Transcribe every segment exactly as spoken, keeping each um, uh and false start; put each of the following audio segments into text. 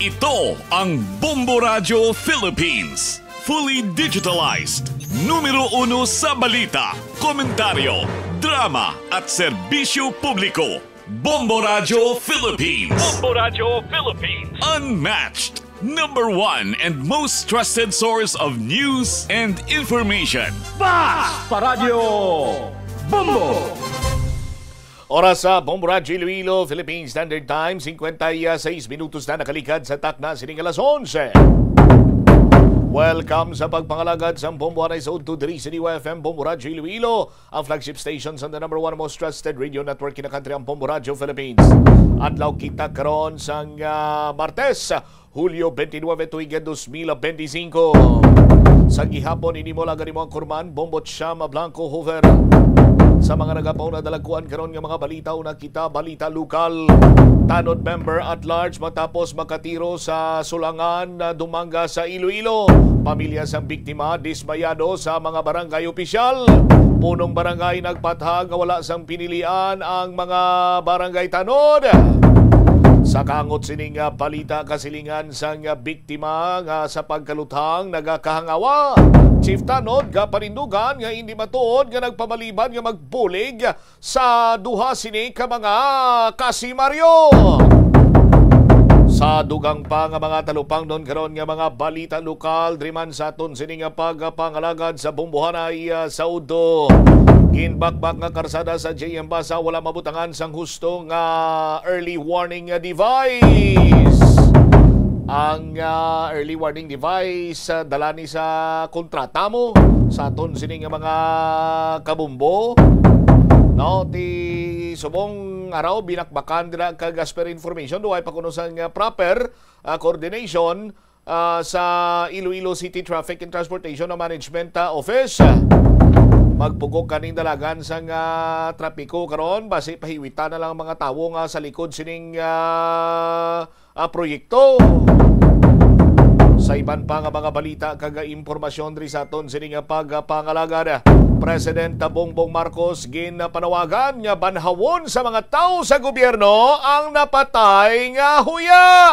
Ito ang Bombo Radyo Philippines. Fully digitalized. Numero uno sa balita, komentaryo, drama, at serbisyo publiko. Bombo Radyo Philippines. Bombo Radyo Philippines. Unmatched. Number one and most trusted source of news and information. Bas pa Radyo Bombo! Oras sa Bombo Radyo Iloilo, Philippine Standard Time, singkwenta y seis minutos na nakalikad sa takna sining alas onse. Welcome sa pagpangalagad sa Bombo Anay sa Udto diri sa D Y F M Bombo Radyo Iloilo, ang flagship station sa the number one most trusted radio network in the country, ang Bombo Radyo Philippines. Adlaw kita karon sang, ah, Martes, Hulyo twenty-nine, tuig dos mil benti singko. Sa gihapon, ini mo lang gani mo ang kurman, Bombo Chama Blanco Hoover. Sa mga nagapauna dalagkuan karon nga mga balita, una kita, balita lokal. Tanod member at large matapos makatiro sa Sulangan, na dumangga sa Iloilo. Pamilya sang biktima dismayado sa mga barangay opisyal. Punong barangay nagpatha nga wala sang pinilian ang mga barangay tanod. Sa kaangot sining, ah, balita, kasilingan sang, ah, biktima nga sa pagkaluthang nagakahangawa. Chief Tanod gapanindugan nga hindi matuod nga nagpamaliban nga magbulig sa duha sini ka mga kasimaryo. Sa dugang pa nga mga talupangnon karon nga mga balita lokal, diri man sa aton sini nga pagpangalagad sa Bombo Anay, ah, sa Udto. Ginbakbak nga karsada sa J M Basa wala mabutangan sang husto nga early warning device. Ang, ah, early warning device, ah, dala ni sa kontrata mo sa aton sini nga mga kabombo. No, ti subong araw binakbakan dira kag as per information, duway pa kuno sang, ah, proper, ah, coordination, ah, sa Iloilo City Traffic and Transportation Management, ah, Office. Magpugok kaning dalagan sang, ah, trapiko karon, basi pahiwitan na lang ang mga tawo nga sa likod sining, ah, ah, proyekto. Sa iban pa nga mga balita kag impormasyon diri sa aton sini nga pagpangalagad, President Bongbong Marcos ginpanawagan nga banhawon sa mga tawo sa gobyerno ang napatay nga huya.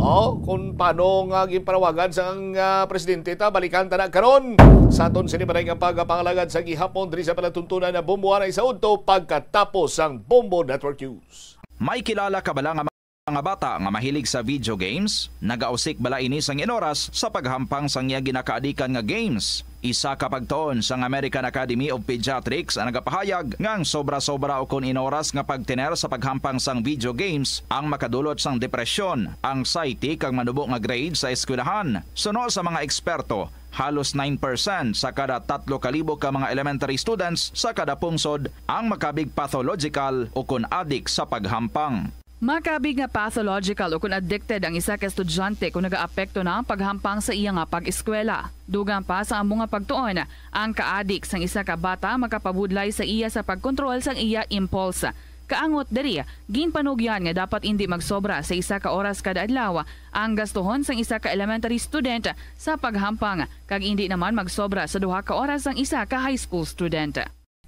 Oh, kung paano nga ginpanawagan sang, ah, presidente ta, balikan ta na karon sa aton sini pa nga pagpangalagad sa gihapon diri sa palatuntunan na Bombo Anay sa Udto pagkatapos sang Bombo Network News. May kilala ka bala nga mga bata nga mahilig sa video games? Nagausik bala ini sang inoras sa paghampang sang iya ginakaadikan nga games? Isa ka pagtuon sang American Academy of Pediatrics ang nagapahayag nga ang sobra-sobra ukon inoras nga pagtener sa paghampang sang video games ang makadulot sang depresyon, anxiety, kag manubo nga grade sa eskwelahan. Suno sa mga eksperto, halos nine percent sa kada tatlo ka libo ka mga elementary students sa kada pungsod ang makabig pathological ukon adik sa paghampang. Makabig nga pathological ukon addicted ang isa ka estudyante kon nagaapekto na ang paghampang sa iya nga pag-eskwela. Dugang pa sa amo nga pagtuon, ang kaadik sang isa ka bata makapabudlay sa iya sa pagkontrol sang iya impulse. Kaangot diri, ginpanugyan nga dapat indi magsobra sa isa ka oras kada adlaw ang gastuhon sang isa ka elementary student sa paghampang, kag indi naman magsobra sa duha ka oras sang isa ka high school student.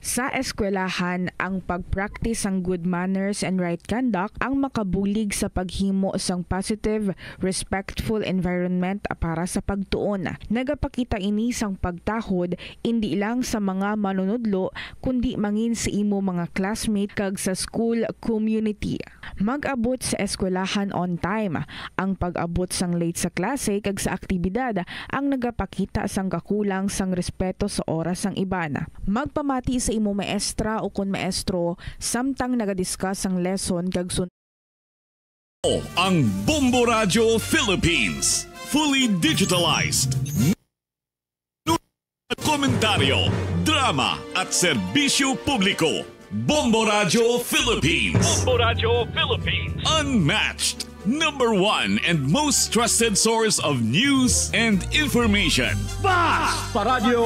Sa eskwelahan, ang pag-practice sang good manners and right conduct ang makabulig sa paghimo sang positive, respectful environment para sa pagtuon. Nagapakita ini sang pagtahod indi lang sa mga manunudlo, kundi mangin sa imo mga classmate kag sa school community. Mag-abot sa eskwelahan on time. Ang pag-abot sang late sa klase kag sa aktibidad ang nagapakita sang kakulang sang respeto sa oras sang iban. Magpamati sa imo maestra ukon maestro samtang nagadiscuss sang lesson kag sun- Ang Bombo Radyo Philippines, fully digitalized. Komentaryo, drama, at serbisyo publiko. Bombo Radyo Philippines. Bombo Radyo Philippines. Unmatched, number one and most trusted source of news and information. Bas pa Radyo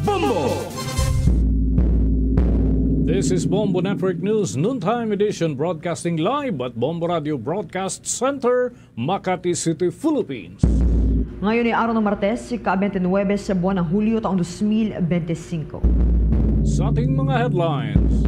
Bombo! This is Bombo Network News Noontime Edition, broadcasting live at Bombo Radio Broadcast Center, Makati City, Philippines. Ngayon ay araw ng Martes, ika-twenty-nine sa buwan ng Hulyo, taong twenty twenty-five. Sa ating mga headlines.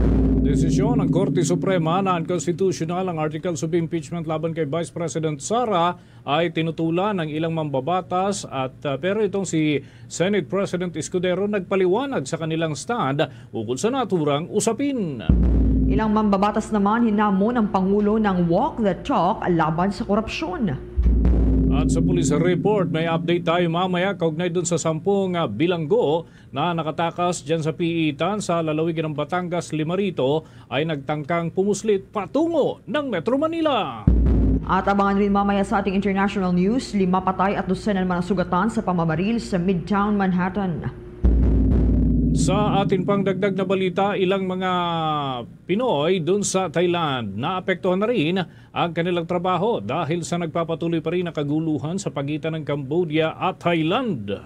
Desisyon ng Korte Suprema na unconstitutional ang articles of impeachment laban kay Vice President Sara ay tinutulan ng ilang mambabatas at, ah, pero itong si Senate President Escudero nagpaliwanag sa kanilang stand ukol sa naturang usapin. Ilang mambabatas naman hinamon ang Pangulo ng walk the talk laban sa korupsyon. At sa police report, may update tayo mamaya kaugnay dun sa sampung, ah, bilanggo na nakatakas dyan sa piitan sa lalawigan ng Batangas, Limarito ay nagtangkang pumuslit patungo ng Metro Manila. At abangan rin mamaya sa ating international news, lima patay at dosena naman ang sugatan sa pamamaril sa Midtown Manhattan. Sa atin pang dagdag na balita, ilang mga Pinoy dun sa Thailand naapektuhan na rin ang kanilang trabaho dahil sa nagpapatuloy pa rin na kaguluhan sa pagitan ng Cambodia at Thailand.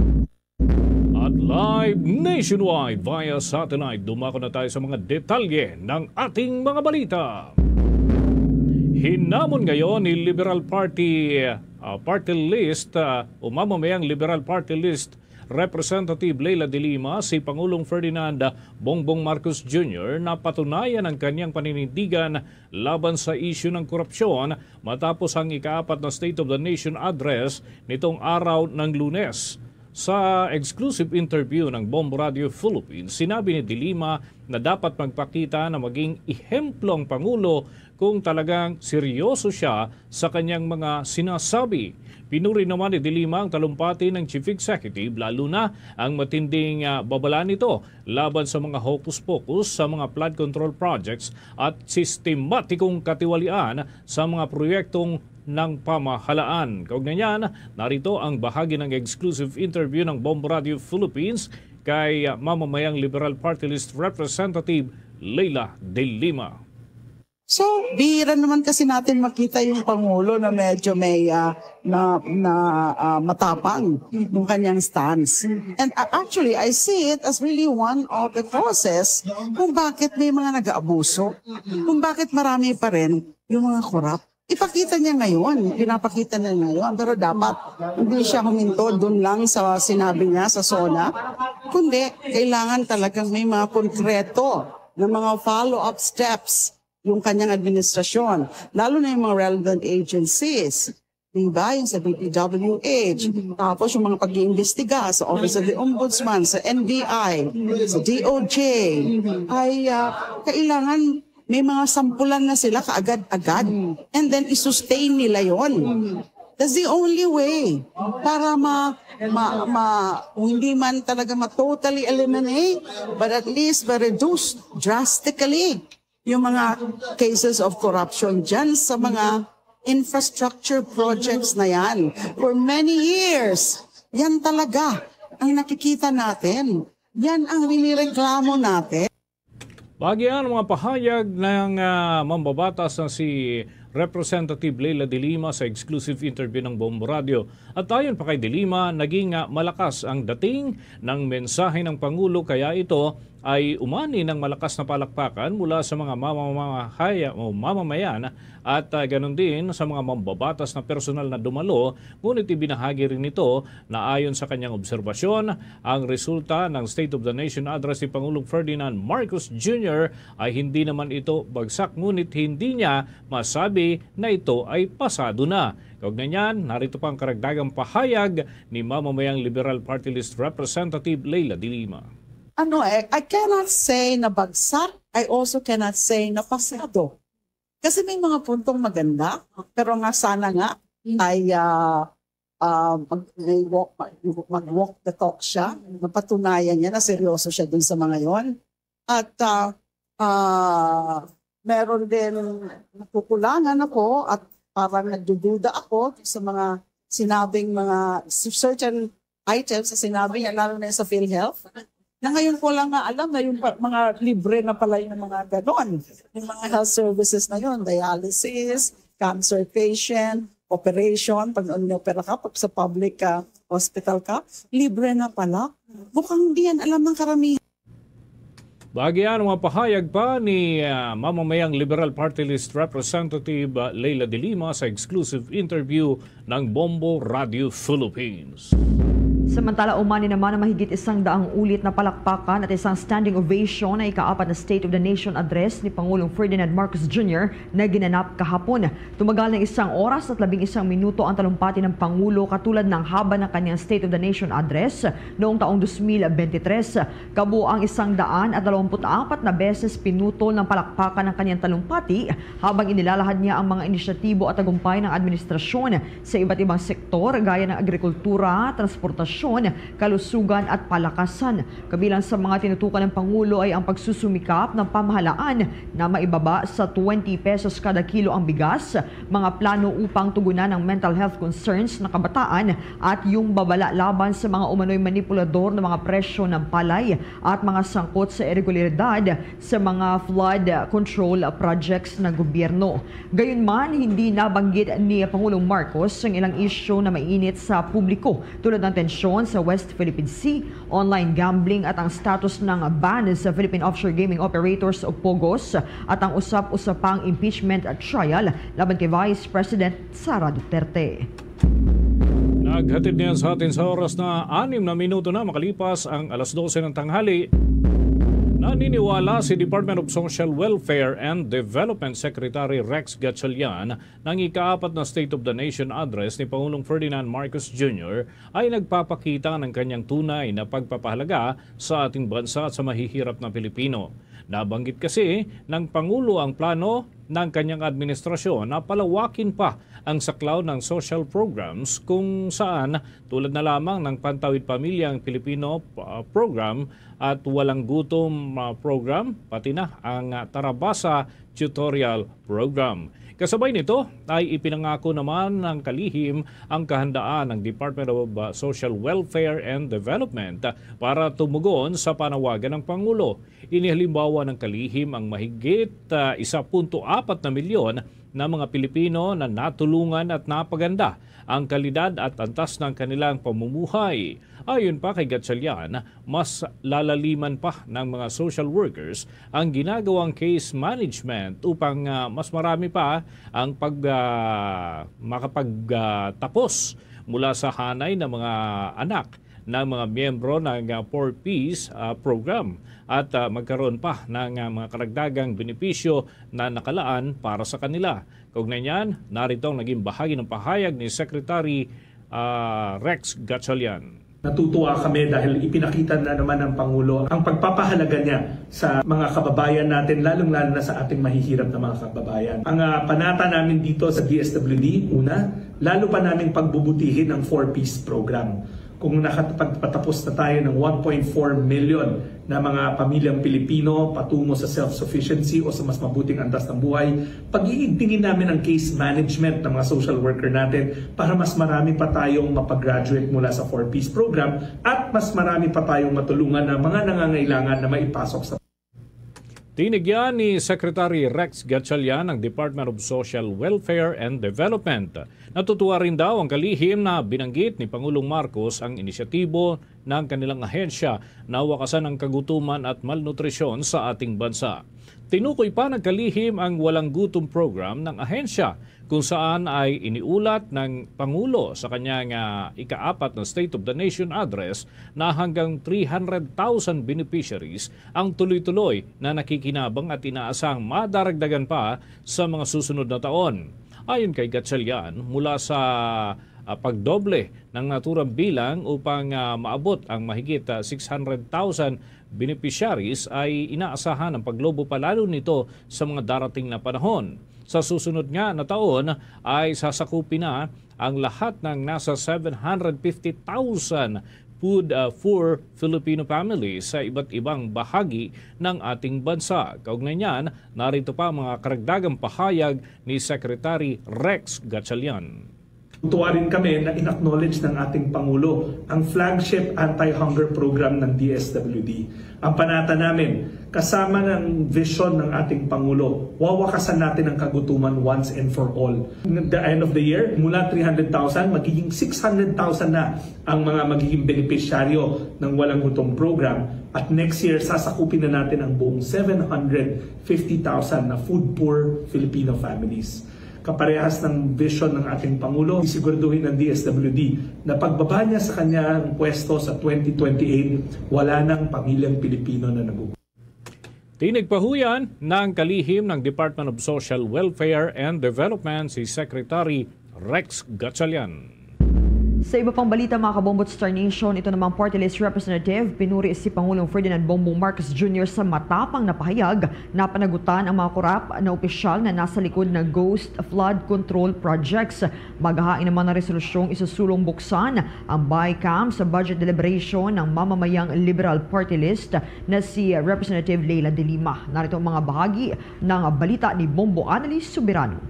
At live nationwide via satellite, dumako na tayo sa mga detalye ng ating mga balita. Hinamon ngayon ni Liberal Party, ah, Party List, ah, o mamamayang Liberal Party List Representative Leila de Lima si Pangulong Ferdinand Bongbong Marcos Junior na patunayan ang kanyang paninindigan laban sa isyu ng korupsyon matapos ang ikaapat na State of the Nation Address nitong araw ng Lunes. Sa exclusive interview ng Bomb Radio Philippines, sinabi ni De Lima na dapat magpakita na maging ehemplo ang Pangulo kung talagang seryoso siya sa kanyang mga sinasabi. Pinuri naman ni De Lima ang talumpati ng Chief Executive, lalo na ang matinding, ah, babala nito laban sa mga hocus-pocus sa mga flood control projects at sistematikong katiwalian sa mga proyektong ng pamahalaan. Kaugnay niyan, narito ang bahagi ng exclusive interview ng Bomb Radio Philippines kay, ah, mamamayang Liberal Party List Representative Leila de Lima. So, bihira naman kasi natin makita yung Pangulo na medyo may, ah, na, na, ah, matapang yung kanyang stance. And, ah, actually, I see it as really one of the causes kung bakit may mga nag-aabuso, kung bakit marami pa rin yung mga korap. Ipakita niya ngayon, pinapakita niya ngayon, pero dapat hindi siya huminto dun lang sa sinabi niya sa SONA, kundi kailangan talagang may mga konkreto na mga follow-up steps yung kanyang administrasyon, lalo na yung mga relevant agencies. Diba? Yung sa D P W H, tapos yung mga pag-iimbestiga sa Office of the Ombudsman, sa N B I, sa D O J, ay, ah, kailangan may mga sampulan na sila kaagad-agad. And then, i-sustain nila yon. That's the only way para ma, ma, ma, kung hindi man talaga ma-totally eliminate, but at least ma-reduce drastically yung mga cases of corruption dyan sa mga infrastructure projects na yan. For many years, yan talaga ang nakikita natin. Yan ang rinireklamo natin. Bahagi ang mga pahayag ng, ah, mambabatas na si Representative Leila de Lima sa exclusive interview ng Bombo Radio. At ayon pa kay de Lima, naging, ah, malakas ang dating ng mensahe ng Pangulo, kaya ito ay umani ng malakas na palakpakan mula sa mga mamamahaya o mamamayan at, ah, ganun din sa mga mambabatas na personal na dumalo. Ngunit ibinahagi rin nito na ayon sa kanyang obserbasyon, ang resulta ng State of the Nation Address ni Pangulong Ferdinand Marcos Junior ay hindi naman ito bagsak, ngunit hindi niya masabi na ito ay pasado na. Kaugnay niyan, narito pa ang karagdagang pahayag ni mamamayang Liberal Party List Representative Leila de Lima. Ano eh, I cannot say na bagsak. I also cannot say na pasado. Kasi may mga puntong maganda, pero nga sana nga ay, ah, ah, mag, may walk, mag, mag-walk the talk siya. Mapatunayan niya na seryoso siya dun sa mga yon. At, ah, ah, meron din nakukulangan ako at parang nagdududa ako sa mga sinabing mga certain items na sinabi niya, lalo na sa PhilHealth. Na ngayon ko lang nga alam na yung pa, mga libre na pala yung mga ganon. Yung mga health services na yun, dialysis, cancer patient, operation, pag inopera ka, pag sa public, ah, hospital ka, libre na pala. Mukhang hindi yan alam ng karamihan. Bahagi ang mga pahayag pa ni, ah, mamamayang Liberal Party List Representative, ah, Leila de Lima sa exclusive interview ng Bombo Radio Philippines. Samantala, umani naman ang mahigit isang daang ulit na palakpakan at isang standing ovation na ikaapat na State of the Nation Address ni Pangulong Ferdinand Marcos Junior na ginanap kahapon. Tumagal ng isang oras at labing isang minuto ang talumpati ng Pangulo katulad ng haba ng kanyang State of the Nation Address noong taong dos mil bente tres. Kabuang isang daan at dalawampu't apat na beses pinutol ng palakpakan ang kanyang talumpati habang inilalahad niya ang mga inisyatibo at tagumpay ng administrasyon sa iba't ibang sektor gaya ng agrikultura, transportasyon, kalusugan at palakasan. Kabilang sa mga tinutukan ng Pangulo ay ang pagsusumikap ng pamahalaan na maibaba sa twenty pesos kada kilo ang bigas, mga plano upang tugunan ang mental health concerns ng kabataan at yung babala laban sa mga umano'y manipulador ng mga presyo ng palay at mga sangkot sa iregularidad sa mga flood control projects ng gobyerno. Gayunman, hindi nabanggit ni Pangulong Marcos ang ilang isyu na mainit sa publiko, tulad ng tensyon sa West Philippine Sea, online gambling at ang status ng ban sa Philippine Offshore Gaming Operators o POGOs at ang usap-usapang impeachment trial laban kay Vice President Sara Duterte. Naghatid niyan sa atin sa oras na anim na minuto na makalipas ang alas dose ng tanghali. Naniniwala si Department of Social Welfare and Development Secretary Rex Gatchalian ng ikaapat na State of the Nation Address ni Pangulong Ferdinand Marcos Junior ay nagpapakita ng kanyang tunay na pagpapahalaga sa ating bansa at sa mahihirap na Pilipino. Nabanggit kasi ng Pangulo ang plano ng kanyang administrasyon na palawakin pa ang saklaw ng social programs, kung saan tulad na lamang ng Pantawid Pamilya ang Pilipino, uh, program at Walang Gutom, uh, program, pati na ang, uh, Tarabasa Tutorial Program. Kasabay nito ay ipinangako naman ng kalihim ang kahandaan ng Department of, uh, Social Welfare and Development para tumugon sa panawagan ng Pangulo. Inihalimbawa ng kalihim ang mahigit, ah, isa punto apat na milyon na mga Pilipino na natulungan at napaganda ang kalidad at antas ng kanilang pamumuhay. Ayon pa kay Gatchalian, mas lalaliman pa ng mga social workers ang ginagawang case management upang, ah, mas marami pa ang pag, ah, makapag, ah, tapos mula sa hanay ng mga anak ng mga miyembro ng, ah, Four Ps, ah, program at, ah, magkaroon pa ng, ah, mga karagdagang benepisyo na nakalaan para sa kanila. Kaugnay niyan, narito ang naging bahagi ng pahayag ni Secretary, ah, Rex Gatchalian. Natutuwa kami dahil ipinakita na naman ng Pangulo ang pagpapahalaga niya sa mga kababayan natin, lalong-lalo na sa ating mahihirap na mga kababayan. Ang, ah, panata namin dito sa D S W D, una, lalo pa naming pagbubutihin ang Four Ps program. Kung nakapagpatapos na tayo ng one point four million na mga pamilyang Pilipino patungo sa self-sufficiency o sa mas mabuting antas ng buhay, pag-iigtingin namin ang case management ng mga social worker natin para mas marami pa tayong mapagraduate mula sa Four Ps program at mas marami pa tayong matulungan na mga nangangailangan na maipasok sa Tinigyan ni Secretary Rex Gatchalian ang Department of Social Welfare and Development. Natutuwa rin daw ang kalihim na binanggit ni Pangulong Marcos ang inisyatibo ng kanilang ahensya na wakasan ang kagutuman at malnutrisyon sa ating bansa. Tinukoy pa ng kalihim ang Walang Gutom Program ng ahensya, kung saan ay iniulat ng Pangulo sa kanyang, ah, ikaapat na State of the Nation Address na hanggang three hundred thousand beneficiaries ang tuloy-tuloy na nakikinabang at inaasahang madaragdagan pa sa mga susunod na taon. Ayon kay Gatchalian, mula sa, ah, pagdoble ng naturang bilang upang, ah, maabot ang mahigit, ah, six hundred thousand beneficiaries, ay inaasahan ang paglobo pa lalo nito sa mga darating na panahon. Sa susunod nga na taon ay sasakupin na ang lahat ng nasa seven hundred fifty thousand food, uh, for Filipino families sa iba't ibang bahagi ng ating bansa. Kaugnay niyan, narito pa ang mga karagdagang pahayag ni Secretary Rex Gatchalian. Tuwa rin kami na in-acknowledge ng ating Pangulo ang flagship anti-hunger program ng D S W D. Ang panata namin, kasama ng vision ng ating Pangulo, wawakasan natin ang kagutuman once and for all. At the end of the year, mula three hundred thousand, magiging six hundred thousand na ang mga magiging benepisyaryo ng Walang Gutom Program. At next year, sasakupin na natin ang buong seven hundred fifty thousand na food poor Filipino families. Kaparehas ng vision ng ating Pangulo, siguraduhin ng D S W D na pagbaba niya sa kanyang pwesto sa twenty twenty-eight, wala nang pamilyang Pilipino na nagugutom. Tinigpahuyan ng kalihim ng Department of Social Welfare and Development si Secretary Rex Gatchalian. Sa iba pang balita, mga kabombo, Star Nation, ito namang party list representative, pinuri si Pangulong Ferdinand Bongbong Marcos Junior sa matapang na pahayag na panagutan ang mga korap na opisyal na nasa likod ng ghost flood control projects. Magahain naman ang resolusyong isusulong buksan ang BICAM sa budget deliberation ng mamamayang Liberal Party List na si Representative Leila de Lima. Narito ang mga bahagi ng balita ni Bombo Annalise Soberano.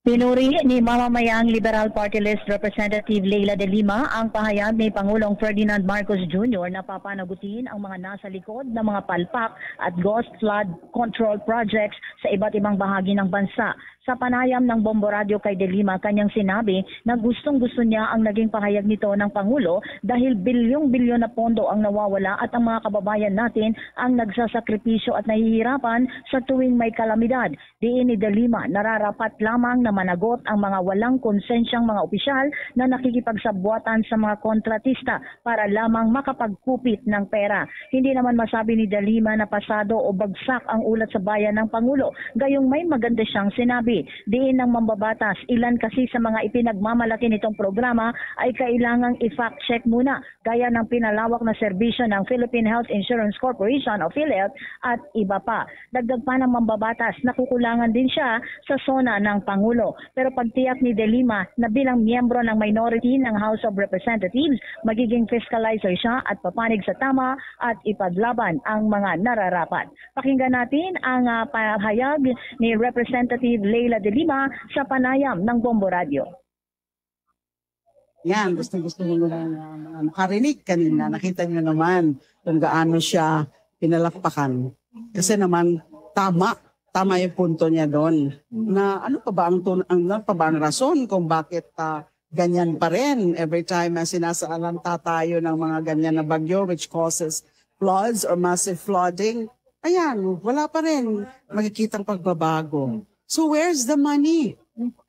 Pinuri ni mamamayang Liberal Party List Representative Leila de Lima ang pahayag ni Pangulong Ferdinand Marcos Junior na papanagutin ang mga nasa likod ng mga palpak at ghost flood control projects sa iba't ibang bahagi ng bansa. Sa panayam ng Bombo Radio kay De Lima, kanyang sinabi na gustong-gusto niya ang naging pahayag nito ng Pangulo dahil bilyong-bilyon na pondo ang nawawala at ang mga kababayan natin ang nagsasakripisyo at nahihirapan sa tuwing may kalamidad. Diin ni De Lima, nararapat lamang na managot ang mga walang konsensyang mga opisyal na nakikipagsabwatan sa mga kontratista para lamang makapagkupit ng pera. Hindi naman masabi ni De Lima na pasado o bagsak ang ulat sa bayan ng Pangulo, gayong may maganda siyang sinabi. Diin ng mambabatas, ilan kasi sa mga ipinagmamalaki nitong programa ay kailangang i-fact check muna, gaya ng pinalawak na serbisyo ng Philippine Health Insurance Corporation o PhilHealth at iba pa. Dagdag pa ng mambabatas, nakukulangan din siya sa SONA ng Pangulo. Pero pagtiyak ni De Lima na bilang miyembro ng minority ng House of Representatives, magiging fiscalizer siya at papanig sa tama at ipaglaban ang mga nararapat. Pakinggan natin ang ah, pahayag ni Representative Leila de Lima sa panayam ng Bombo Radio. Yan, gusto-gusto mo na uh, makarinig kanina. Nakita niyo naman kung gaano siya pinalakpakan. Kasi naman, tama. Tama yung punto niya doon. Na ano pa ba ang, tun- ang, ano pa ba ang rason kung bakit uh, ganyan pa rin? Every time na sinasaalanta tayo ng mga ganyan na bagyo which causes floods or massive flooding, ayan, wala pa rin makikitang pagbabago. So where's the money?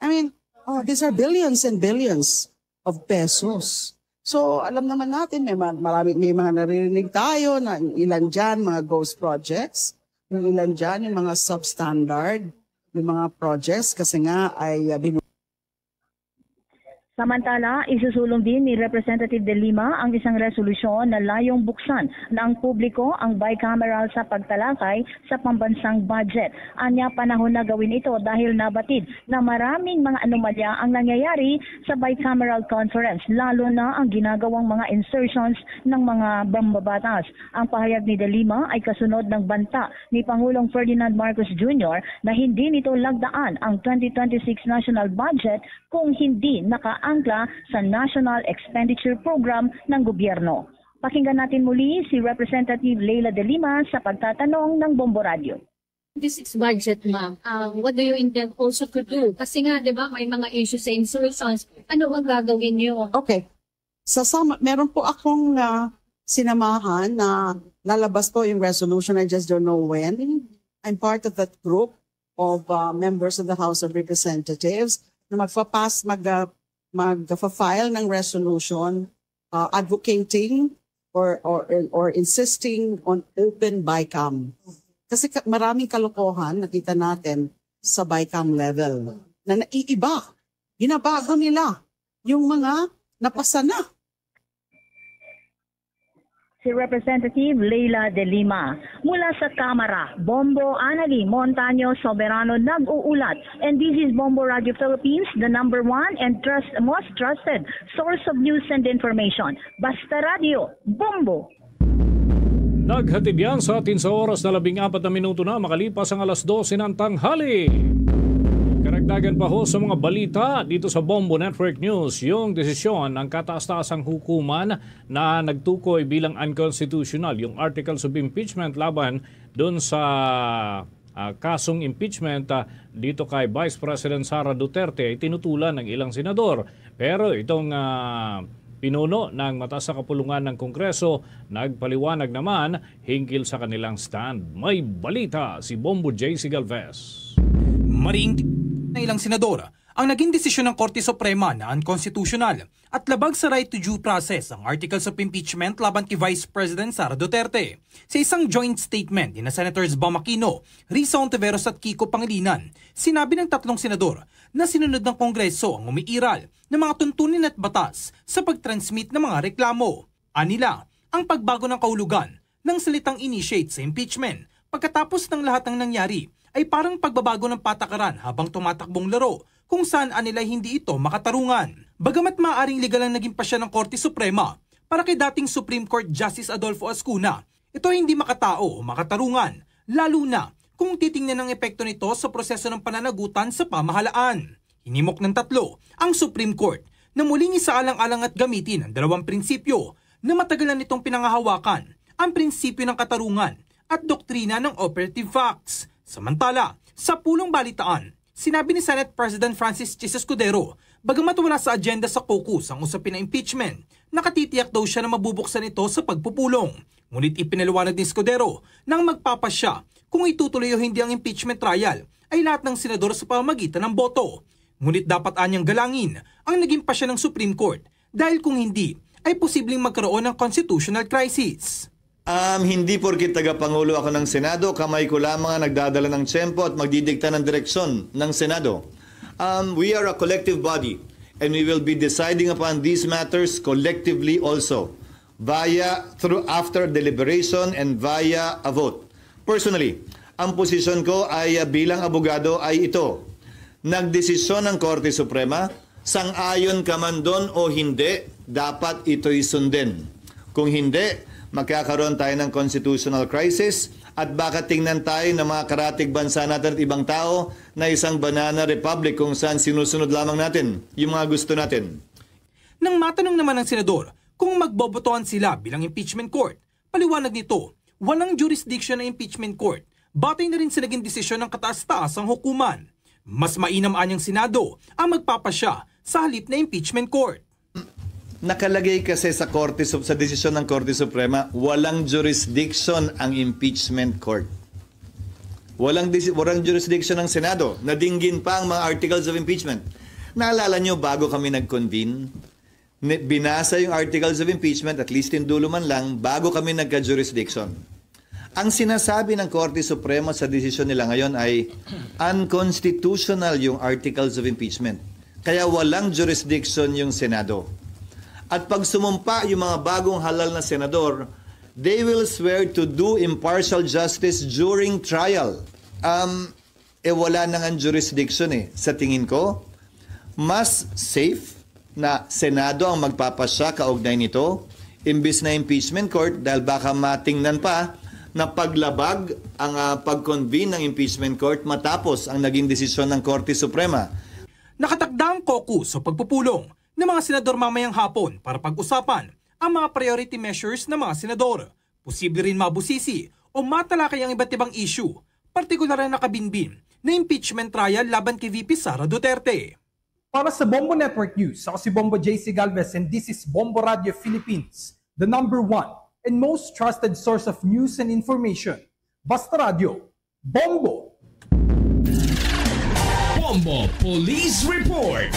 I mean, oh, these are billions and billions of pesos. So alam naman natin, may ma- marami, may mga naririnig tayo na ilan dyan, mga ghost projects, yung ilan dyan, yung mga substandard, yung mga projects kasi nga ay uh, binu- Samantala, isusulong din ni Representative De Lima ang isang resolusyon na layong buksan ng publiko ang bicameral sa pagtalakay sa pambansang budget. Anya, panahon na gawin ito dahil nabatid na maraming mga anomalya ang nangyayari sa bicameral conference, lalo na ang ginagawang mga insertions ng mga mambabatas. Ang pahayag ni De Lima ay kasunod ng banta ni Pangulong Ferdinand Marcos Junior na hindi nito lagdaan ang twenty twenty-six national budget kung hindi nakaangkla sa National Expenditure Program ng gobyerno. Pakinggan natin muli si Representative Leila de Lima sa pagtatanong ng Bombo Radio. This is budget, ma'am. Um, what do you intend also to do? Kasi nga, di ba, may mga issues sa insertions. Ano ang gagawin niyo? Okay. Sa sama, meron po akong uh, sinamahan na lalabas po yung resolution. I just don't know when. I'm part of that group of uh, members of the House of Representatives na magpapas, mag, uh, mag-file ng resolution uh, advocating or, or, or insisting on open BICAM. Kasi ka- maraming kalokohan nakita natin sa BICAM level na naiiba. Ginabago nila yung mga napasa na. Si Representative Leila de Lima. Mula sa Kamara, Bombo Anali Montaño Soberano nag-uulat. And this is Bombo Radio Philippines, the number one and trust, most trusted source of news and information. Basta Radio, Bombo! Naghatid yan sa atin sa oras na labing apat na minuto na makalipas ang alas dose ng tanghali. Karagdagan pa ho sa mga balita dito sa Bombo Network News, yung desisyon ng kataas-taasang hukuman na nagtukoy bilang unconstitutional yung articles of impeachment laban dun sa ah, kasong impeachment ah, dito kay Vice President Sara Duterte ay tinutulan ng ilang senador. Pero itong ah, pinuno ng mataas na kapulungan ng Kongreso nagpaliwanag naman hinggil sa kanilang stand. May balita si Bombo J C Galvez. Maring ng ilang senador, ang naging desisyon ng Korte Suprema na unconstitutional at labag sa right to due process ang articles of impeachment laban kay Vice President Sara Duterte. Sa isang joint statement ni na Senators Bam Aquino, Risa Ontiveros at Kiko Pangilinan, sinabi ng tatlong senador na sinunod ng Kongreso ang umiiral ng mga tuntunin at batas sa pag-transmit ng mga reklamo. Anila, ang pagbago ng kahulugan ng salitang initiate sa impeachment pagkatapos ng lahat ng nangyari ay parang pagbabago ng patakaran habang tumatakbong laro kung saan anila hindi ito makatarungan. Bagamat maaaring legal ang naging pasya ng Korte Suprema para kay dating Supreme Court Justice Adolfo Azcuna, ito hindi makatao o makatarungan, lalo na kung titingnan ang epekto nito sa proseso ng pananagutan sa pamahalaan. Hinimok ng tatlo ang Supreme Court na muling isaalang-alang at gamitin ang dalawang prinsipyo na matagal na nitong pinangahawakan, ang prinsipyo ng katarungan at doktrina ng operative facts. Samantala, sa pulong balitaan, sinabi ni Senate President Francis Chiz Escudero, bagamat wala sa agenda sa caucus ang usapin na impeachment, nakatitiyak daw siya na mabubuksan ito sa pagpupulong. Ngunit ipinaliwanag ni Escudero na ang magpapasya kung itutuloy o hindi ang impeachment trial ay lahat ng senador sa pamamagitan ng boto. Ngunit dapat anyang galangin ang naging pasya ng Supreme Court dahil kung hindi, ay posibleng magkaroon ng constitutional crisis. Um, hindi porke tagapangulo ako ng Senado, kamay ko lamang ang nagdadala ng tiyempo at magdidikta ng direksyon ng Senado. Um, we are a collective body and we will be deciding upon these matters collectively also via through after deliberation and via a vote. Personally, ang posisyon ko ay uh, bilang abogado ay ito. Nagdesisyon ang Korte Suprema, sang-ayon ka man doon o hindi, dapat ito'y sundin. Kung hindi, magkakaroon tayo ng constitutional crisis at baka tingnan tayo ng mga karatig bansa natin at ibang tao na isang banana republic kung saan sinusunod lamang natin yung mga gusto natin. Nang matanong naman ng senador kung magbobotohan sila bilang impeachment court, paliwanag nito, walang jurisdiction ang impeachment court batay na rin sa naging desisyon ng kataas-taasang hukuman. Mas mainam anyang Senado ang magpapasya sa halip na impeachment court. Nakalagay kasi sa Korte Sup- sa desisyon ng Korte Suprema, walang jurisdiction ang impeachment court. Walang disi- walang jurisdiction ng Senado. Nadinggin pa ang mga articles of impeachment. Naalala nyo bago kami nag-convene, ni- binasa yung articles of impeachment, at least tindulo man lang, bago kami nagka-jurisdiction. Ang sinasabi ng Korte Suprema sa desisyon nila ngayon ay unconstitutional yung articles of impeachment. Kaya walang jurisdiction yung Senado. At pag sumumpa yung mga bagong halal na senador, they will swear to do impartial justice during trial. Um, eh wala nang jurisdiction eh. Sa tingin ko, mas safe na Senado ang magpapasya kaugnay nito imbis na impeachment court dahil baka matingnan pa na paglabag ang uh, pag-convene ng impeachment court matapos ang naging desisyon ng Korte Suprema. Nakatakda ang caucus sa pagpupulong ng mga senador mamayang hapon para pag-usapan ang mga priority measures ng mga senador. Posible rin mabusisi o matalakay ang iba't ibang issue, partikular na nakabinbin na impeachment trial laban kay V P Sara Duterte. Para sa Bombo Network News, ako si Bombo J C Galvez and this is Bombo Radio Philippines, the number one and most trusted source of news and information. Basta Radio, Bombo! Bombo Police Report.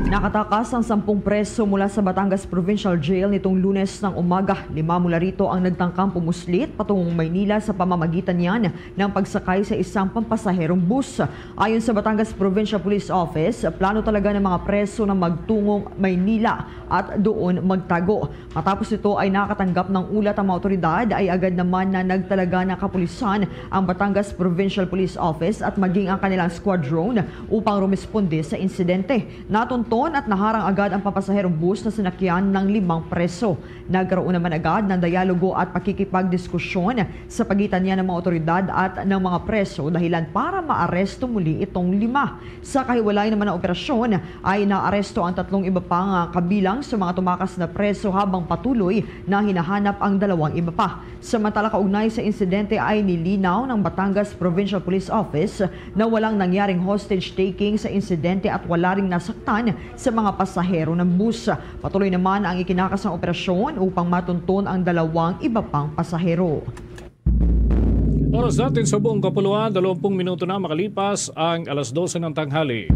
Nakatakas ang sampung preso mula sa Batangas Provincial Jail nitong Lunes ng umaga. Lima mula rito ang nagtangkang pumuslit patungong Maynila sa pamamagitan niyan ng pagsakay sa isang pampasaherong bus. Ayon sa Batangas Provincial Police Office, plano talaga ng mga preso na magtungong Maynila at doon magtago. Matapos ito ay nakatanggap ng ulat ang mga otoridad, ay agad naman na nagtalaga ng kapulisan ang Batangas Provincial Police Office at maging ang kanilang squadron upang rumesponde sa insidente. Natunton at naharang agad ang papasaherong bus na sinakyan ng limang preso. Nagkaroon naman agad ng dialogo at pakikipagdiskusyon sa pagitan niya ng mga otoridad at ng mga preso dahilan para maaresto muli itong lima. Sa kahiwalay naman ng operasyon ay naaresto ang tatlong iba pang kabilang sa mga tumakas na preso habang patuloy na hinahanap ang dalawang iba pa. Samantala, kaugnay sa insidente ay nilinaw ng Batangas Provincial Police Office na walang nangyaring hostage taking sa insidente at wala ring nasaktan sa mga pasahero ng bus. Patuloy naman ang ikinakasang operasyon upang matunton ang dalawang iba pang pasahero. Oras natin sa buong kapuluan, dalawampung minuto na makalipas ang alas dose ng tanghali.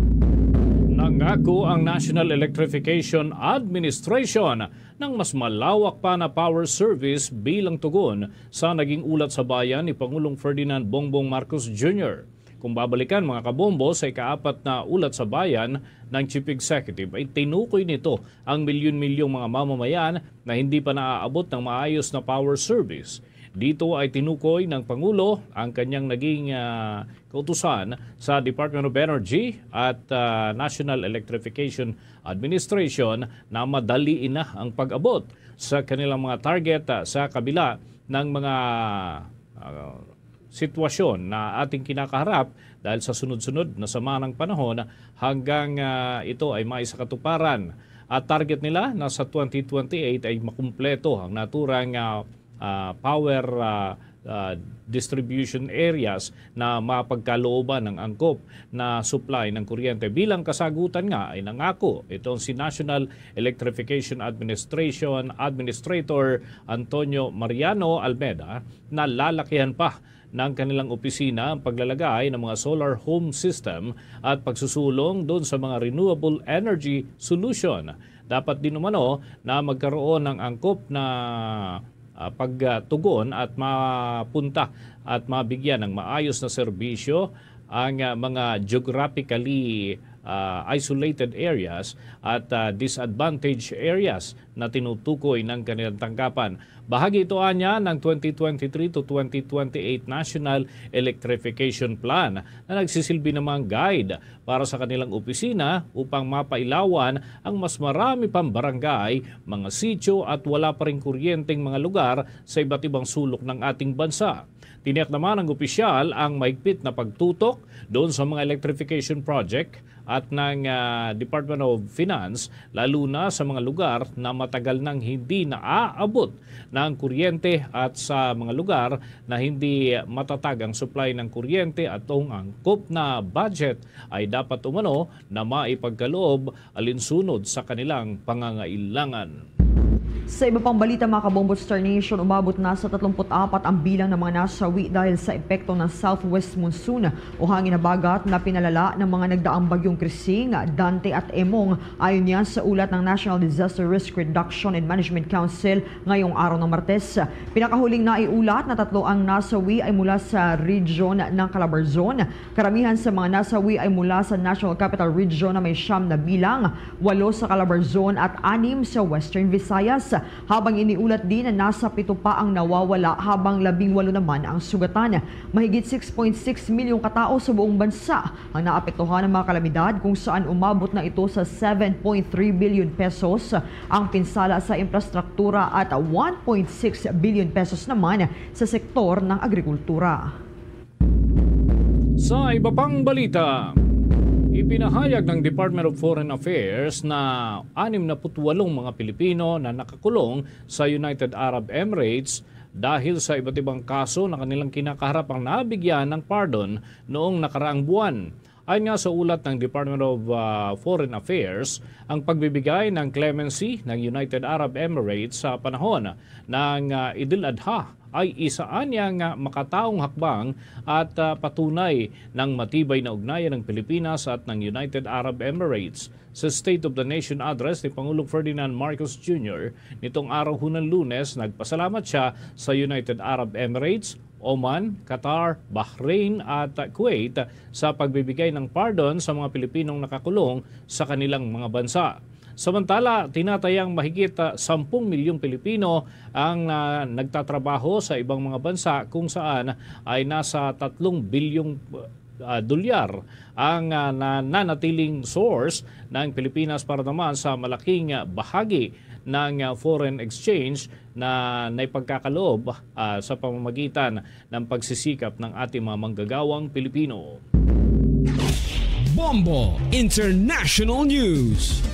Nangako ang National Electrification Administration ng mas malawak pa na power service bilang tugon sa naging ulat sa bayan ni Pangulong Ferdinand Bongbong Marcos Junior. Kung babalikan, mga kabombo, sa ikaapat na ulat sa bayan ng Chief Executive ay tinukoy nito ang milyon-milyong mga mamamayan na hindi pa naaabot ng maayos na power service. Dito ay tinukoy ng Pangulo ang kanyang naging, ah, kautusan sa Department of Energy at, ah, National Electrification Administration na madaliin na ang pag-abot sa kanilang mga target, ah, sa kabila ng mga, ah, sitwasyon na ating kinakaharap dahil sa sunod-sunod na sama ng panahon hanggang, ah, ito ay maisakatuparan. At target nila na sa twenty twenty-eight ay makumpleto ang naturang, ah, ah, power, ah, ah, distribution areas na mapagkalooban ng angkop na supply ng kuryente. Bilang kasagutan nga ay nangako itong si National Electrification Administration Administrator Antonio Mariano Almeda na lalakihan pa ng kanilang opisina ang paglalagay ng mga solar home system at pagsusulong doon sa mga renewable energy solution. Dapat din umano na magkaroon ng angkop na, ah, pagtugon at mapunta at mabigyan ng maayos na serbisyo ang, ah, mga geographically, ah, isolated areas at, ah, disadvantaged areas na tinutukoy ng kanilang tanggapan. Bahagi ito anya ng twenty twenty-three to twenty twenty-eight National Electrification Plan na nagsisilbi namang guide para sa kanilang opisina upang mapailawan ang mas marami pang barangay, mga sitio at wala pa ring kuryenteng mga lugar sa iba't ibang sulok ng ating bansa. Tiniyak naman ng opisyal ang mahigpit na pagtutok doon sa mga electrification project at ng, ah, Department of Finance, lalo na sa mga lugar na matagal nang hindi naaabot ng kuryente at sa mga lugar na hindi matatag ang supply ng kuryente at ang angkop na budget ay dapat umano na maipagkaloob alinsunod sa kanilang pangangailangan. Sa iba pang balita, mga kabombo, Star Nation, umabot na sa tatlumpu't apat ang bilang ng mga nasawi dahil sa epekto ng southwest monsoon o hangin habagat na pinalala ng mga nagdaang bagyong Krising, Dante at Emong, ayon yan sa ulat ng National Disaster Risk Reduction and Management Council ngayong araw ng Martes. Pinakahuling naiulat na tatlo ang nasawi ay mula sa region ng Calabarzon. Karamihan sa mga nasawi ay mula sa National Capital Region na may siyam na bilang, walo sa Calabarzon at anim sa Western Visayas. Habang iniulat din na nasa pito pa ang nawawala, habang labing walo naman ang sugatan. Mahigit six point six milyong katao sa buong bansa ang naapektuhan ng mga kalamidad, kung saan umabot na ito sa seven point three billion pesos ang pinsala sa infrastruktura at one point six billion pesos naman sa sektor ng agrikultura. Sa iba pang balita, ipinahayag ng Department of Foreign Affairs na anim na put walong mga Pilipino na nakakulong sa United Arab Emirates dahil sa iba't ibang kaso na kanilang kinakaharap ang nabigyan ng pardon noong nakaraang buwan. Ayon nga sa ulat ng Department of, ah, Foreign Affairs, ang pagbibigay ng clemency ng United Arab Emirates sa panahon ng, ah, Idil Adha ay isa anya nga makataong hakbang at, ah, patunay ng matibay na ugnayan ng Pilipinas at ng United Arab Emirates. Sa State of the Nation Address ni Pangulong Ferdinand Marcos Junior nitong araw hunang Lunes, nagpasalamat siya sa United Arab Emirates, Oman, Qatar, Bahrain at Kuwait sa pagbibigay ng pardon sa mga Pilipinong nakakulong sa kanilang mga bansa. Samantala, tinatayang mahigit, ah, sampung milyong Pilipino ang, ah, nagtatrabaho sa ibang mga bansa, kung saan ay nasa tatlong bilyong, ah, dolyar ang, ah, nananatiling source ng Pilipinas para naman sa malaking, ah, bahagi ng, ah, foreign exchange na naipagkakaloob, ah, sa pamamagitan ng pagsisikap ng ating mga manggagawang Pilipino. Bombo International News.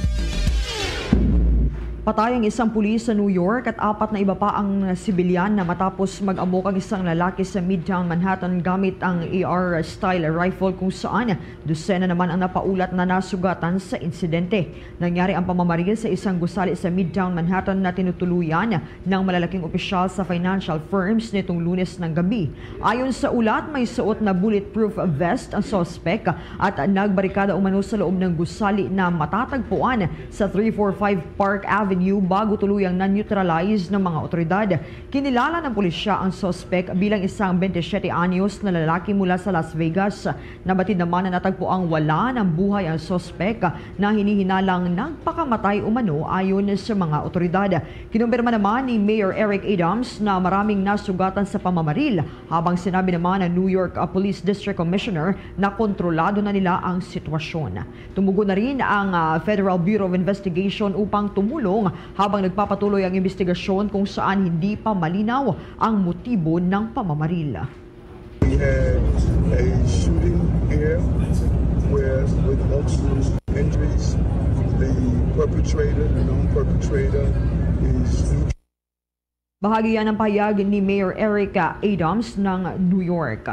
Patay ang isang pulis sa New York at apat na iba pa ang sibilyan na matapos mag-amok ang isang lalaki sa Midtown Manhattan gamit ang A R style rifle, kung saan dosena naman ang napaulat na nasugatan sa insidente. Nangyari ang pamamaril sa isang gusali sa Midtown Manhattan na tinutuluyan ng malalaking opisyal sa financial firms nitong Lunes ng gabi. Ayon sa ulat, may suot na bulletproof vest ang suspek at nagbarikada umano sa loob ng gusali na matatagpuan sa three four five Park Avenue bago tuluyang na-neutralize ng mga otoridad. Kinilala ng pulisya ang suspek bilang isang twenty-seven anyos na lalaki mula sa Las Vegas. Nabatid naman na natagpo ang wala ng buhay ang suspek na hinihinalang nagpakamatay umano, ayon sa mga otoridad. Kinumpirma naman ni Mayor Eric Adams na maraming nasugatan sa pamamaril, habang sinabi naman ng New York, ah, Police District Commissioner na kontrolado na nila ang sitwasyon. Tumugon na rin ang, ah, Federal Bureau of Investigation upang tumulong habang nagpapatuloy ang investigasyon, kung saan hindi pa malinaw ang motibo ng pamamaril. We had a shooting here where, with multiple injuries, the perpetrator, the known perpetrator, is Bahagi yan ng pahayag ni Mayor Eric Adams ng New York.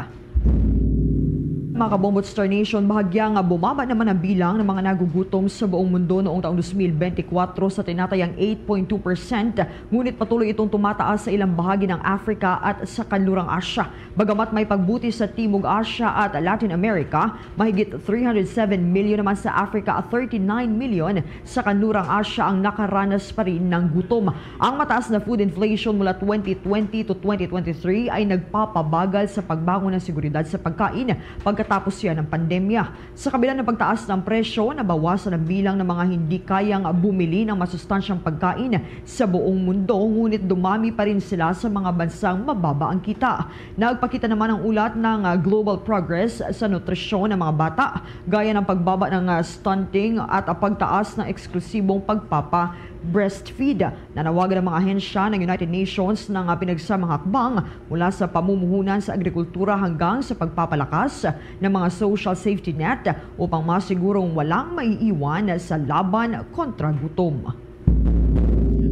Mga kabombo at Star Nation, bahagya nga bumaba naman ang bilang ng mga nagugutom sa buong mundo noong taong twenty twenty-four sa tinatayang eight point two percent, ngunit patuloy itong tumataas sa ilang bahagi ng Africa at sa Kanlurang Asya. Bagamat may pagbuti sa Timog Asya at Latin America, mahigit three hundred seven million naman sa Africa at thirty-nine million sa Kanlurang Asya ang nakaranas pa rin ng gutom. Ang mataas na food inflation mula twenty twenty to twenty twenty-three ay nagpapabagal sa pagbangon ng seguridad sa pagkain pagkatapos yan ng pandemya. Sa kabila ng pagtaas ng presyo, nabawasan ang bilang ng mga hindi kayang bumili ng masustansyang pagkain sa buong mundo, ngunit dumami pa rin sila sa mga bansang mababa ang kita. Nagpakita naman ang ulat ng, ah, Global Progress sa nutrisyon ng mga bata, gaya ng pagbaba ng, ah, stunting at ang pagtaas ng eksklusibong pagpapa-breastfeed. Nanawagan ang mga ahensya ng United Nations ng, ah, pinagsamang hakbang mula sa pamumuhunan sa agrikultura hanggang sa pagpapalakas ng mga social safety net upang masigurong walang maiiwan sa laban kontra gutom.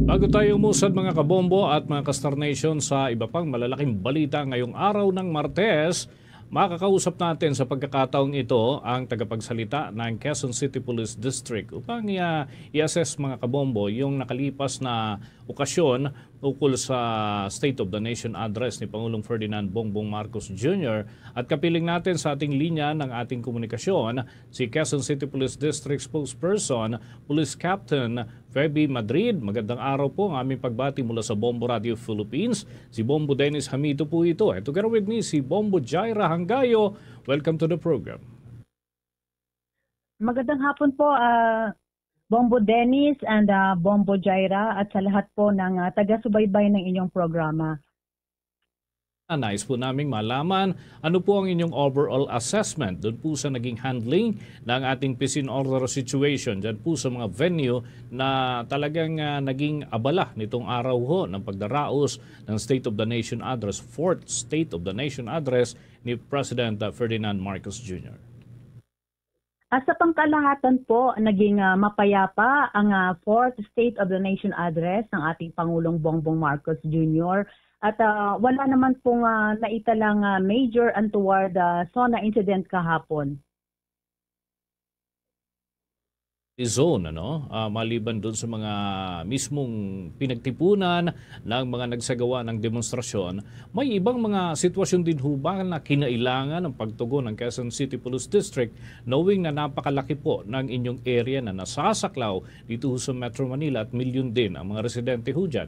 Bago tayo umusad, mga kabombo at mga ka-Star Nation, sa iba pang malalaking balita ngayong araw ng Martes, makakausap natin sa pagkakataong ito ang tagapagsalita ng Quezon City Police District upang i- i-assess, mga kabombo, yung nakalipas na okasyon ukol sa State of the Nation Address ni Pangulong Ferdinand Bongbong Marcos Junior. At kapiling natin sa ating linya ng ating komunikasyon si Quezon City Police District Spokesperson, Police Captain Feby Madrid. Magandang araw po ang aming pagbati mula sa Bombo Radio Philippines. Si Bombo Dennis Hamito po ito. And together with me, si Bombo Jaira Hangayo. Welcome to the program. Magandang hapon po, ah, Bombo Dennis and, ah, Bombo Jaira, at sa lahat po ng, ah, taga-subaybay ng inyong programa. Ah, nais po naming malaman, ano po ang inyong overall assessment doon po sa naging handling ng ating peace and order situation dyan po sa mga venue na talagang, ah, naging abala nitong araw ho ng pagdaraos ng State of the Nation Address, fourth State of the Nation Address ni President, ah, Ferdinand Marcos Junior? Ah, sa pangkalahatan po, naging, ah, mapayapa ang, ah, fourth State of the Nation Address ng ating Pangulong Bongbong Marcos Junior. At, ah, wala naman pong, ah, naitalang, ah, major untoward, ah, SONA incident kahapon. Zone, ano? Ah, maliban doon sa mga mismong pinagtipunan ng mga nagsagawa ng demonstrasyon, may ibang mga sitwasyon din ho ba na kinailangan ng pagtugon ng Quezon City Police District, knowing na napakalaki po ng inyong area na nasasaklaw dito ho sa Metro Manila at milyon din ang mga residente ho dyan?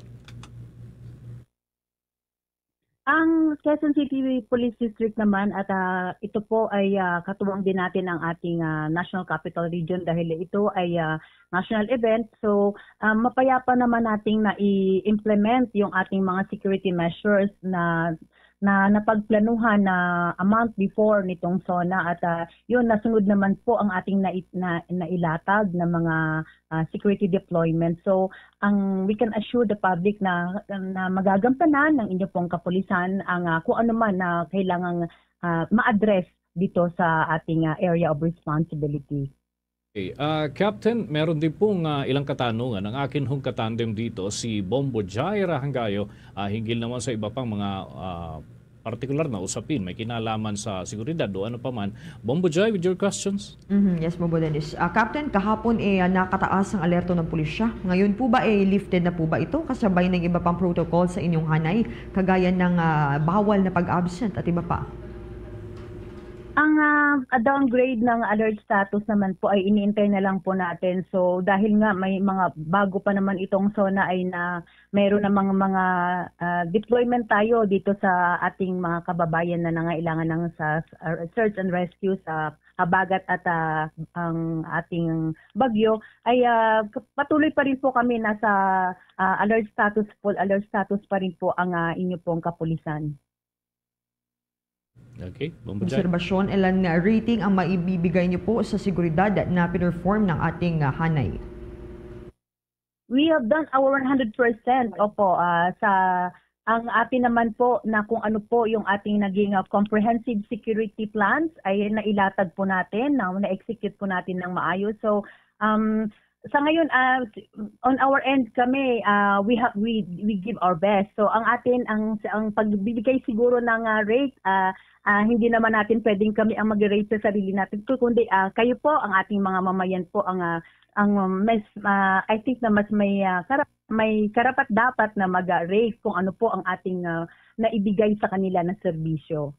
Ang Quezon City Police District naman, at, ah, ito po ay, ah, katuwang din natin ang ating, ah, National Capital Region dahil ito ay, ah, national event. So, ah, mapayapa naman nating nai-implement yung ating mga security measures na, na napagplanuhan na a month before nitong SONA. At, ah, yun, nasunod naman po ang ating nai-, na, nailatag na mga, ah, security deployment. So, ang, we can assure the public na, na magagampanan ng inyo pong kapulisan ang, ah, kung ano man na kailangang, ah, ma-address dito sa ating, ah, area of responsibility. Okay. Ah, Captain, meron din pong, ah, ilang katanungan. Ang akin hong katandem dito, si Bombo Jair Hangayo, ah, hinggil naman sa iba pang mga, ah, partikular na usapin may kinalaman sa seguridad o ano pa man. Bombo Jai, with your questions? Mhm, yes, Bombo Dennis. Ah, Captain, kahapon, eh, ah, nakataas ang alerto ng pulisya. Ngayon po ba, eh, lifted na po ba ito kasabay ng iba pang protocol sa inyong hanay, kagaya ng, ah, bawal na pag-absent at iba pa? Ang, ah, downgrade ng alert status naman po ay iniintay na lang po natin. So, dahil nga may mga bago pa naman itong SONA ay na mayroon namang mga, ah, deployment tayo dito sa ating mga kababayan na nangailangan ng sa, ah, search and rescue sa habagat at, ah, ang ating bagyo ay, ah, patuloy pa rin po kami nasa, ah, alert status, full alert status pa rin po ang, ah, inyo pong kapulisan. Okay, Bombo Jai. Obserbasyon, ilan nga rating ang maibibigay niyo po sa seguridad na pinerform ng ating, ah, hanay? We have done our one hundred percent. Opo, ah, sa ang atin naman po na kung ano po yung ating naging, ah, comprehensive security plans ay nailatag po natin, na na-execute po natin ng maayos. So, um, sa ngayon, ah, on our end kami, ah, we have we we give our best. So ang atin ang ang pagbibigay siguro ng, ah, rate, ah, ah, hindi naman natin pwedeng kami ang mag-rate sa sarili natin, ku- kundi, ah, kayo po ang ating mga mamayan po ang, ah, ang mas, ah, I think na mas may, ah, karap- may karapat dapat na mag-rate kung ano po ang ating, ah, naibigay sa kanila na serbisyo.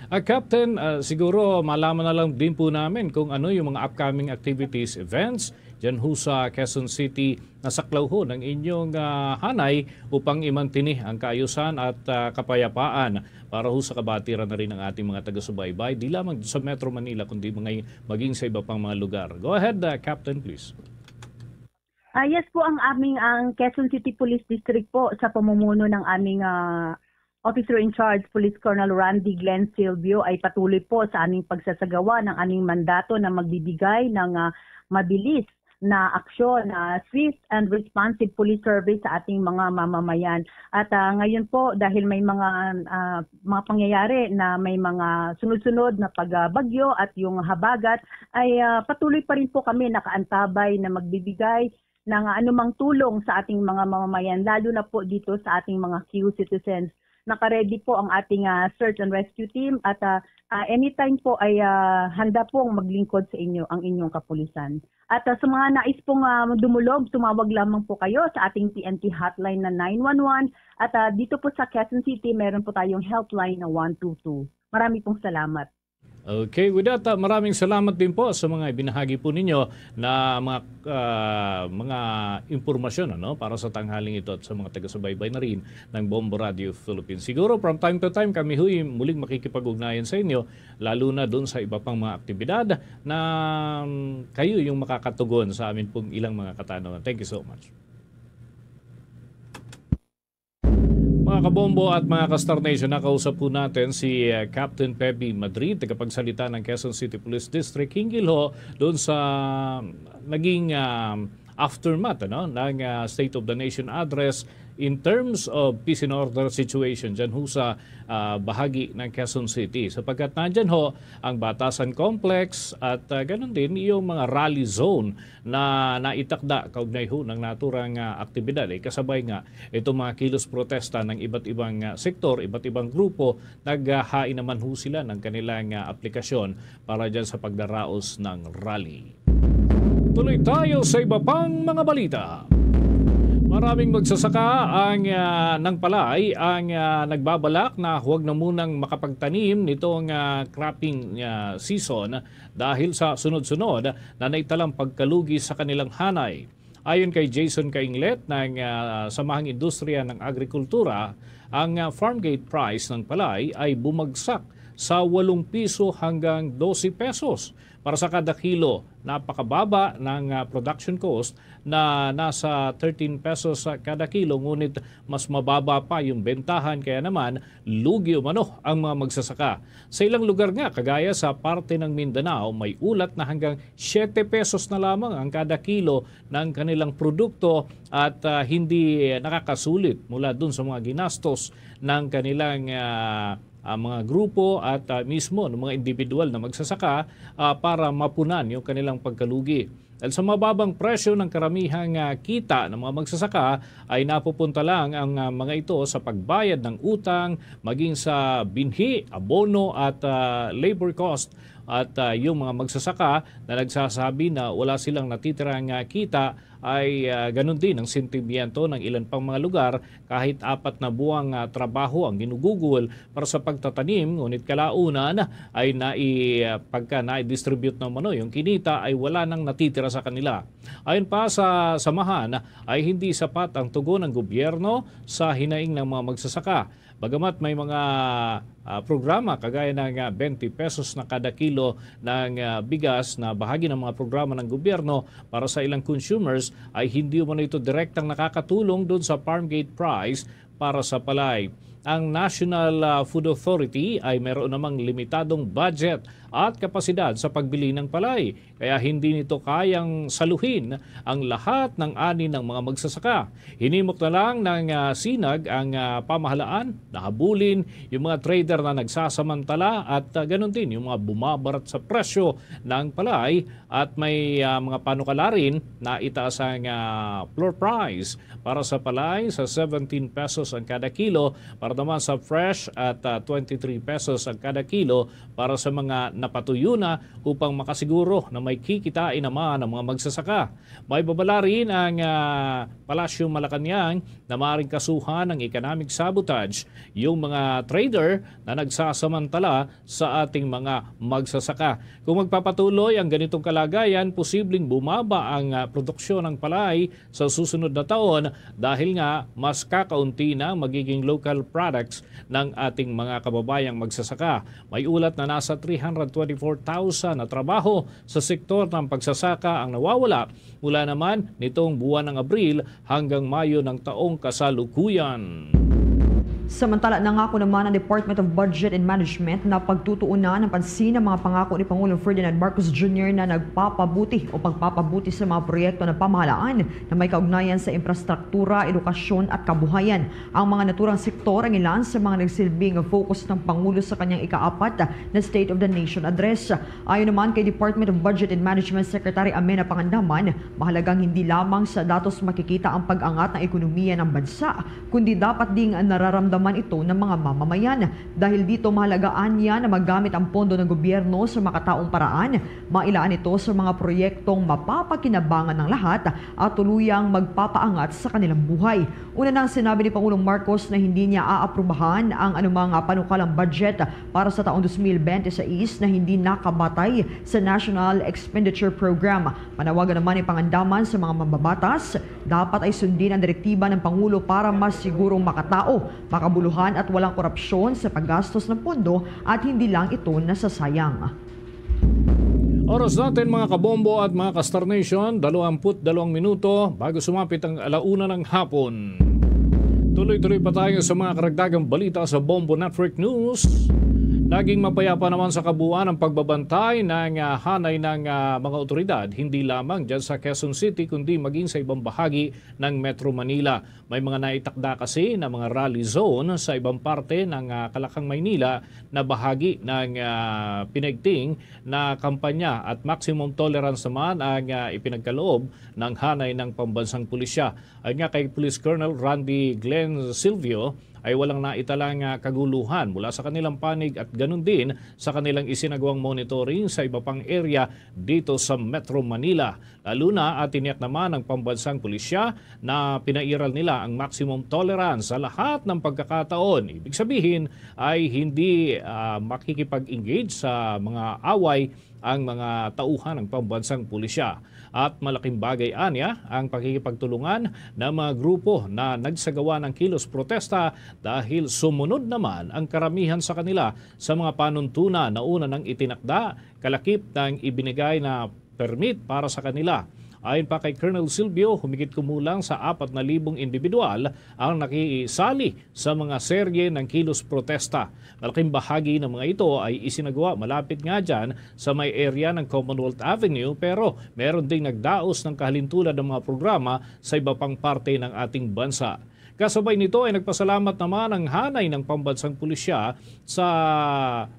Ah, Captain, ah, siguro malaman na lang din po namin kung ano yung mga upcoming activities, events dyan ho sa Quezon City na saklaw ho ng inyong, ah, hanay upang imantini ang kaayusan at, ah, kapayapaan para ho sa kabatiran na rin ng ating mga taga-subaybay, di lamang sa Metro Manila kundi mga, maging sa iba pang mga lugar. Go ahead, ah, Captain, please. Ah, yes po, ang aming, ang Quezon City Police District po sa pamumuno ng aming, ah, Officer in Charge, Police Colonel Randy Glenn Silvio, ay patuloy po sa aming pagsasagawa ng aming mandato na magbibigay ng, ah, mabilis na aksyon, na swift and responsive police service sa ating mga mamamayan. At, ah, ngayon po, dahil may mga, ah, mga pangyayari na may mga sunod-sunod na pagbagyo at yung habagat, ay, ah, patuloy pa rin po kami nakaantabay na magbibigay ng anumang tulong sa ating mga mamamayan, lalo na po dito sa ating mga Q citizens. Naka-ready po ang ating, ah, search and rescue team at, ah, ah, anytime po ay, ah, handa pong maglingkod sa inyo ang inyong kapulisan. At, ah, sa mga nais pong, ah, dumulog, tumawag lamang po kayo sa ating P N P hotline na nine one one at, ah, dito po sa Quezon City meron po tayong helpline na one two two. Marami pong salamat. Okay, with that, ah, maraming salamat din po sa mga ibinahagi po ninyo na mga, ah, mga impormasyon, ano, para sa tanghaling ito at sa mga taga-subaybay na rin ng Bombo Radio Philippines. Siguro from time to time kami ho'y muling makikipag-ugnayan sa inyo, lalo na dun sa iba pang mga aktibidad na, mm, kayo yung makakatugon sa amin pong ilang mga katanungan. Thank you so much. Mga kabombo at mga ka-Star Nation, nakausap po natin si, uh, Captain Pepe Madrid, tagapagsalita ng Quezon City Police District, hinggil ho doon sa naging, um, aftermath, ano, ng, uh, State of the Nation Address in terms of peace and order situation dyan ho sa, uh, bahagi ng Quezon City. Sapagkat nandyan ho ang Batasan Complex at, uh, ganun din yung mga rally zone na naitakda kaugnay ho ng naturang, ah, aktibidad, ay kasabay nga itong mga kilos protesta ng iba't ibang, ah, sektor, iba't ibang grupo, naghahain naman ho sila ng kanilang, ah, aplikasyon para dyan sa pagdaraos ng rally. Tuloy tayo sa iba pang mga balita. Maraming magsasaka ang, ah, ng palay ang, ah, nagbabalak na huwag na munang makapagtanim nitong, ah, cropping, ah, season dahil sa sunod-sunod na naitalang pagkalugi sa kanilang hanay. Ayon kay Jason Kainglet ng, ah, Samahang Industriya ng Agrikultura, ang, ah, farm gate price ng palay ay bumagsak sa walong piso hanggang dose pesos para sa kada kilo. Napakababa ng, ah, production cost na nasa thirteen pesos sa kada kilo, ngunit mas mababa pa yung bentahan, kaya naman lugi umano ang mga magsasaka. Sa ilang lugar nga, kagaya sa parte ng Mindanao, may ulat na hanggang siyete pesos na lamang ang kada kilo ng kanilang produkto at, ah, hindi nakakasulit mula dun sa mga ginastos ng kanilang, ah, ah, mga grupo at, ah, mismo ng mga individual na magsasaka, ah, para mapunan yung kanilang pagkalugi. Dahil sa mababang presyo ng karamihang, ah, kita ng mga magsasaka ay napupunta lang ang, ah, mga ito sa pagbayad ng utang, maging sa binhi, abono at, ah, labor cost. At, ah, yung mga magsasaka na nagsasabi na wala silang natitirang, ah, kita ay, ah, ganun din ang sentimiento ng ilan pang mga lugar kahit apat na buwang, ah, trabaho ang ginugugol para sa pagtatanim, ngunit kalaunan ay nai-, ah, pagka na-distribute na umano yung kinita ay wala nang natitira sa kanila. Ayon pa sa samahan, ay hindi sapat ang tugon ng gobyerno sa hinaing ng mga magsasaka. Bagamat may mga, ah, programa kagaya ng, ah, twenty pesos na kada kilo ng, ah, bigas na bahagi ng mga programa ng gobyerno para sa ilang consumers, ay hindi umano ito direktang nakakatulong doon sa farm gate price para sa palay. Ang National, ah, Food Authority ay mayroon namang limitadong budget at kapasidad sa pagbili ng palay, kaya hindi nito kayang saluhin ang lahat ng ani ng mga magsasaka. Hinimok na lang ng, ah, sinag ang, ah, pamahalaan na habulin yung mga trader na nagsasamantala at, ah, ganun din yung mga bumabarat sa presyo ng palay at may, ah, mga panukala rin na itaas ang, ah, floor price para sa palay sa seventeen pesos ang kada kilo, para naman sa fresh at, ah, twenty-three pesos ang kada kilo para sa mga napatuyo na, upang makasiguro na may kikitain naman ang mga magsasaka. May babala rin ang, ah, Palasyo Malacañang na maaaring kasuhan ng economic sabotage yung mga trader na nagsasamantala sa ating mga magsasaka. Kung magpapatuloy ang ganitong kalagayan, posibleng bumaba ang, ah, produksyon ng palay sa susunod na taon dahil nga mas kakaunti na ang magiging local products ng ating mga kababayang magsasaka. May ulat na nasa three hundred twenty-four thousand na trabaho sa sektor ng pagsasaka ang nawawala mula naman nitong buwan ng Abril hanggang Mayo ng taong kasalukuyan. Samantala, nangako naman ang Department of Budget and Management na pagtutuunan ng pansin ang mga pangako ni Pangulong Ferdinand Marcos Junior na nagpapabuti o pagpapabuti sa mga proyekto ng pamahalaan na may kaugnayan sa infrastruktura, edukasyon at kabuhayan. Ang mga naturang sektor ang ilan sa mga nagsilbing focus ng Pangulo sa kanyang ikaapat na State of the Nation Address. Ayon naman kay Department of Budget and Management Secretary Amena Pangandaman, mahalagang hindi lamang sa datos makikita ang pag-angat ng ekonomiya ng bansa, kundi dapat ding nararamdaman ito ng mga mamamayan. Dahil dito, mahalaga anya na magamit ang pondo ng gobyerno sa makataong paraan, mailaan ito sa mga proyektong mapapakinabangan ng lahat at tuluyang magpapaangat sa kanilang buhay. Una nang sinabi ni Pangulong Marcos na hindi niya aaprubahan ang anumang panukalang budget para sa taong twenty twenty-six na hindi nakabatay sa National Expenditure Program. Panawagan naman ni Pangandaman sa mga mambabatas, dapat ay sundin ang direktiba ng Pangulo para mas sigurong makatao, makabuluhan at walang korupsyon sa paggastos ng pondo at hindi lang ito nasasayang. Oras natin, mga kabombo at mga ka-Star Nation, dalawampu't dalawang minuto bago sumapit ang alauna ng hapon. Tuloy-tuloy pa tayo sa mga karagdagang balita sa Bombo Network News. Naging mapayapa naman sa kabuuan ang pagbabantay ng, ah, hanay ng, ah, mga otoridad, hindi lamang dyan sa Quezon City, kundi maging sa ibang bahagi ng Metro Manila. May mga naitakda kasi na mga rally zone sa ibang parte ng, ah, Kalakang Maynila na bahagi ng, ah, pinaigting na kampanya at maximum tolerance naman ang, ah, ipinagkaloob ng hanay ng pambansang pulisya. Ayon nga kay Police Colonel Randy Glenn Silvio, ay walang naitalang, ah, kaguluhan mula sa kanilang panig at ganun din sa kanilang isinagawang monitoring sa iba pang area dito sa Metro Manila. Lalo na, ah, tiniyak naman ng pambansang pulisya na pinairal nila ang maximum tolerance sa lahat ng pagkakataon. Ibig sabihin ay hindi, ah, makikipag-engage sa mga away ang mga tauhan ng pambansang pulisya. At malaking bagay anya ang pakikipagtulungan ng mga grupo na nagsagawa ng kilos protesta dahil sumunod naman ang karamihan sa kanila sa mga panuntunan na una nang itinakda kalakip ng ibinigay na permit para sa kanila. Ayon pa kay Colonel Silvio, humigit kumulang sa apat na libong individual ang nakisali sa mga serye ng kilos protesta. Malaking bahagi ng mga ito ay isinagawa malapit nga dyan sa may area ng Commonwealth Avenue, pero meron ding nagdaos ng kahalintulad ng mga programa sa iba pang parte ng ating bansa. Kasabay nito ay nagpasalamat naman ang hanay ng pambansang pulisya sa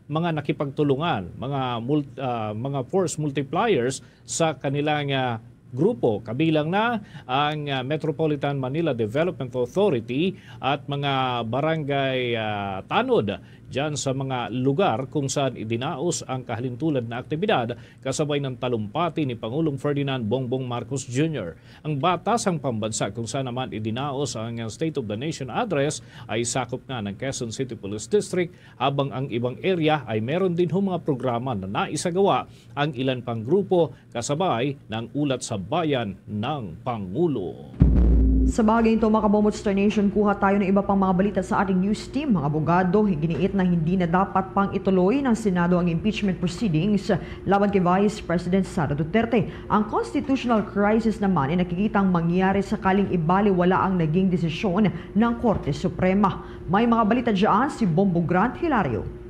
mga nakipagtulungan, mga mul-, ah, mga force multipliers sa kanilang, ah, grupo, kabilang na ang, ah, Metropolitan Manila Development Authority at mga barangay, ah, tanod dyan sa mga lugar kung saan idinaos ang kahalintulad na aktibidad kasabay ng talumpati ni Pangulong Ferdinand Bongbong Marcos Junior. Ang batas sang pambansa kung saan naman idinaos ang State of the Nation Address ay sakop nga ng Quezon City Police District, habang ang ibang area ay meron din ho mga programa na naisagawa ang ilan pang grupo kasabay ng ulat sa bayan ng Pangulo. Sa bagay nito, mga kabombo, Star Nation, kuha tayo ng iba pang mga balita sa ating news team. Mga abogado, giniit na hindi na dapat pang ituloy ng Senado ang impeachment proceedings laban kay Vice President Sara Duterte. Ang constitutional crisis naman ay nakikitang mangyari sakaling ibaliwala ang naging desisyon ng Korte Suprema. May mga balita dyan si Bombo Grant Hilario.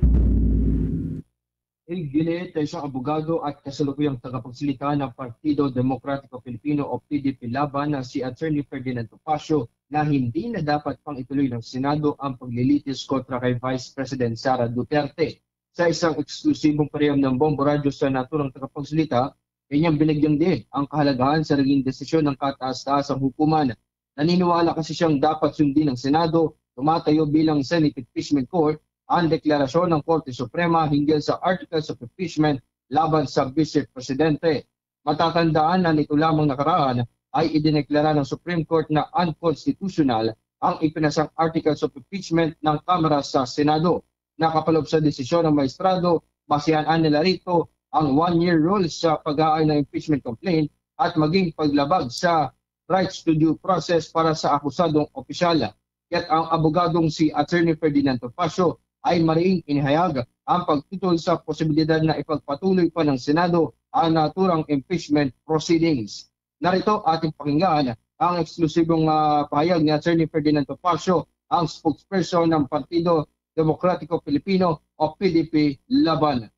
Iginiit sa isang abogado at kasalukuyang tagapagsalita ng Partido Demokratiko Pilipino o P D P Laban na si Attorney Ferdinand Topacio na hindi na dapat pang ituloy ng Senado ang paglilitis kontra kay Vice President Sara Duterte. Sa isang eksklusibong panayam ng Bombo Radyo sa naturang tagapagsalita, kanyang binagyang diin ang kahalagahan sa naging desisyon ng kataas-taasang hukuman. Naniniwala kasi siyang dapat sundin ng Senado, tumatayo bilang Senate Impeachment Court, ang deklarasyon ng Korte Suprema hinggil sa Articles of Impeachment laban sa Vice Presidente. Matatandaan na nito lamang nakaraan ay idineklara ng Supreme Court na unconstitutional ang ipinasang Articles of Impeachment ng Kamara sa Senado. Nakapaloob sa desisyon ng maestrado, basihan nila rito ang one-year rule sa pag-aay ng impeachment complaint at maging paglabag sa rights to due process para sa akusadong opisyal. Kaya't ang abogadong si Attorney Ferdinand Topacio ay mariing inihayag ang pagtutol sa posibilidad na ipagpatuloy pa ng Senado ang naturang impeachment proceedings. Narito ating pakinggan ang eksklusibong, ah, pahayag ni Attorney Ferdinand Topacio, ang spokesperson ng Partido Demokratiko Pilipino o P D P Laban.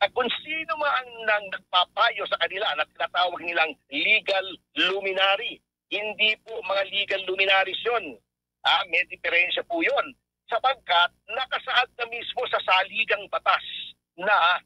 At kung sino man ang nagpapayo sa kanila na tinatawag nilang legal luminary, hindi po mga legal luminaries yun. Ah, may diferensya po yun. Sapagkat nakasaad na mismo sa saligang batas na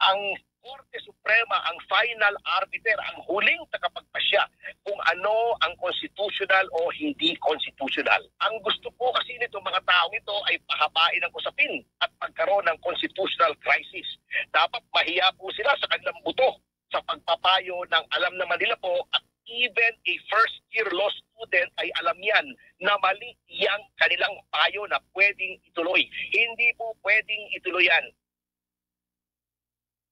ang Korte Suprema ang final arbiter, ang huling tagapagpasya kung ano ang constitutional o hindi constitutional. Ang gusto po kasi nitong mga taong ito ay pahabain ang usapin at pagkaroon ng constitutional crisis. Dapat mahiya po sila sa kanilang buto sa pagpapayo ng alam naman nila po at even a first year law student ay alam yan na mali yang kanilang payo na pwedeng ituloy. Hindi po pwedeng ituloy yan.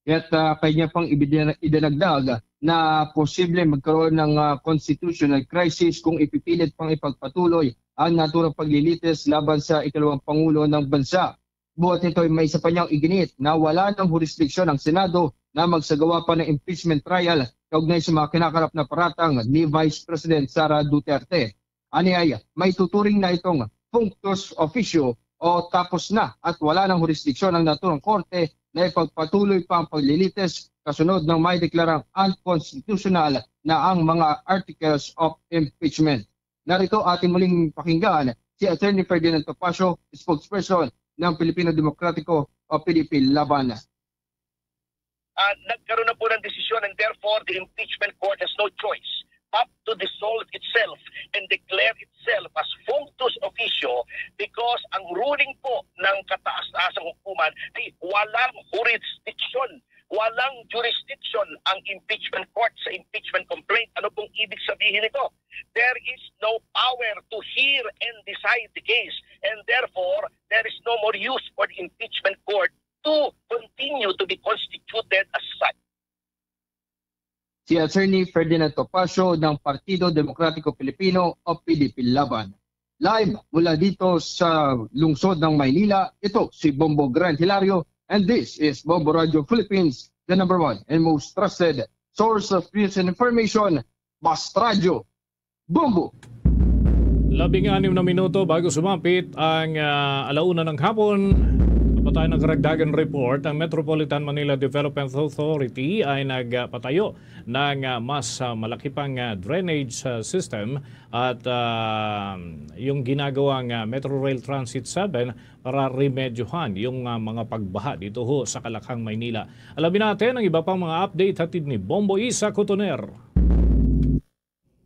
At, ah, kanya pang ibidina-, idinagdag na posible magkaroon ng, ah, constitutional crisis kung ipipilit pang ipagpatuloy ang naturang paglilitis laban sa ikalawang pangulo ng bansa. Buot nito ay may isa pa niyang iginiit na wala ng jurisdiction ang Senado na magsagawa pa ng impeachment trial kaugnay sa mga kinakarap na paratang ni Vice President Sara Duterte. Ani ay may tuturing na itong functus officio o tapos na at wala ng jurisdiksyon ang naturang korte na ipagpatuloy pa ang paglilitis kasunod ng may deklarang unconstitutional na ang mga articles of impeachment. Narito ating muling pakinggan si Attorney Ferdinand Topacio, spokesperson ng Filipino Demokratiko o P D P Laban. Ah, nagkaroon na po ng desisyon and therefore the impeachment court has no choice but to dissolve itself and declare itself as functus officio because ang ruling po ng kataas-taasang hukuman ay walang jurisdiction. Walang jurisdiction ang impeachment court sa impeachment complaint. Ano pong ibig sabihin nito? There is no power to hear and decide the case, and therefore, there is no more use for the impeachment court to continue to be constituted as such. Si Attorney Ferdinand Topacio ng Partido Demokratiko Pilipino o P D P Laban. Live mula dito sa lungsod ng Maynila, ito si Bombo Grant Hilario, and this is Bombo Radio Philippines, the number one and most trusted source of news and information. Basta Radyo, Bombo! Labing anim na minuto bago sumapit ang, ah, alauna ng hapon. Tayo ng karagdagan report, ang Metropolitan Manila Development Authority ay nagpatayo ng, ah, mas, ah, malaki pang, ah, drainage, ah, system at, ah, yung ginagawang, ah, Metro Rail Transit seven para remedyohan yung, ah, mga pagbaha dito ho sa Calakhang, Maynila. Alamin natin ang iba pang mga update hatid ni Bombo Isa Cotoner.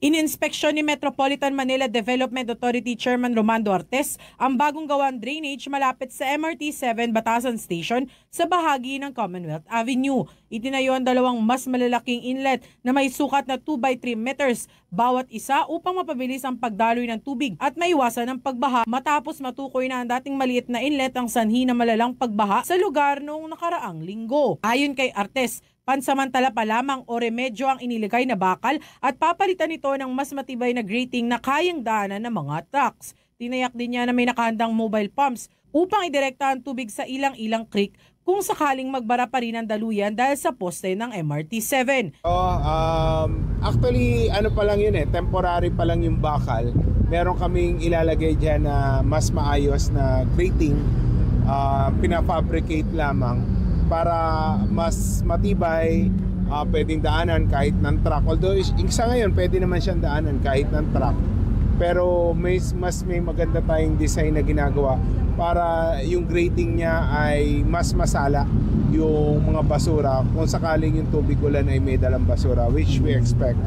Ininspeksyon ni Metropolitan Manila Development Authority Chairman Romando Artes ang bagong gawang drainage malapit sa M R T seven Batasan Station sa bahagi ng Commonwealth Avenue. Itinayo ang dalawang mas malalaking inlet na may sukat na two by three meters bawat isa upang mapabilis ang pagdaloy ng tubig at maiwasan ang pagbaha matapos matukoy na ang dating maliit na inlet ang sanhi ng malalang pagbaha sa lugar noong nakaraang linggo. Ayon kay Artes, pansamantala pa lamang o remedyo ang iniligay na bakal at papalitan ito ng mas matibay na grating na kayang daanan ng mga trucks. Tinayak din niya na may nakahandang mobile pumps upang idirekta ang tubig sa Ilang-Ilang Creek kung sakaling magbara pa rin ang daluyan dahil sa poste ng M R T seven. Oh, um, actually, ano pa lang yun eh, temporary pa lang yung bakal. Meron kaming ilalagay dyan na mas maayos na grating, ah, pinafabricate lamang para mas matibay, ah, pwedeng daanan kahit ng truck. Although is- yung sa ngayon, pwede naman siyang daanan kahit ng truck. Pero may, mas may maganda tayong design na ginagawa para yung grating niya ay mas masala yung mga basura kung sakaling yung tubig ulan ay may dalang basura, which we expect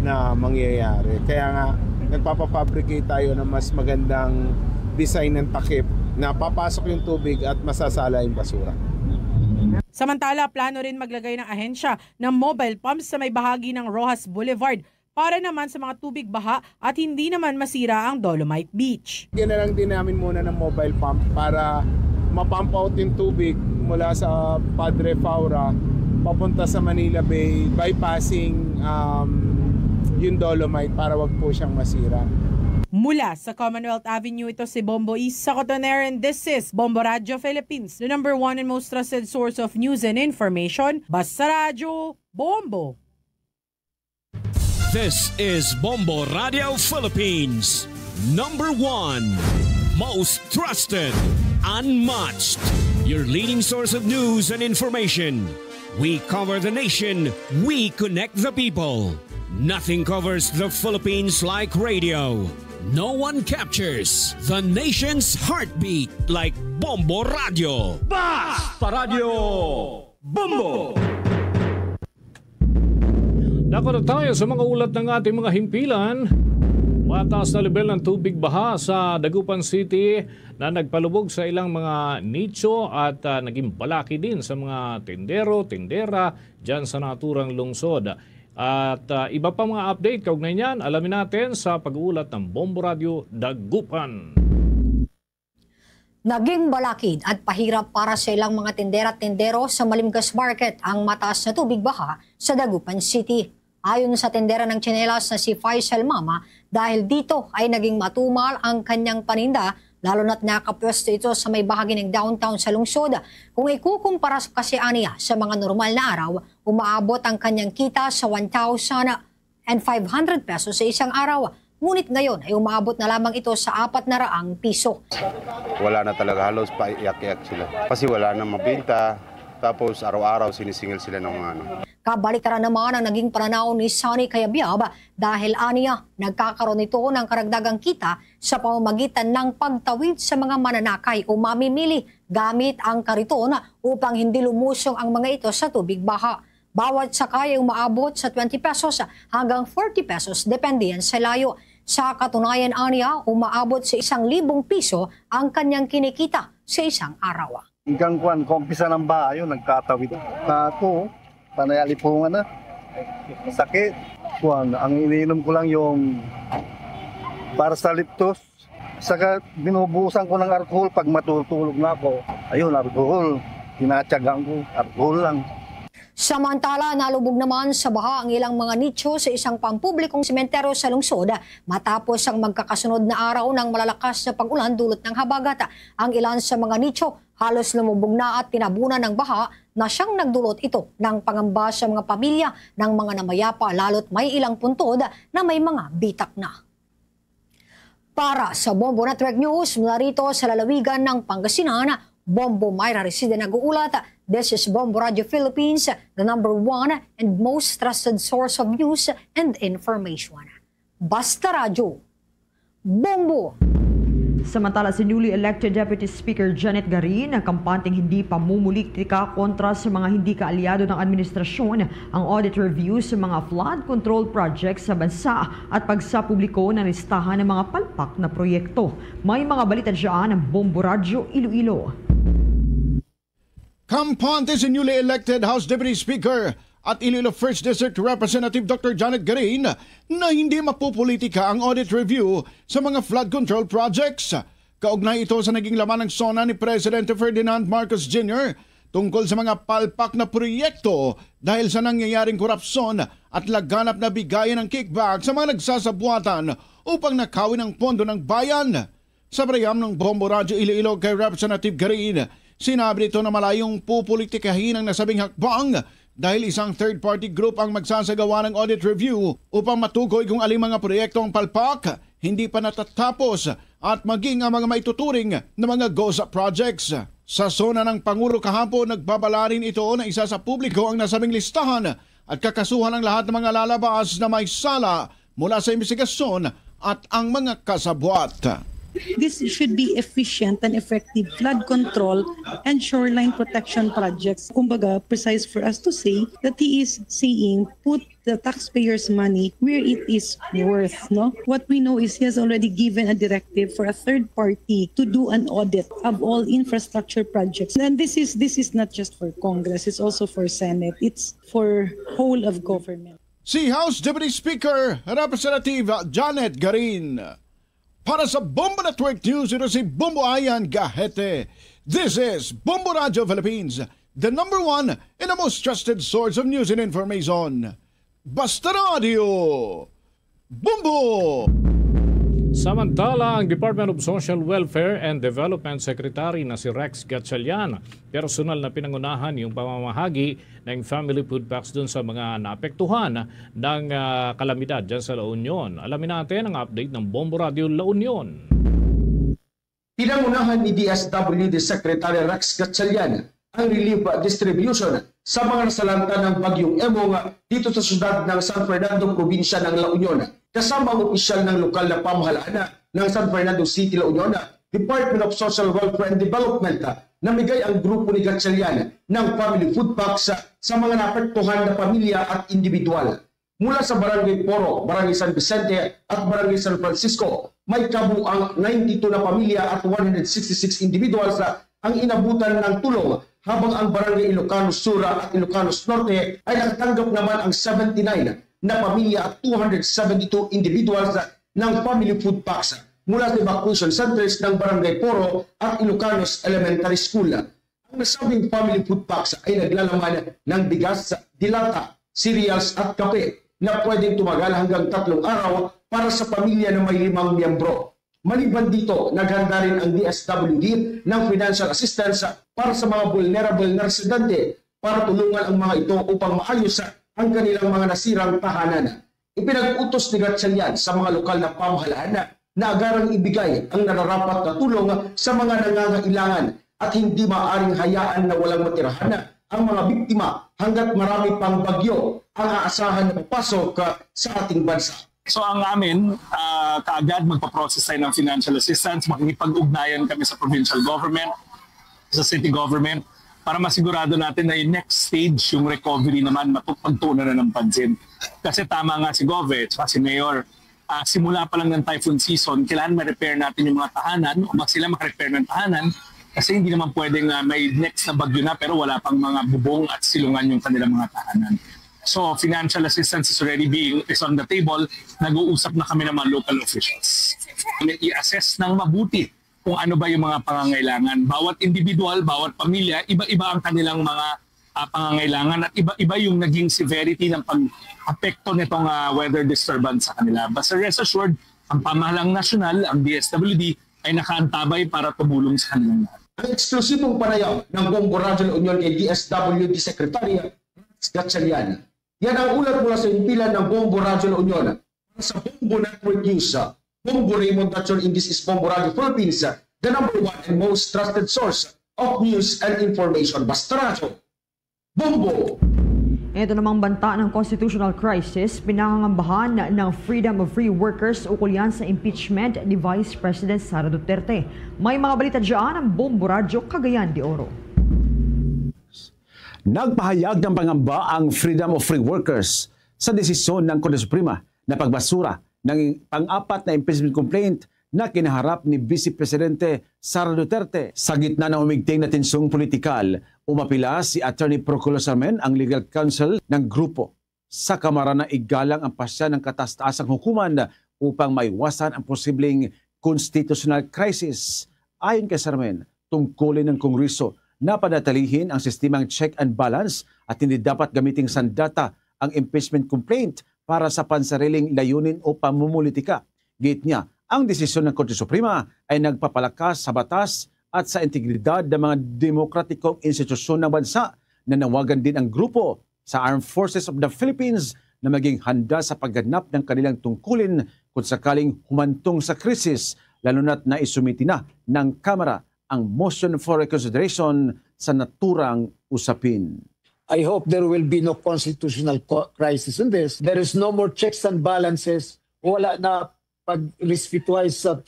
na mangyayari. Kaya nga, nagpapafabricate tayo ng mas magandang design ng takip na papasok yung tubig at masasala yung basura. Samantala, plano rin maglagay ng ahensya ng mobile pumps sa may bahagi ng Roxas Boulevard para naman sa mga tubig baha at hindi naman masira ang Dolomite Beach. Lagyan na lang din namin muna ng mobile pump para ma-pump out yung tubig mula sa Padre Faura papunta sa Manila Bay, bypassing, um, yung Dolomite para wag po siyang masira. Mula sa Commonwealth Avenue, ito si Bombo Isa Cotoner, and this is Bombo Radio Philippines, the number one and most trusted source of news and information. Basta Radyo, Bombo! This is Bombo Radio Philippines, number one, most trusted, unmatched, your leading source of news and information. We cover the nation, we connect the people. Nothing covers the Philippines like radio. No one captures the nation's heartbeat like Bombo Radio. Basta Radio Bombo! Dako na tayo sa mga ulat ng ating mga himpilan. Mataas na level ng tubig baha sa Dagupan City na nagpalubog sa ilang mga nicho at, ah, naging balaki din sa mga tindero, tindera dyan sa naturang lungsod. At, ah, iba pa mga update kaugnay niyan, alamin natin sa pag-uulat ng Bombo Radio Dagupan. Naging balakid at pahirap para sa ilang mga tindera at tindero sa Malimgas Market ang mataas na tubig baha sa Dagupan City. Ayon sa tindera ng tsinelas na si Faisal Mama, dahil dito ay naging matumal ang kanyang paninda, lalo na't nakapwesto ito sa may bahagi ng downtown sa lungsod. Kung ikukumpara kasi aniya sa mga normal na araw, umaabot ang kanyang kita sa one thousand and five hundred pesos sa isang araw. Ngunit ngayon ay umaabot na lamang ito sa apat na raang piso. Wala na talaga, halos paiyak-iyak sila. Kasi wala na mabenta, tapos araw-araw sinisingil sila ng mga ano. Kabaliktaran naman ang naging pananaw ni Sonny Cayabyab dahil aniya nagkakaroon ito ng karagdagang kita sa pamamagitan ng pagtawid sa mga mananakay o mamimili gamit ang kariton upang hindi lumusong ang mga ito sa tubig baha. Bawat sakay ay umaabot sa twenty pesos hanggang forty pesos, depende yan sa layo. Sa katunayan, aniya, umaabot sa isang libong piso ang kanyang kinikita sa isang araw. Hanggang kwan, kung umpisa ng baha, yun, nagtatawid. Sa ako, panay alipungan na. Sakit. Kwan, ang iniinom ko lang yung para sa liptos. Saka binubusan ko ng alcohol pag matutulog na ako. Ayun, alcohol. Tinatyagaan ko, alcohol lang. Samantala, nalubog naman sa baha ang ilang mga nicho sa isang pampublikong sementeryo sa lungsod matapos ang magkakasunod na araw ng malalakas na pag-ulan dulot ng habagat. Ang ilan sa mga nicho halos lumubog na at tinabunan ng baha na siyang nagdulot ito ng pangamba sa mga pamilya ng mga namayapa, lalo't may ilang puntod na may mga bitak na. Para sa Bombo Network News, mula rito sa lalawigan ng Pangasinan, Bombo Myra Reside nag-uulat, this is Bombo Radio Philippines, the number one and most trusted source of news and information. Basta Radyo, Bombo! Samantala, si newly elected Deputy Speaker Janet Garin nagkampanteng hindi pamumulitika kontra sa mga hindi kaalyado ng administrasyon ang audit review sa mga flood control projects sa bansa at pagsapubliko ng listahan ng mga palpak na proyekto. May mga balita dyan ang Bombo Radyo Iloilo. Kampante si newly elected House Deputy Speaker at Iloilo First District Representative Doctor Janet Garin na hindi mapupolitika ang audit review sa mga flood control projects. Kaugnay ito sa naging laman ng SONA ni Presidente Ferdinand Marcos Junior tungkol sa mga palpak na proyekto dahil sa nangyayaring korupsyon at laganap na bigayan ang kickback sa mga nagsasabuatan upang nakawin ang pondo ng bayan. Sa panayam ng Bombo Radyo Iloilo kay Representative Garin, sinabi nito na malayong pupolitikahin ang nasabing hakbang dahil isang third-party group ang magsasagawa ng audit review upang matukoy kung aling mga proyekto ang palpak, hindi pa natatapos, at maging ang mga maituturing na mga ghost projects. Sa SONA ng Pangulo kahapon, nagbabala rin ito na isasapubliko ang nasabing listahan at kakasuhan ang lahat ng mga lalabas na may sala mula sa imbestigasyon at ang mga kasabwat. This should be efficient and effective flood control and shoreline protection projects. Kumbaga, precise for us to say that he is saying put the taxpayers' money where it is worth, no? What we know is he has already given a directive for a third party to do an audit of all infrastructure projects. And this is this is not just for Congress, it's also for Senate. It's for whole of government. Si House Deputy Speaker Representative Janet Garin. Para sa Bombo Network News, ito si Bombo Ayan Gahete. This is Bombo Radio Philippines, the number one and the most trusted source of news and information. Basta Radio, Bombo! Samantala, ang Department of Social Welfare and Development Secretary na si Rex Gatchalian, personal na pinangunahan yung pamamahagi ng family food packs dun sa mga naapektuhan ng ah, kalamidad dyan sa La Union. Alamin natin ang update ng Bombo Radio La Union. Pinangunahan ni D S W D Secretary Rex Gatchalian ang relief distribution sa mga nasalanta ng Bagyong Emong dito sa siyudad ng San Fernando, probinsya ng La Union, kasama ang opisyal ng lokal na pamahalaan ng San Fernando City, La Union, Department of Social Welfare and Development. Namigay ang grupo ni Gatchalian ng family food packs sa mga naapektuhan na pamilya at individual. Mula sa Barangay Poro, Barangay San Vicente, at Barangay San Francisco, may kabuang ninety-two na pamilya at one hundred sixty-six individuals ang inabutan ng tulong, habang ang Barangay Ilocano Sur at Ilocano Norte ay nakatanggap naman ang seventy-nine na pamilya at two hundred seventy-two individuals ng family food packs mula sa evacuation centers ng Barangay Poro at Ilocanos Elementary School. Ang nasabing family food packs ay naglalaman ng bigas, dilata, cereals at kape na pwedeng tumagal hanggang tatlong araw para sa pamilya na may limang miyembro. Maliban dito, naghanda rin ang D S W D ng financial assistance para sa mga vulnerable na residente para tulungan ang mga ito upang maayos ang kanilang mga nasirang tahanan. Ipinag-utos ni Gatchalian sa mga lokal na pamahalaan na agarang ibigay ang nararapat na tulong sa mga nangangailangan at hindi maaaring hayaan na walang matirahan ang mga biktima hanggat marami pang bagyo ang aasahan na papasok sa ating bansa. So ang amin, uh, kaagad magpa-process tayo ng financial assistance, makikipag-ugnayan kami sa provincial government, sa city government, para masigurado natin na yung next stage, yung recovery naman, pagtuunan na ng pansin. Kasi tama nga si Gov, eh, si Mayor, uh, simula pa lang ng typhoon season, kailangan ma-repair natin yung mga tahanan o mas sila maka-repair ng tahanan kasi hindi naman pwedeng uh, may next na bagyo na pero wala pang mga bubong at silungan yung kanilang mga tahanan. So financial assistance is already being is on the table. Nag-uusap na kami ng mga local officials. I-assess ng mabuti kung ano ba yung mga pangangailangan. Bawat individual, bawat pamilya, iba-iba ang kanilang mga uh, pangangailangan at iba-iba yung naging severity ng pag-apekto nitong uh, weather disturbance sa kanila. Basta rest assured, ang pamahalang nasyonal, ang D S W D, ay nakaantabay para tumulong sa kanilang lahat. Ang eksklusibong panayam ng Bombo Radyo La Union kay D S W D Secretary Gatchalian. Yan ang ulat mula sa himpilan ng Bombo Radyo La Union. Para sa Bombo Network News, Bombo Raymond Gatchalian, this is Bombo Radyo Philippines, the number one and most trusted source of news and information. Basta Radyo, Bombo! Ito namang banta ng constitutional crisis, pinangangambahan ng Freedom of Free Workers ukol yan sa impeachment ni Vice President Sara Duterte. May mga balita dyan ang Bombo Radyo Cagayan de Oro. Nagpahayag ng pangamba ang Freedom of Free Workers sa desisyon ng Korte Suprema na pagbasura ng pang-apat na impeachment complaint na kinaharap ni Vice Presidente Sara Duterte. Sa gitna ng umigting na tensyong politikal, umapila si Attorney Proculo Sarmen, ang legal counsel ng grupo, sa Kamara na igalang ang pasya ng kataas-taasang hukuman upang maiwasan ang posibleng constitutional crisis. Ayon kay Sarmen, tungkulin ng Kongreso na panatilihin ang sistemang check and balance at hindi dapat gamiting sandata ang impeachment complaint para sa pansariling layunin o pamumulitika. Giit niya, ang desisyon ng Korte Suprema ay nagpapalakas sa batas at sa integridad ng mga demokratikong institusyon ng bansa. Nanawagan din ang grupo sa Armed Forces of the Philippines na maging handa sa pagganap ng kanilang tungkulin kung sakaling humantong sa krisis, lalo na't naisumiti na ng Kamara ang motion for reconsideration sa naturang usapin. I hope there will be no constitutional co-, crisis in this. There is no more checks and balances. Wala na pag-respetuhay sa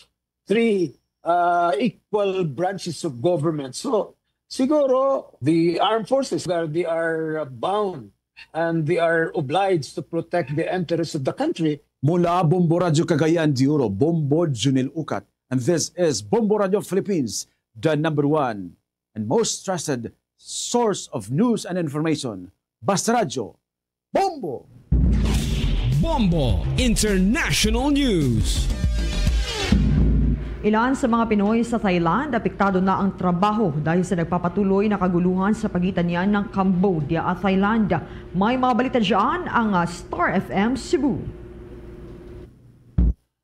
three, uh, equal branches of government. So, siguro, the armed forces, where they are bound and they are obliged to protect the interests of the country. Mula Bombo Radyo Cagayan de Oro, Bombo Junil Ukat. And this is Bombo Radyo Philippines, the number one and most trusted source of news and information. Basta Radyo, Bombo! Bombo International News. Ilan sa mga Pinoy sa Thailand apektado na ang trabaho dahil sa nagpapatuloy na kaguluhan sa pagitan niyan ng Cambodia at Thailand. May mga balita dyan ang, ah, Star F M Cebu.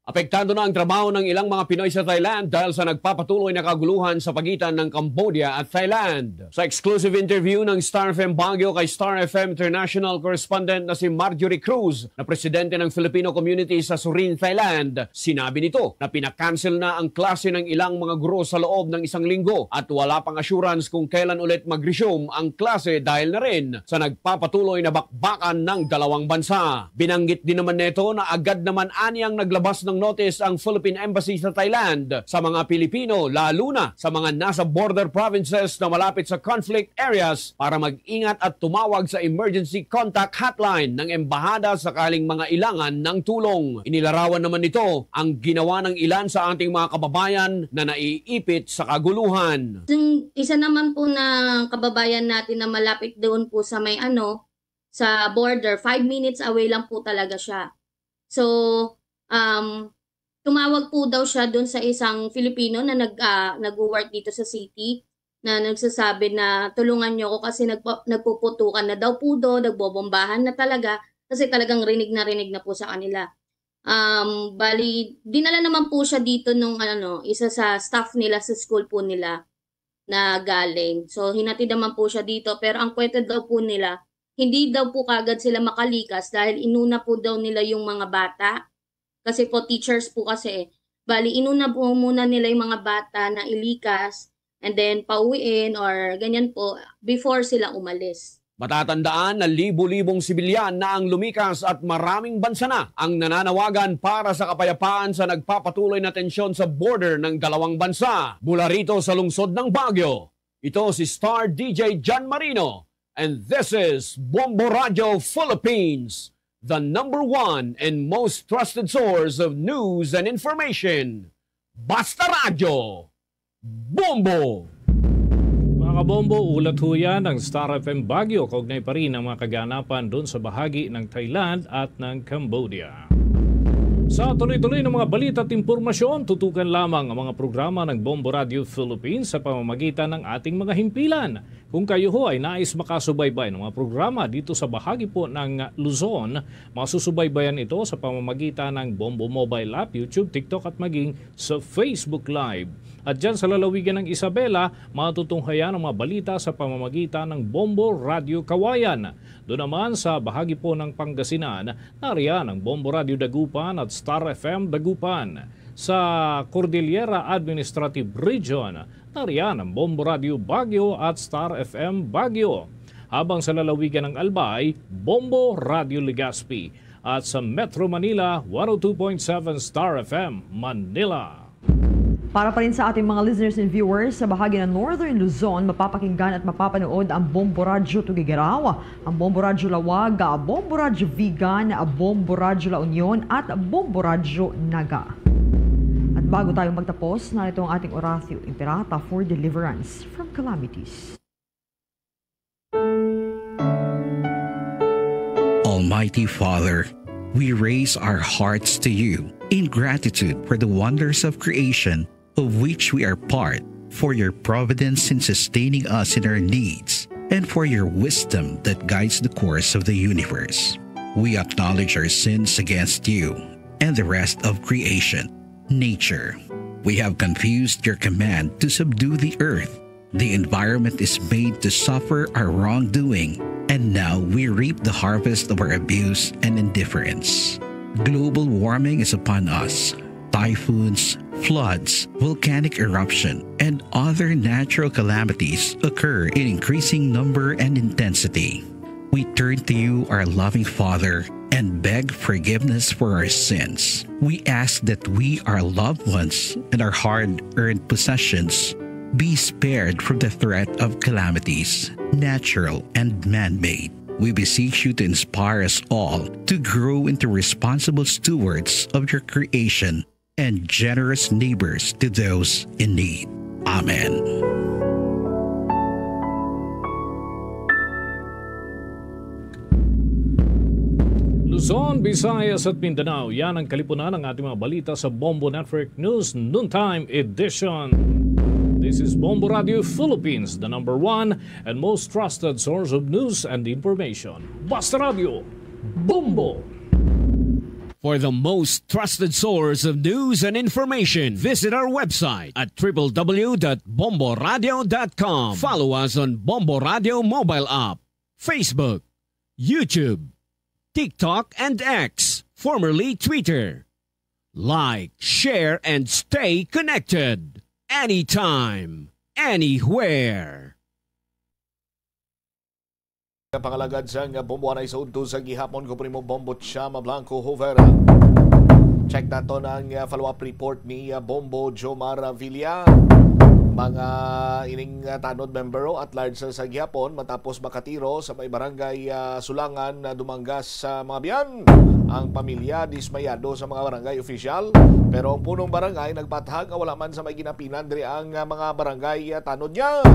Apektado na ang trabaho ng ilang mga Pinoy sa Thailand dahil sa nagpapatuloy na kaguluhan sa pagitan ng Cambodia at Thailand. Sa exclusive interview ng Star F M Baguio kay Star F M International correspondent na si Marjorie Cruz, na presidente ng Filipino community sa Surin, Thailand, sinabi nito na pinakancel na ang klase ng ilang mga guro sa loob ng isang linggo at wala pang assurance kung kailan ulit mag-resume ang klase dahil na rin sa nagpapatuloy na bakbakan ng dalawang bansa. Binanggit din naman nito na agad naman aniyang naglabas ng notice ang Philippine Embassy sa Thailand sa mga Pilipino, lalo na sa mga nasa border provinces na malapit sa conflict areas, para mag-ingat at tumawag sa emergency contact hotline ng embahada sakaling mangailangan ng tulong. Inilarawan naman nito ang ginawa ng ilan sa ating mga kababayan na naiipit sa kaguluhan. Yung isa naman po na kababayan natin na malapit doon po sa may ano, sa border, five minutes away lang po talaga siya. So, um, tumawag po daw siya doon sa isang Filipino na nag-, ah, nagwo-work dito sa city, na nagsasabi na, "Tulungan niyo ako kasi nagpo-, nagpuputukan na daw po doon, nagbobombahan na talaga," kasi talagang rinig na rinig na po sa kanila. Um, bali, dinala naman po siya dito nung ano, isa sa staff nila sa school po nila na galing. So, hinatid naman po siya dito. Pero ang kwento daw po nila, hindi daw po kagad sila makalikas dahil inuna po daw nila yung mga bata. Kasi po, teachers po kasi eh. Bali, inuna po muna nila yung mga bata na ilikas and then pauwiin or ganyan po before sila umalis. Matatandaan na libo-libong sibilyan na ang lumikas at maraming bansa na ang nananawagan para sa kapayapaan sa nagpapatuloy na tensyon sa border ng dalawang bansa. Mula rito sa lungsod ng Baguio, ito si Star D J John Marino, and this is Bombo Radio Philippines, the number one and most trusted source of news and information. Basta Radyo, Bombo! Mga kabombo, ulat ho yan ang Star F M Baguio, kaugnay pa rin ang mga kaganapan doon sa bahagi ng Thailand at ng Cambodia. Sa tuloy-tuloy ng mga balita at impormasyon, tutukan lamang ang mga programa ng Bombo Radio Philippines sa pamamagitan ng ating mga himpilan. Kung kayo ho ay nais makasubaybay ng mga programa dito sa bahagi po ng Luzon, masusubaybayan ito sa pamamagitan ng Bombo Mobile App, YouTube, TikTok at maging sa Facebook Live. At dyan sa lalawigan ng Isabela, matutunghayan ang mga balita sa pamamagitan ng Bombo Radio Kawayan. Doon naman sa bahagi po ng Pangasinan, nariyan ang Bombo Radio Dagupan at Star F M Dagupan. Sa Cordillera Administrative Region, Nariyan ang Bombo Radio Baguio at Star F M Baguio. Habang sa lalawigan ng Albay, Bombo Radio Legazpi. At sa Metro Manila, one oh two point seven Star F M Manila. Para pa rin sa ating mga listeners and viewers, sa bahagi ng Northern Luzon, mapapakinggan at mapapanood ang Bombo Radyo Tuguegarao, ang Bombo Radyo Laoag, Bombo Radyo Vigan, Bombo Radyo La Union, at Bombo Radyo Naga. At bago tayo magtapos, narito ang ating Oratio Imperata for deliverance from calamities. Almighty Father, we raise our hearts to you in gratitude for the wonders of creation of which we are part, for your providence in sustaining us in our needs, and for your wisdom that guides the course of the universe. We acknowledge our sins against you and the rest of creation, nature. We have confused your command to subdue the earth. The environment is made to suffer our wrongdoing, and now we reap the harvest of our abuse and indifference. Global warming is upon us. Typhoons, floods, volcanic eruption, and other natural calamities occur in increasing number and intensity. We turn to you, our loving Father, and beg forgiveness for our sins. We ask that we, our loved ones, and our hard earned possessions be spared from the threat of calamities, natural and man made. We beseech you to inspire us all to grow into responsible stewards of your creation and generous neighbors to those in need. Amen. Luzon, Visayas at Mindanao, yan ang kalipunan ng ating mga balita sa Bombo Network News Noontime Edition. This is Bombo Radio Philippines, the number one and most trusted source of news and information. Basta Radio, Bombo! For the most trusted source of news and information, visit our website at triple w dot bombo radio dot com. Follow us on Bombo Radio mobile app, Facebook, YouTube, TikTok, and X, formerly Twitter. Like, share, and stay connected anytime, anywhere. Pangalagad sang Bombo Anay sa udto sa gihapon, ko primo Bombo Chama Blanco Hoover. Check naton ang, ah, follow-up report ni, ah, Bombo Jomar Villa. Mga ining, ah, tanod member o at large sa, sa gihapon matapos makatiro sa may barangay, ah, Sulangan, ah, Dumangas sa mga biyan. Ang pamilya dismayado sa mga barangay official, pero ang punong barangay nagpahayag nga wala man sa may ginapinan diri ang, ah, mga barangay, ah, tanod niya.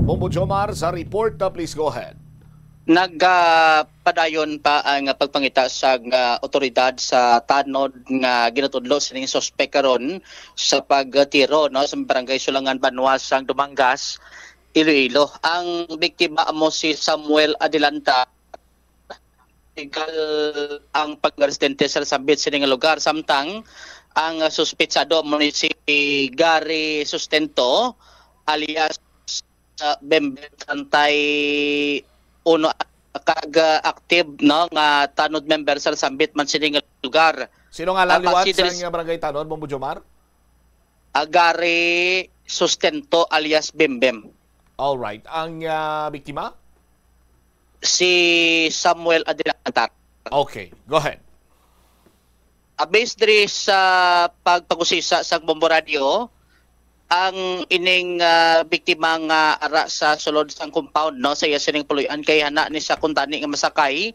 Bombo Jomar sa report, ah, please go ahead. Nagapadayon pa ang pagpangita sa, ah, otoridad sa tanod nga ginatudlo sining suspek karon sa pagtiro, no, sa Barangay Sulangan, Banwa sang Dumangas, Iloilo. Ang biktima amo si Samuel Adelanta, legal ang pagresidente sa sambit sini nga lugar, samtang ang suspetsado amo ni si Gary Sustento alias, uh, Bembem, treinta y uno, kag, uh, active, no, nga tanod member sa sambit man sini nga lugar. Sino nga Ah, liwat sa considers- nga barangay tanod, Bombo Jomar? Ah, Gary Sustento alias Bembem. All right. Ang, ah, biktima? Si Samuel Adelanta. Okay, go ahead. Ah, based diri sa pagpag-usisa sa Bombo Radio, ang ining, ah, biktima nga ara sa sulod sang compound, no, sa iya sining puloy-an kay hana ni sa kuntani nga masakay,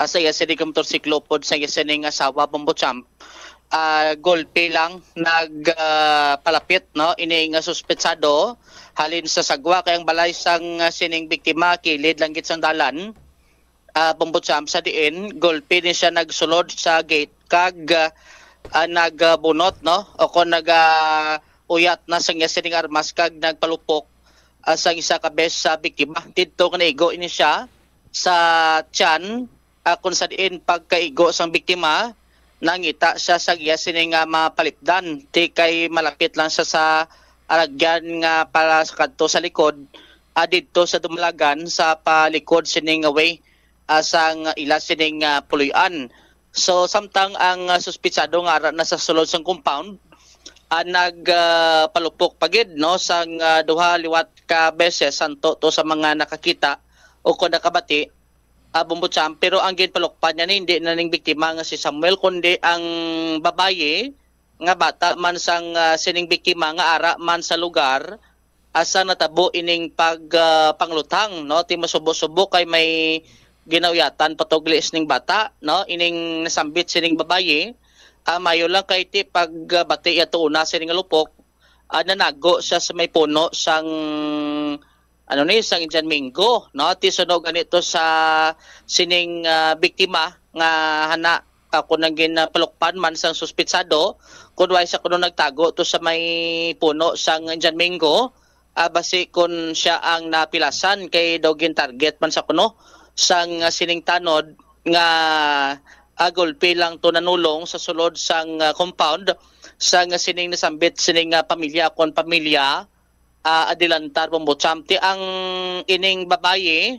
ah, sa iya sining motorsiklo upod sa iya sining asawa, Bombo Champ. Ah, golpe lang nag, ah, palapit, no, ini nga suspetsado halin sa sagwa kay ang balay sang, ah, sining biktima kilid lang gid sang dalan, ah, Bombo Champ, sa diin golpe ni siya nagsulod sa gate kag, ah, nagbunot, no, o kon nag, ah, uyat na sang iya sining armas kag nagpalupok, ah, sang isa ka beses sa biktima. Didto nga naigo ini siya sa tiyan, ah, kung sa diin pagkaigo sang biktima, nangita siya sa iya sining, ah, mapalipdan. Di kay malapit lang siya sa alagyan nga para sa kadto sa likod, ah, didto sa dumalagan sa palikod sining way, ah, sang ila sining, ah, puloy-an. So, samtang ang, ah, suspitsado nga ara na sa sulod sang compound, ah, nag, ah, palupok pa gid, no, sang, ah, duha liwat ka beses santo to sa mga nakakita o kon nakabati, ah, Bombo Champ. Pero ang ginpalukpan niya ni hindi na ning biktima nga si Samuel, kundi ang babayi nga bata man sang, ah, sining biktima nga ara man sa lugar asa natabo ining pag, ah, panglutang, no? Ti masubo-subo kay may ginauyatan patugli sining bata, no? Ining nasambit sining babayi, ah, mayo lang kay ti pagbati yato una sining alupok, ah, nanago siya sa may puno sang, ano ni, sang Indian Mango, no? Ti suno gani to sa sining, ah, biktima nga hana, ah, kun ang ginpalukpan man sang suspitsado, kun wala siya kuno nagtago to sa may puno sang Indian Mango, ah, basi kun siya ang napilasan kay daw gin-target man sa kuno sang, ah, sining tanod nga, ah, gulpi lang to nanulong sa sulod sang, ah, compound sang sining nasambit sining, ah, pamilya kon pamilya, ah, Adelantar Bombo Champ. Ti ang ining babayi,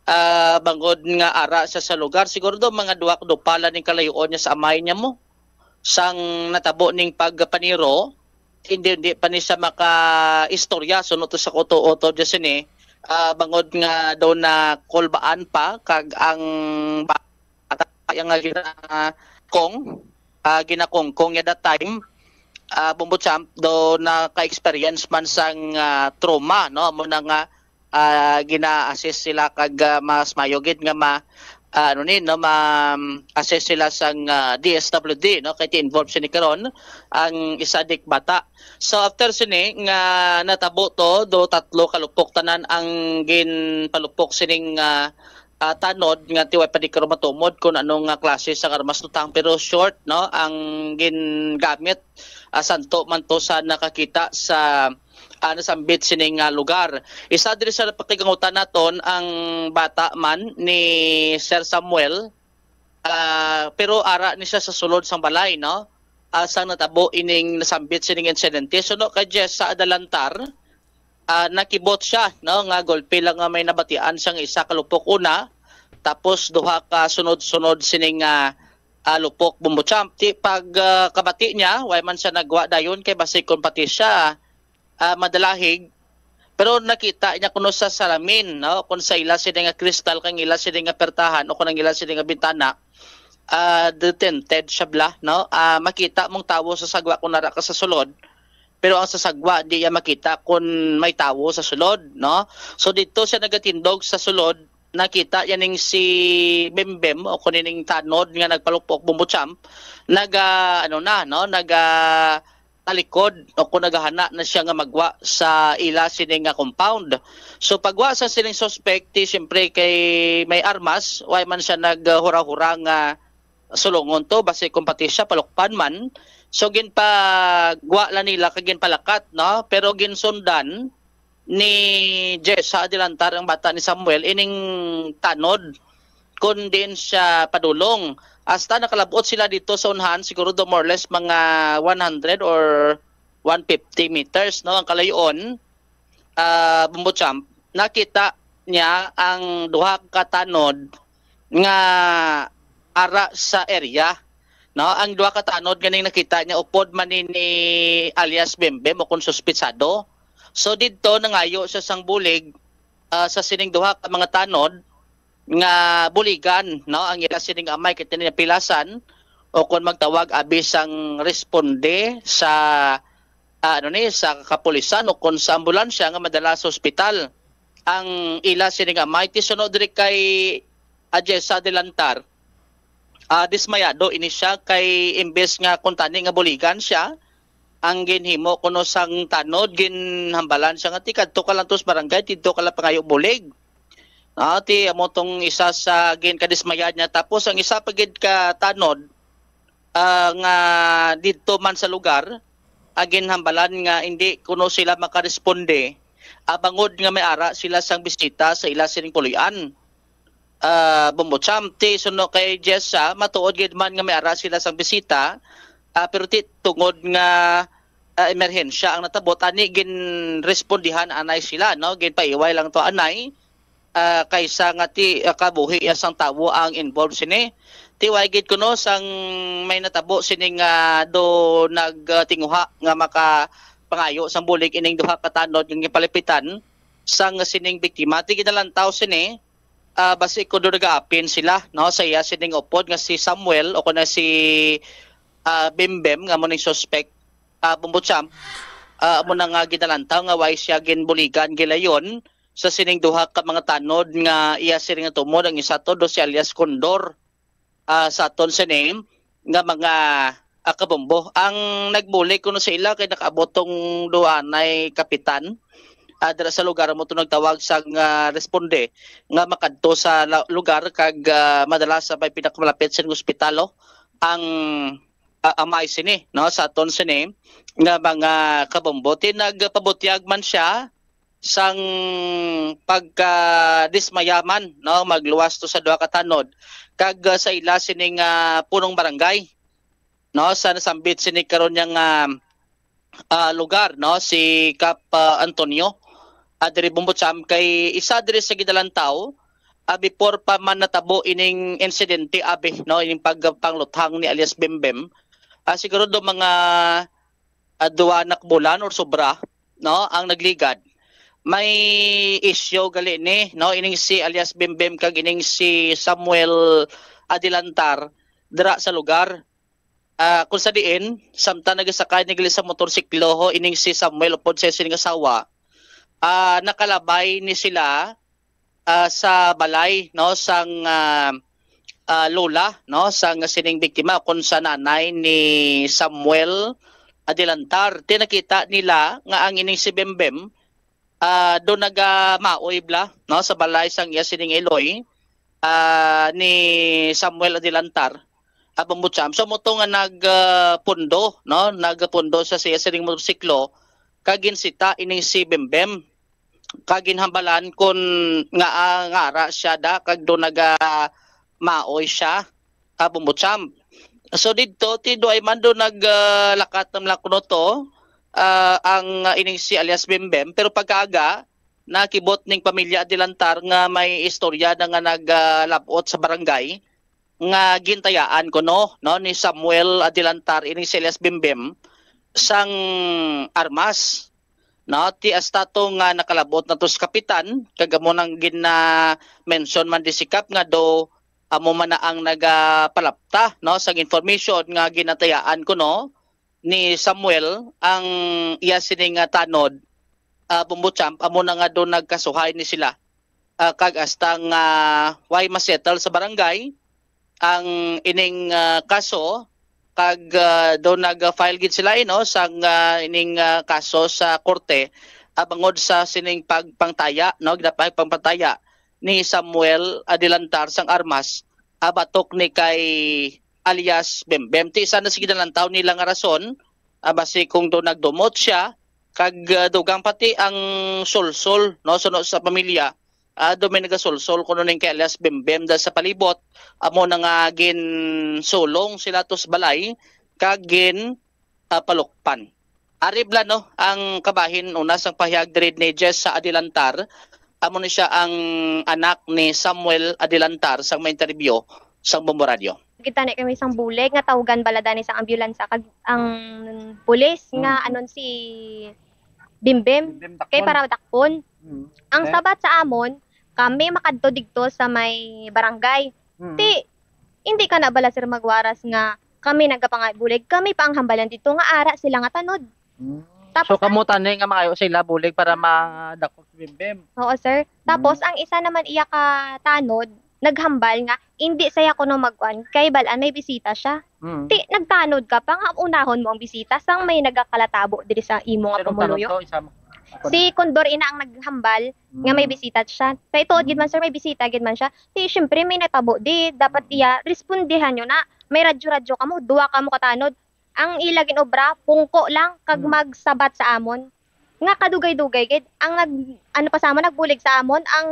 ah, bangod nga ara siya sa lugar, siguro daw mga duha ka dupa lang ning kalayo-on niya sa amay niya mo. Sang natabo ning pagpaniro, hindi, hindi pa ni siya makaistorya suno to sa kuto-uto dyan sini, ah, bangod nga daw na kulbaan pa kag ang bata nga ginakong, ah, ginakongkong niya that time, ah, Bombo Champ, daw naka-experience man sang, ah, trauma, no? Amo na nga, ah, gina-assist sila kag, ah, mas mayo gid nga ma-, ah, ano ni, no, ma-assist sila sang, ah, D S W D, no, kay ti-involve sini karon ang isa dik bata. So after sini nga natabo to, do tatlo ka lupok tanan ang ginpalupok sining, ah, ah, tanod nga ti way pa di karon matumod kung ano nga klase sang armas lutang, pero short, no, ang gingamit, ah, santo man to sa nakakita sa, ah, nasambit sining, ah, lugar. Isa diri sa pakigangutan naton ang bata man ni Sir Samuel, ah, pero ara ni siya sa sulod sang balay, no? Ah, sang natabo ining nasambit sining insidente. Suno kay Jess sa Adalantar, ah, nakibot siya, no, nga gulpi lang nga may nabatian siya nga isa ka lupok una, tapos duha ka sunod-sunod sining, ah, ah, lupok Bombo Champ. Ti pag, ah, kabati niya, way man siya nagwa dayon kay basig kon pati siya, ah, madalahig. Pero nakita niya kuno sa salamin, no, kung sa ila sini nga kristal, kang ila sini nga pertahan o kung ang ila sini nga bintana, ah, detented siya bla, no? Ah, makita mong tawo sa sagwa kung nara ka sa sulod, pero ang sa sagwa di niya makita kung may tawo sa sulod, no? So dito siya nagatindog sa sulod, nakita niya ning si Bembem o kung ning tanod nga nagpalupok Bombo Champ, naga, ano na, no? Naga talikod o kung nagahana na siya nga magwa sa ila sini nga compound. So pagwa sa sining suspect, ti siyempre kay may armas, way man siya naghura-hura nga sulungon to, basi kung pati siya palukpan man. So ginpagwa lang nila kag ginpalakat, no? Pero ginsundan ni Jess sa Adilantar ang bata ni Samuel ining tanod kun diin siya padulong. Hasta nakalabot sila dito sa unhan, siguro do more or less mga one hundred or one fifty meters, no, ang kalayon, ah, Bombo Champ. Nakita niya ang duha ka tanod nga ara sa area, no? Ang duha ka tanod ganing nakita niya upod man ni, ni alias Bembem o kung suspitsado. So didto nangayo siya sang bulig, ah, sa sining duha ka mga tanod nga buligan, no? Ang ila sining amay kay tini napilasan o kung magtawag abi sang responde sa, ah, ano ni, sa kapulisan o kung sa ambulansya nga madala sa ospital. Ang ila sining amay ti suno diri kay Ajesa Delantar, ah, dismayado ini siya kay imbes nga kuntani nga buligan siya, ang ginhimo kuno sang tanod, ginhambalan siya nga, "Ti kadto ka lang to sa barangay, didto ka lang pangayo bulig." Ah, ti amo tong isa sa ginkadismayaan niya. Tapos ang isa pa gid ka tanod, ah, nga didto man sa lugar, ah, ginhambalan nga hindi kuno sila makaresponde, ah, bangod nga may ara sila sang bisita sa ila sining puloy-an. Ah, Bombo Champ, ti suno kay Jessa, matuod gid man nga may ara sila sang bisita, ah, pero ti tungod nga, ah, emerhensya ang natabo, ani ginrespondihan anay sila, no? Ginpaiway lang to anay, ah, kaysa nga ti, ah, kabuhi ya sang tawo ang involved sini. Di way gid kuno sang may natabo sining, ah, do nagtinguha nga makapangayo sang bulig ining duha ka tanod nga gipalipitan sang sining biktima. Ti ginalantaw sini, ah, basi kuno nagaapin sila, no, sa iya sining upod nga si Samuel o kuna si, ah, Bembem nga amo ning suspect, ah, Bombo Champ, ah, amo na nga ginalantaw nga way siya ginbuligan, gilayon sa sining duha ka mga tanod nga iya sining natumod, ang isa to do si alias Condor, ah, sa aton sa name nga mga, ah, kabombo. Ang nagbulig kuno sa ila kay nakaabot tong duanay kapitan, ah, dira sa lugar mo to nagtawag sang, ah, responde nga makadto sa la-, lugar kag, ah, madala sa may pinakamalapit sa ospital, oh, ang, ah, amay sini, no, sa aton sini nga mga kabombo. Ti nagpabutyag man siya sang pagkadismaya man, no, magluwas to sa duha ka tanod kag, ah, sa ila sining, ah, punong barangay, no, sa nasambit sini karon yang, ah, ah, lugar, no, si Kap, ah, Antonio, ah, diri Bombo Champ, kay isa diri sa ginalantaw, ah, before pa man natabo ining insidente, abi, no, ining pagpangluthang ni alias Bembem, ah, siguro do mga, ah, duha na ka bulan or sobra, no, ang nagligad. May issue gali ni, no, ining si alias Bembem kag ining si Samuel Adilantar dira sa lugar. Ah, kung sa diin, samtang nagasakay ni gali sa motorsiklo ho, ining si Samuel upod sa sining asawa, ah, nakalabay ni sila, ah, sa balay, no, sang, ah, ah, lola, no, sang sining biktima, kung sa nanay ni Samuel Adilantar. Ti nakita nila nga ang ining si Bembem, ah, do nagamaoy bla, no, sa balay sang iya sining iloy, ah, ni Samuel Adilantar, ah, Bombo Champ. So, mo to nga nag, ah, pundo, no, nagpundo sa siya sining motorsiklo, kag ginsita ining si Bembem, kag ginhambalan kon nga, ah, ngara siya da, kag do nagamaoy siya, ah, Bombo Champ. So, didto, ti duay man do nag, ah, lakat na lang kuno to, ah, ang, ah, ining si alias Bembem. Pero pagkaaga, nakibot ning pamilya Adilantar nga may istorya na nga nag, ah, labot sa barangay nga gintayaan kuno, no, ni Samuel Adilantar ining si alias Bembem sang armas, no, ti hasta to nga nakalabot na to sa kapitan, kag amo nang gina-mention man di si Kap nga do amo man na ang nagapalapta, no, sang information nga ginatayaan kuno ni Samuel ang iya sini nga tanod, ah, Bombo Champ, amo na nga do nagkasuhay ni sila. Ah, kag hasta nga way masettle sa barangay ang ining, ah, kaso, kag, ah, do nag-file gid sila, eh, no, sang, ah, ining, ah, kaso sa korte, ah, bangod sa sining pagpangtaya, no, ginapay pagpangtaya ni Samuel Adilantar sang armas, ah, batok ni kay alias Bembem. Ti isa na sa ginalantaw nila nga rason, ah, basi kung do nagdumot siya, kag, ah, dugang pati ang sulsol, no, suno sa pamilya, ah, do may nagasulsol kuno ning kay alias Bembem da sa palibot, amo na nga ginsulong sila to sa balay, kag gin, ah, palukpan. Ari bala, no, ang kabahin una sang pahayag diri ni Jess sa Adilantar. Amo ni siya ang anak ni Samuel Adilantar sang ma-interview sang Bombo Radio. Kita ni kami sang bulig nga tawgan bala dani sang ambulansya kag ang pulis nga Mm. anon si Bimbim Bimbim kay Dakpon. para dakpon. Mm. Ang Okay. sabat sa amon, kami makadto digto sa may barangay. Mm. Ti, hindi ka na bala, sir, magwaras nga kami nagkapangayo bulig, kami pa ang hambalan dito nga ara sila nga tanod. Mm. Tapos So, kamo ang tani nga mangayo sila bulig para madakop si Bimbim? Oo, sir. Tapos, Mm. ang isa naman iya ka tanod, naghambal nga, "Hindi saya kuno magkuan, kay bal-an may bisita siya." Mm. Ti, nagtanod ka pa nga unahon mo ang bisita, sang may nagakalatabo diri sa imo nga Sinong tanod pumuluyo? to? Isa mo. Ako Si na. Condor ina ang naghambal nga may Mm. bisita siya. Kay tuod gid man, Mm. sir, may bisita gid man siya. Ti, syempre, may natabo di, dapat Mm. iya, respondihan nyo na. May radyo-radyo kamo, duwa kamo katanod. Ang ila ginobra, pungko lang, kag Mm. magsabat sa amon. Nga kadugay-dugay gid, ang nag-, ano pa sa amon, nagbulig sa amon, ang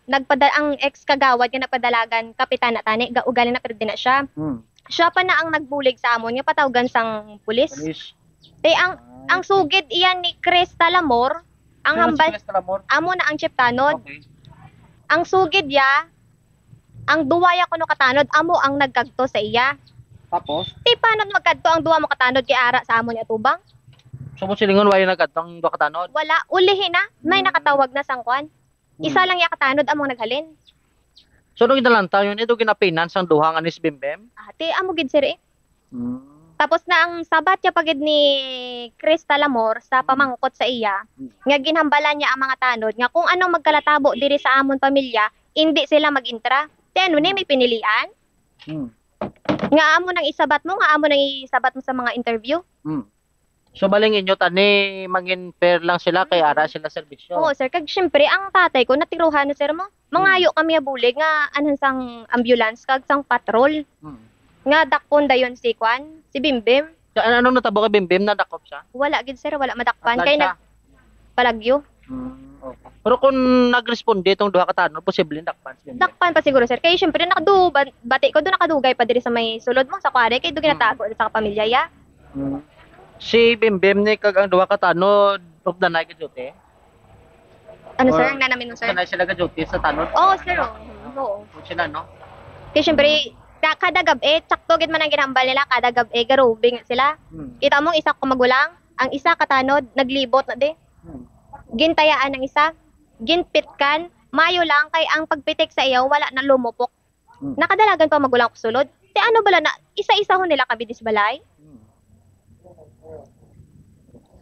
nagpada-, ang ex-kagawad nga nagpadalagan, kapitan na tani, ga-, ugali na, pero di na siya. Mm. Siya pa na ang nagbulig sa amon, nga patawgan sang pulis. Pulis. Ti, ang, Ah, ang okay. sugid iyan ni Chris Talamor, ang Sino si hambal, Chris Talamor? amo na ang chief tanod. Okay. Ang sugid ya, Ang duwa ya kuno ka tanod amo ang nagkadto sa iya. Tapos, Ti paano magkadto ang duwa mo ka tanod kay ara sa amon nga atubang? So, mo silingon, wala nagkadto ang duha ka tanod? Wala, ulihi na, may nakatawag na sang kwan. Isa lang ya ka tanod among naghalin. So, nung ginalantaw yun, ito ginapinan sang duha nga ni si Bimbim? Ah, ti amo gid, sir, eh. Hmm. Tapos na ang sabat ya pagid ni Crystal Amor sa pamangkot sa iya, nga ginhambalan niya ang mga tanod nga kung anong magkalatabo diri sa amon pamilya, hindi sila mag-intra. Ti ano ni may pinilian? Hmm. Nga amo nang isabat mo, nga amo nang isabat mo sa mga interview? Hmm. So, baling inyo tani, mangin fair lang sila kay ara sila serbisyo. Oo, sir. Kag syempre, ang tatay ko, natiruhan na, sir, mo. Mangayo kami abulig nga anhan sang ambulance kag sang patrol. Hmm. Nga dakpon dayon si kwan, si Bimbim. Sa ano natabo kay Bimbim, nadakop siya? Wala gid, sir, wala madakpan. Atlan Kay siya? nagpalagyo. Hmm, okay. Pero kung nag-responde itong duha ka tanod, posibleng dakpan si Bimbim. Dakpan pa siguro, sir. Kay syempre, nakadu, ba- bati ko, doon nakadugay pa diri sa may sulod mo, sa kwari. Kay doon ginatago sa kapamilya, ya. Hmm. Si Bimbim ni kag ang duha ka tanod, of the night duty? Ano, Or sir? Ang nanamin mo, sir? Kanay sila ka-duty sa tanod? Oo, sir. Oo. Oo. Kung sila, no? Kay syempre, ka- kada gab-i, tsakto gid man ang ginhambal nila, kada gab-i, garubing sila. Hmm. Kita mo, ang isa ko magulang, ang isa katanod, naglibot na di. Hmm. Gintayaan ang isa, ginpitkan, mayo lang kay ang pagpitik sa iya, wala na lumupok. Hmm. Nakadalagan pa magulang ko sulod. Ti ano bala na, isa-isahon nila kami dis balay? Hmm.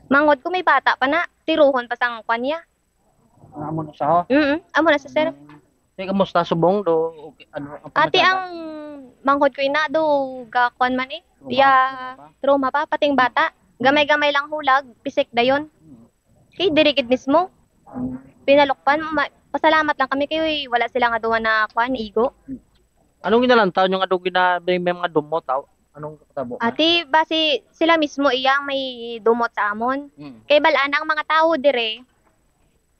Mangod ko may bata pa na, tiruhon pa sang kwan niya. Ang amo na sa ho? Mm, amo na sa sir. Sige, kamusta subong do? Okay, ano ang Ati pamatayan? Ang manghod ko ina do ga kwan man eh. Trauma, Ya trauma trauma pa pating bata. Gamay-gamay lang hulag, pisik dayon. Hmm. Kay diri gid mismo. Hmm. Pinalukpan, ma- pasalamat lang kami kay wala sila nga duwa na kwan, igo. Anong ginalantaw nyo nga doon gina, may, may mga dumot, aw? Anong katabo? Ati basi sila mismo iyang may dumot sa amon. Hmm. Kay balaan ang mga tao dire,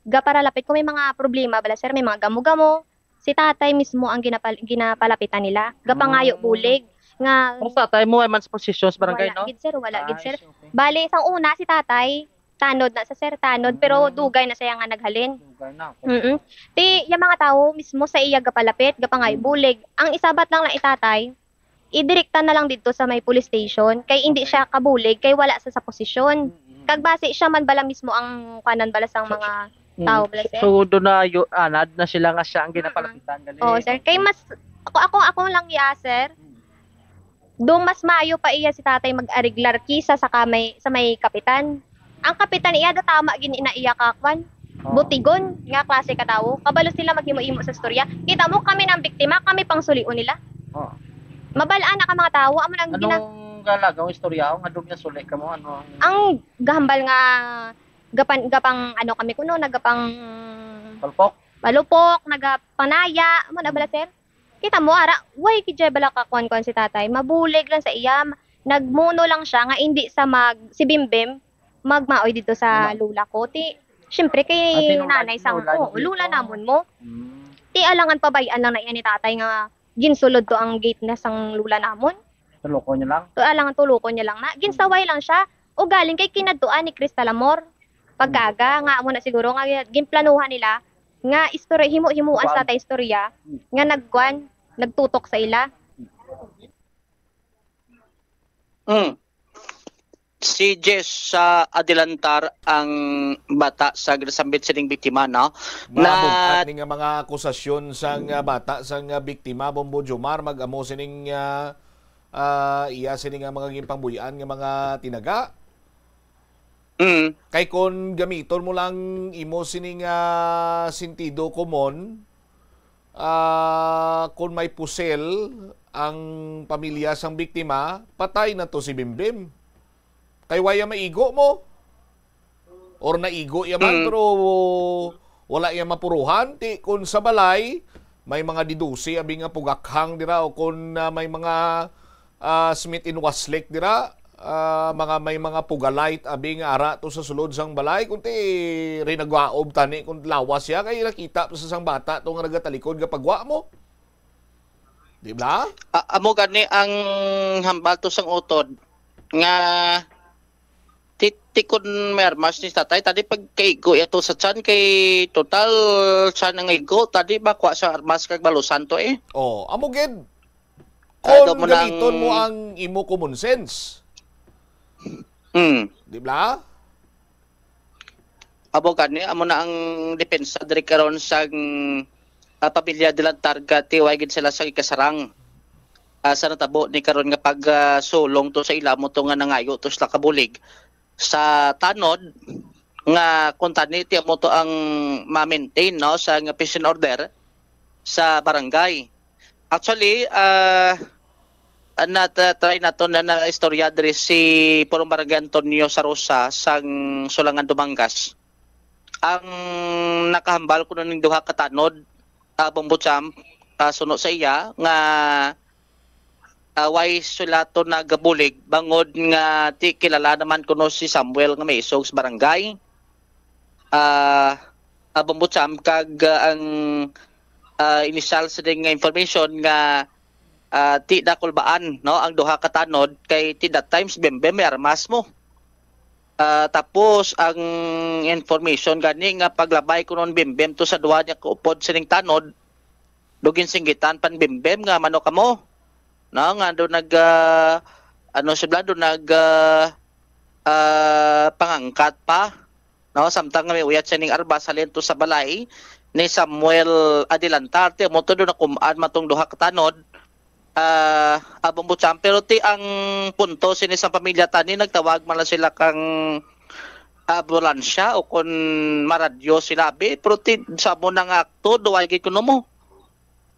gaparalapit ko may mga problema bala sir, may mga gamo-gamo. Si tatay mismo ang ginapal- ginapalapitan nila. Gapangayo Ah. Bulig nga Kung sa tatay mo, ay man sa posisyon sa barangay, wala no? Gid sir, wala gid sir. Ay, okay. Bali sa una si tatay tanod na sa sir, tanod pero Mm. dugay na siya nga naghalin. Dugay na. Mm. Ti yung mga tao mismo sa iya gapalapit, gapangayo Mm. Bulig. Ang isabat lang na itatay, idirekta na lang didto sa may police station kay hindi Okay. siya kabulig kay wala sa sa posisyon. Mm. Kag basi siya man bala mismo ang kanan bala sang So, mga Mm. tao bala sir. So, doon na, yu- anad na sila nga siya ang ginapalapitan. Gali. Oo sir. Kay mas ako ako ako lang iya sir. Mm. Dong mas maayo pa iya si tatay mag-ariglar kisa sa kamay sa may kapitan. Ang kapitan iya da tama gini na iya kakwan. Oo. Butigon nga klase ka tawo. Kabalo sila maghimo-imo sa istorya. Kita mo kami nang biktima, kami pang sulion nila. Oo. Mabal-an na ka mga tawo, amo nang gina- Anong galagaw istorya nga doon nga suli ka mo? Ano ang ang gahambal nga gapan gapang ano kami kuno nagapang palpok? Palupok, nagapanaya, amo na bala sir. Kita mo ara, way kay bala ka kuan-kuan si tatay. Mabulig lang sa iya, nagmuno lang siya nga hindi sa mag si Bimbim magmaoy dito sa Tama. Lola ko. Ti syempre kay Ah, si Lola, nanay si sang Lola, oo, si Lola Lola. namon mo. Mm. Ti alangan pabay-an lang na iya ni tatay nga ginsulod to ang gate na sang Lola namon. Tuloko niya lang. To alangan tulukon niya lang na. Ginsaway lang siya. O galing kay kinadtuan ni Crystal Amor. Pagkaga nga amo na siguro nga ginplanuhan nila nga istorya himo-himuan sa tatay istorya nga nagkuan nagtutok sa ila. Mm. Si Jess sa Adilantar ang bata sa ginasambit sining biktima, no? Maabot Na- ni nga mga akusasyon sang ah, bata sang ah, biktima, Bombo Jomar, mag-amo sining ah, ah, iya sini nga mga ginpangbuy-an nga mga tinaga. Mm. Kay kon gamiton mo lang imo sini nga sentido komon, ah, kon may pusel ang pamilya sang biktima, patay na to si Bimbim. Kay waya maigo mo. Or naigo ya man, Mm. pero wala ya mapuruhan. Ti, kung sa balay, may mga didusi, abi nga pugakhang dira, o kung ah, may mga ah, Smith and Westlake dira, ah, mga may mga pugalite, abi nga ara to sa sulod sang balay, kung ti rinagwaob tani, kung lawas siya, kay nakita pa sa sang bata to nga nagatalikod nga pagwa mo. Di ba? A- amo gani ang hambal to sang utod nga Ti, ti kun may armas ni tatay, tadi pagkaigo yato sa tiyan, kay total tiyan ang igo, tadi ba kuha sa armas kag balusan to eh. Oh, amo gid. Ah, Kung daw mo nang gamiton mo ang imo common sense. Hmm. Di ba? Amo gani, amo na ang depensa diri karon sang, ah, pamilya Dilantarga, tiway gid sila sa ikasarang. Ah, sa natabo ni karon nga pag, ah, sulong to sa ila mo to nga nangayo to sila kabulig sa tanod nga kung tani ti amo to ang ma-maintain, no, sa nga peace and order sa barangay. Actually, ah, ah, nata-, try nato na na istorya diri si Purong Barangay Antonio Sarosa sang Sulangan, Dumangas. Ang nakahambal kuno ning duha ka tanod, ah, bombo champ, ah, suno sa iya nga, ah, why sila to nagabulig bangod nga ti kilala naman kuno si Samuel nga may isog sa barangay. Ah, ah, bombo champ kag, ah, ang, ah, initial sa nga information nga, ah, ti dakulbaan, no, ang duha ka tanod kay ti that times bembem may armas mo. Ah, tapos ang information gani nga paglabay kuno ni bembem to sa duha niya kaupod sining tanod, do ginsinggitan pan bembem nga mano kamo, no, nga do nag, ah, ano sila, do nag, ah, ah, pangangkat pa, no, samtang nga may uyat siya ning armas halin to sa balay ni Samuel Adelantarte, mo to do nakum-an matong duha ka tanod. Ah, abong butsan, pero ti ang punto sini sa pamilya tani, nagtawag man lang sila kang ambulansya o kon maradyo sila abi, pero ti sa mo na nga akto, duway gid kuno mo.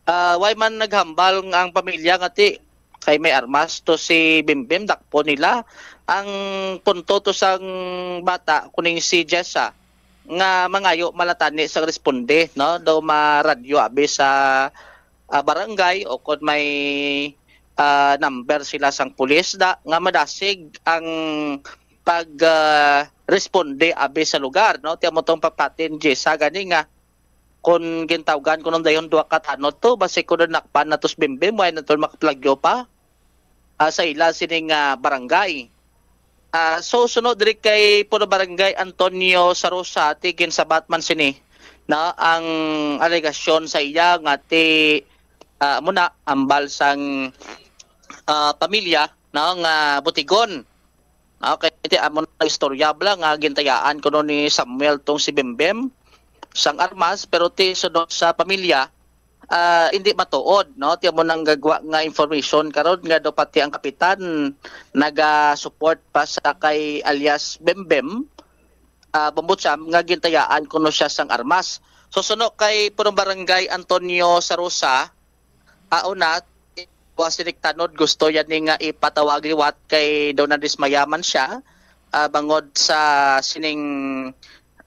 Ah, way man naghambal nga ang pamilya nga ti kay may armas to si Bimbim, dakpo nila. Ang punto to sang bata, kuning si Jessa, nga mangayo malatani sang responde, no? Daw maradyo abi sa, ah, barangay o kon may, ah, number sila sang pulis da, nga madasig ang pag, ah, responde abi sa lugar, no? Ti amo tong papatin, Jessa, gani nga kon gintawgan ko nung dayon duha ka tanod to, basi ko na nakpan na tos Bimbim, way na to makaplagyo pa, ah, sa ila sining, ah, barangay. Ah, so, sunod diri kay Puno Barangay Antonio Sarosa, ti ginsabat man sini na ang alegasyon sa iya nga ti, ah, muna ambal sang, ah, pamilya, no, nga butigon. Okay, ti amo na istorya bala nga gintayaan kuno ni Samuel tong si Bembem sang armas, pero ti sunod sa pamilya, ah, hindi matuod, no? Ti amo nang gagwa nga information karon nga daw pati ang kapitan naga-support pa sa kay alias Bembem, ah, Bambutsam nga gintayaan kuno siya sang armas. So, suno kay Punong Barangay Antonio Sarosa, ah, una, wa sining tanod, gusto yan ni nga ipatawag liwat kay daw nadismaya man siya, ah, bangod sa sining,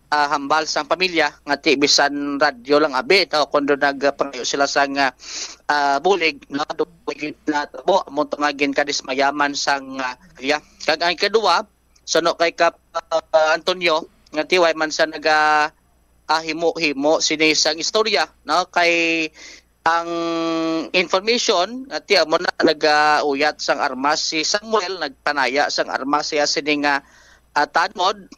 ah, hambal sang pamilya nga ti bisan radyo lang abi, no, kundo nagpangayo sila sang, ah, bulig, no, do gid na tabo, amo to nga ginkadismaya man sang, ah, pamilya. Kag ang ikaduha, suno kay Kap, ah, Antonio, nga ti way man sa naga, ah, himo-himo sini sang istorya, no, kay ang information nga ti amo na nagauyat sang armas si Samuel, nagpanaya sang armas siya sini nga, ah, tanod,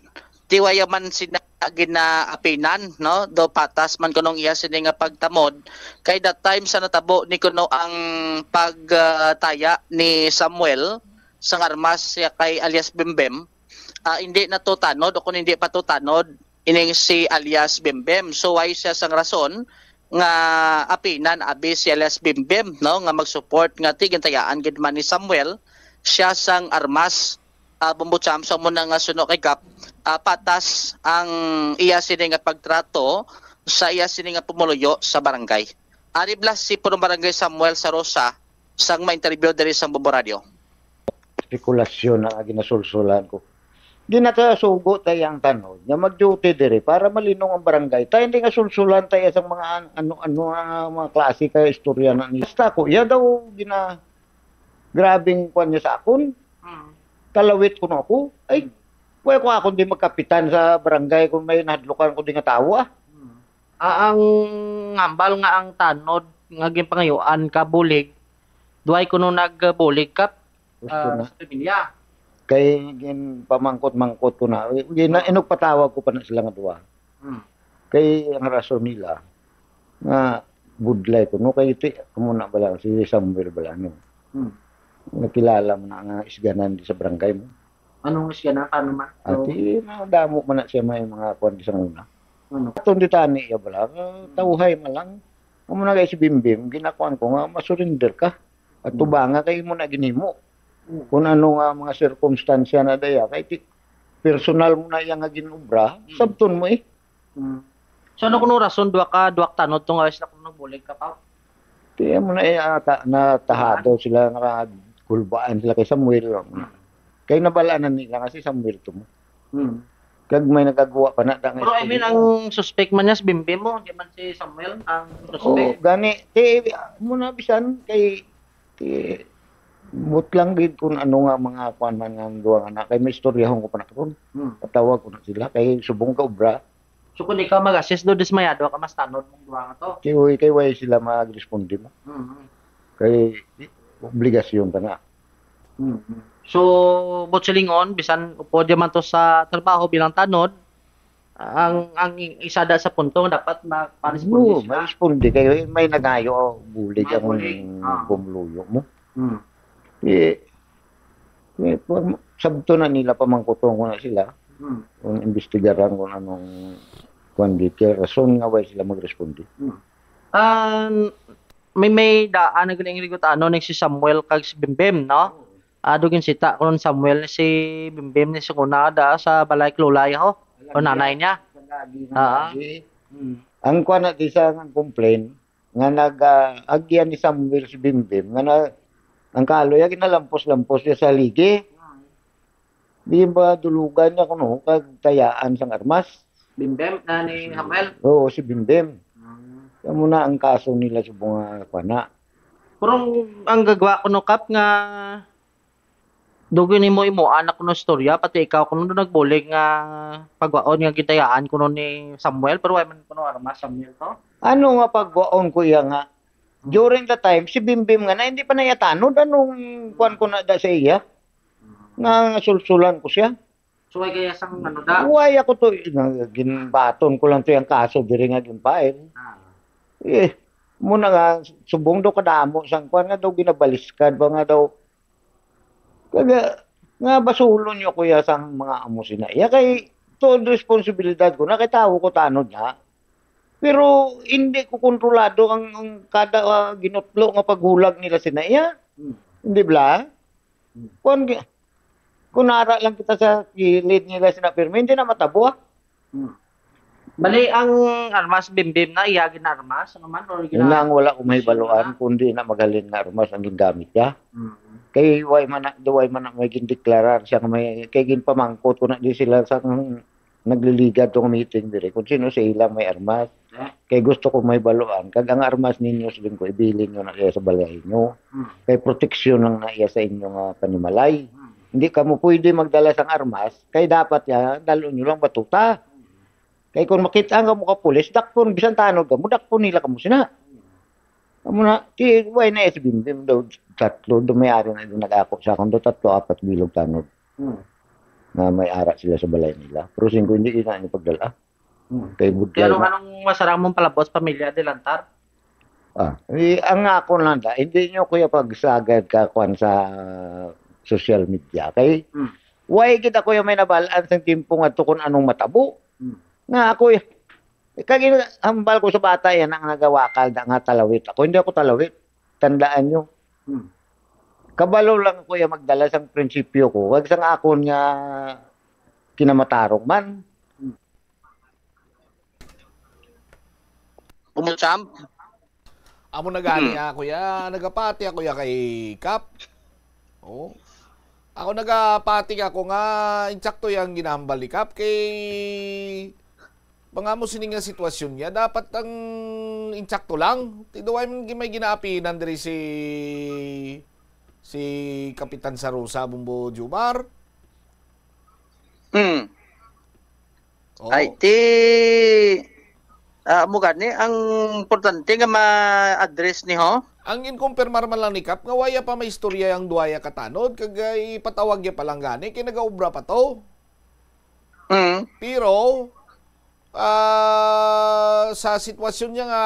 ti waya man sina ginaapinan, no? Do patas man kunong iya sini nga pagtamod, kay that time sa natabo ni kuno ang pagtaya ni Samuel sang armas siya kay alias Bembem, ah, hindi na to tanod o kung hindi pa to tanod, ining si alias Bembem. So, why siya sang rason nga apinan abi si alias Bembem, no, nga mag-support nga ti gintayaan gid man ni Samuel siya sang armas, ah, Bumbucham, sa muna nga suno kay Kap, ah, patas ang iya sini nga pagtrato sa iya sini nga pumuluyo sa barangay. Ari bala si Punong Barangay Samuel Sarosa sang ma-interview diri sa Bumbo Radio. Spekulasyon ang ginasulsulan ko. Di na tayo sugo tayo ang tanod nga mag-duty diri para malinong ang barangay. Tayo hindi nga sulsulan tayo sa mga an-, ano-ano nga mga klase ka istorya na niya. Basta ko, iya daw gina-, grabing kwan niya sa akon. Mm. Kalawit ko na ako. Ay, Mm. Kuya ko akon di magkapitan sa barangay kung may nahadlukan ko di nga tawo, ah. Mm. Ah, ang hambal nga ang tanod nga ginpangayuan ka bulig, duway kuno nagbulig ka, Gusto ah, na. Sa pamilya. Kay ginpamangkot-mangkot ko na, gina-, inugpatawag ko pa na sila nga duha. Hmm. Kay ang rason nila, nga budlay ko, no? Kay ti-, amo na bala, si Samuel bala, no? Hmm. Nakilala mo na nga isganan di sa barangay mo. Anong isganan? Paano man? So, ati, na damo man na siya may mga kuwan di sa una. Ano? Atong di tani iya bala, ah, tawhay man lang. Amo na kay si Bimbim, ginakuan ko nga, "Masurrender ka. At Hmm. tubanga kay mo na ginimo." Hmm. Kung ano nga mga sirkumstansya na daya, kay ti-, personal mo na iya nga ginobra, Hmm. sabton mo eh. Hmm. So, ano kuno rason, duha ka, duha ka tanod to nga sila kuno nagbulig ka pa? Kaya mo na, eh, ata, natahado sila, nakakulbaan sila kay Samuel. Hmm. Kay nabal-anan nila nga si Samuel to mo. Hmm. Kag may nagagawa pa na, da nga Pero, I mean, istorya. Ang suspect man niya si Bimbim mo, di man si Samuel ang suspect. Oo, gani. Ti, mo na bisan kay, ti, but lang gid kung ano nga mga kuwan man nga ang duha nga na. Kay may istoryahon ko pa na karon. Hmm. Patawag ko na sila. Kay subong ka obra. So, kung ikaw mag-assist do, dismayado ka, mas tanod mong duha nga to. Kay, uy, kay way sila mag-responde mo. Mhm. Kay, obligasyon pa na. Mhm. So, buot silingon, bisan upod ya man to sa trabaho bilang tanod, ang, ang isada sa punto, dapat ma-, ma-responde Oo, sila. Ma-responde. Kay may nangayo, bulig ang Mabulig. Ah. Pumuluyo mo. Hmm. Eh, eh, pag sabto na nila, pamangkuton ko na sila. Hmm. Kung imbestigaran kung anong, kung di kaya rason nga way sila magresponde. Hmm. Ah, may, may daan na galing rigot ano ni si Samuel kag si Bimbim, no? Oo. Ah, dugin sita ko nun Samuel ni si Bimbim ni si Kuna da sa balay klulay ho. O nanay niya. Ah. Hmm. Ang kuwan na di sa nga complain, nga nag, ah, agyan ni Samuel si Bimbim, nga na, ang kahoy, ag-, nalampos-lampos niya sa haligi. Di ba dulugan niya kuno, kag tayaan sang armas? Bimbim, na ni Samuel? Oo, si Bimbim. Hmm. Kaya mo na ang kaso nila sa mga pana. Pero ang gagwa kuno, Kap, nga Dugi nimo imo anak kuno istorya, pati ikaw kuno do nagbulig nga pagwaon nga gintayaan kuno ni Samuel, pero way man kuno armas Samuel to. Ano nga pagwaon ko iya nga? During the time, si Bimbim nga na, hindi pa na iya tanod, anong kuwan ko na da sa iya? Nga sulsulan ko siya. So, way kaya sang ano da? Way ako to, na, ginbaton ko lang to yung kaso diri nga gin-file. Ah. Eh, mo na nga, subong daw kadamo sang kuwan nga daw ginabaliskad ba nga daw Kag, ah, nga basulon niyo, kuya, sang mga amo sina iya, kay tuod responsibilidad ko na kay tawo ko tanod na. Pero hindi ko kontrolado ang, ang kada, ah, ginutlo nga paghulag nila sina iya. Hmm. Hindi bala? Hmm. Kung, kung nara lang kita sa kilid nila sina pirmi, hindi na matabo, ah. Hmm. Bali, ang armas, Bimbim, na iya gin-armas, ano man, original? Yun lang, wala ko Machine mahibaluan, na? Kundi na magalin nga armas ang gingamit niya. Mm. Kay way man na, way man na may gindeklarar siya nga may, kay ginpamangkot ko na di sila sa nagliligad tong meeting diri, kung sino sa ila may armas. Eh? Kay gusto ko mahibaluan, kag ang armas ninyo, siling ko, ibilin nyo na iya sa balay nyo. Mm. Kay proteksyon lang na iya sa inyo nga panimalay. Mm. Hindi kamo pwede magdala sang armas, kay dapat ya, dalon nyo lang batuta. Kay kung makita nga mo ka pulis, dakpon, bisan tanod ka mo, dakpon nila kamo sina. Amo na, ti, way na si Bimbim daw, tatlo, daw may ari na daw nag-ako sa akon, daw tatlo, apat bilog tanod. Hmm. Nga may ara sila sa balay nila. Pero singko, hindi kita ni pagdala. Hmm. Kay budlay Pero na. Anong masarang mong palabos, pamilya, Dilantar? Ah, eh, ang ako lang da, hindi nyo kuya pagsagad ka kwan sa social media. Kay, Hmm. Way gid ako yung may nabalaan sa timpo nga to kung anong matabo. Hmm. Nga ako, eh, kag in-, hambal ko sa bata yan ang nagawakal da nga talawit. Ako, hindi ako talawit. Tandaan nyo. Hmm. Kabalo lang ako yung magdala sang prinsipyo ko. Wag sang akon nga kinamatarong man. Hmm. Umutsamp? Amo na gani, Mm. ah, kuya. Nagapati ako ya kay Kap. Oh. Ako nagapati ako nga insakto yang ginahambal ni Kap kay mga mo sini nga sitwasyon niya. Dapat ang insakto lang. Tiduway man gi-, may ginaapinan diri si, si Kapitan Sarosa, Bumbo Jumar. Mm. Oo. Ay, ti, ah, mo gani, ang importante nga ma-address ni ho, Ang ginkumpirmar man lang ni Kap nga waya pa may istorya ang duwaya katanod, kag, ah, ipatawag niya pa lang gani, kay nagaobra pa to. Mm. Pero, ah, sa sitwasyon niya nga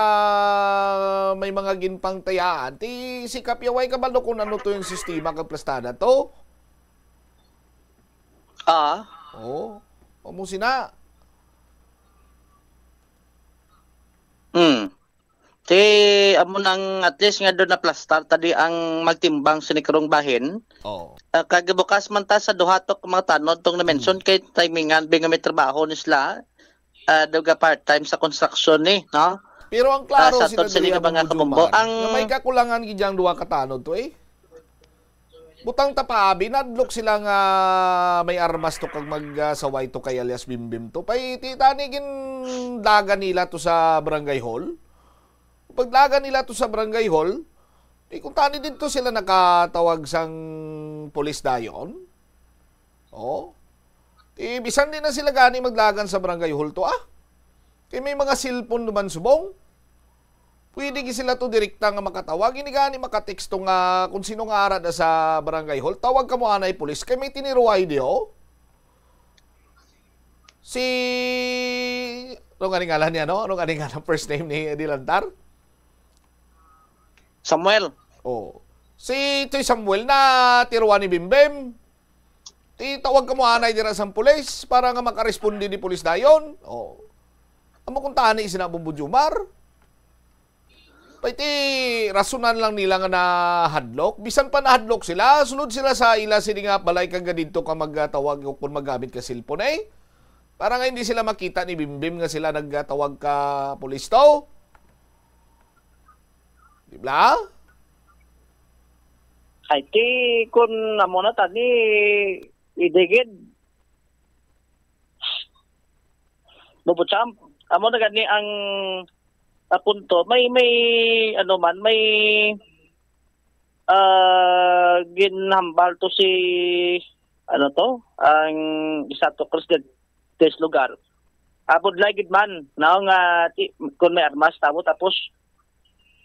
may mga ginpangtayaan, ti si Kap ya way kabalo kung ano to yung sistema kag plastada to. Ah. Oh, amo sina. Hmm. Ti amo nang at least nga doon na plastar tadi ang magtimbang sa nikarong bahin. Oh. Ah, kag bukas man ta sa duha to ka mga tanod tong na-mention kay timingan bi nga may trabaho ni sila. Ah, daw ga part-time sa construction ni, no? Pero ang klaro Ah, sa sila tod sini diri, nga mga Bombo kabombo, Jomar, ang nga may kakulangan gid ang duha ka tanod to eh. Butang ta pa abi, nadlok sila nga may armas to kag mag-, ah, saway to kay alias Bimbim to. Pay ti tani gindagan nila to sa barangay hall. Pagdagan nila to sa barangay hall, di kung tani dito sila nakatawag sang pulis dayon. Oh. Ti bisan di na sila gani magdagan sa barangay hall to ah. Kay may mga cellphone naman subong. Pwede gi sila to direkta nga makatawag. Hindi gani makateksto nga kung sino nga ara na sa barangay hall. Tawag ka mo anay pulis. Kay may tiniruway di oh. Si... Ano nga ni ngalan niya, no? Ano nga ni ngalan first name ni Dilantar? Samuel. Oh. Si Toy Samuel na tiruan ni Bimbim. Ti tawag ka mo anay dira sang pulis para nga makaresponde di pulis dayon. Oh. Amo kung tani sina Bombo Jomar. Pay ti rasunan lang nila nga nahadlok. Bisan pa nahadlok sila, sulod sila sa ila sini nga balay kag didto ka magtawag o kung magamit ka cellphone eh. Para nga hindi sila makita ni Bimbim nga sila nagtawag ka pulis to. Di ba? Ay, ti kun amo na tani, idigid. Bubutsam, amo na gani ang, ah, punto. May, may, ano man, may, ah, ginhambal to si, ano to, ang isa to, Chris, des lugar. Abot lagi gid man, no, nga ti, kung may armas, tamo, tapos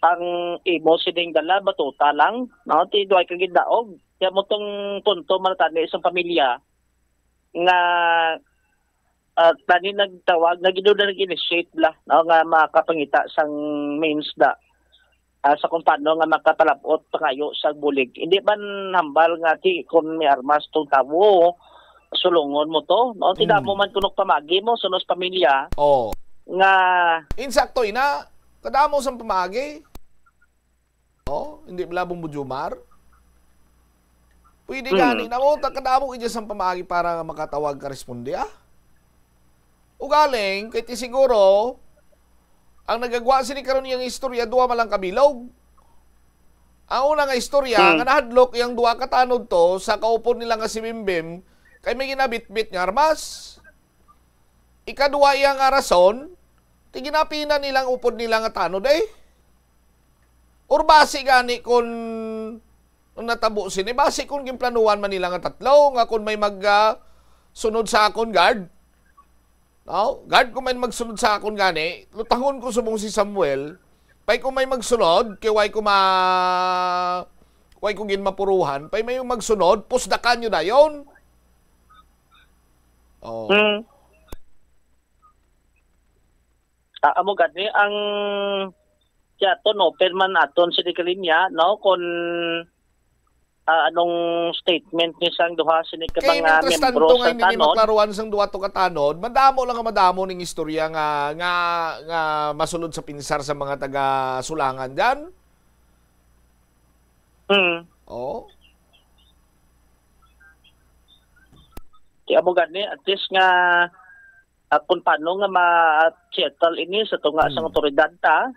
ang imo sining dala, batuta lang, no, ti duay ka gid daog. Kaya mo tong punto man tani isang pamilya nga, ah, tani nagtawag, nagino na nag-initiate bla, no, nga makapangita sang means da, ah, sa kung paano nga makapalabot pangayo sa bulig. Hindi man hambal nga ti kung may armas tong tawo, sulungon mo to, no? Ti damo man kunok pamagi mo, sunos pamilya, Oh. nga Insakto ina, kadamo sang pamagi. Oh, hindi bala Bombo Jomar. Pwede Hmm. gani na mo, ta kadamo gid sang pamagi para makatawag ka responde ah. Ugaling, kay ti siguro, ang nagagwa sini karon yang istorya, duwa man lang kabilog. Ang una nga istorya, Hmm. nga nahadlok yang duwa ka tanod to sa kaupod nila nga si Bimbim, kay may ginabitbit nga armas. Ikaduwa iya nga rason, ti ginapina nilang upod nila nga tanod eh. Or basi gani kun ang natabo sini, basi kun ginplanuhan man nila nga tatlo, nga kun may mag, ah, sunod sa akon guard. No? Guard, kung may magsunod sa akon gani, lutangon ko subong si Samuel, pay kung may magsunod, kay way ko ma-, way ko ginmapuruhan, pay may magsunod, pusdakan nyo dayon. Oh. Hmm. Ah, amo gani ang si aton open man aton si Kalinya, no, kung, ah, anong statement ni sang duha sini ka Kay mga mientras membro tanto sa nga hindi tanon. Maklaruan sang duwa to ka tanod, madamo lang nga madamo ning istorya nga nga nga masulod sa pinsar sa mga taga Sulangan diyan. Hmm. Oh. Kaya mo gani, at least nga, ah, kung paano nga ma-settle ini sa tunga sa Hmm. otoridad ta,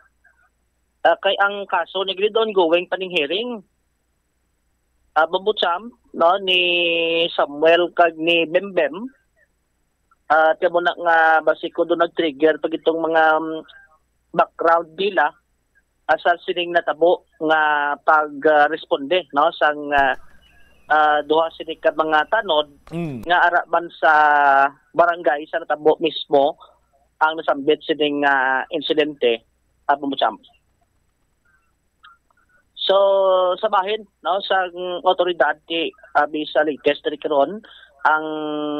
ah, kay ang kaso ni grid ongoing pa ning hearing. Ah, Bombo Champ, no, ni Samuel kag ni Bembem, ah, kaya mo na nga basi ko doon nag-trigger pag itong mga, um, background nila, ah, sa sining natabo nga pag, ah, responde, no, sang, ah, ah, duha sini ka mga tanod Mm. nga ara man sa barangay sa natabo mismo ang nasambit sining, ah, insidente, ah, Bombo Champ. So, sa bahin, no, sang awtoridad ti, abi sa latest diri karon, ang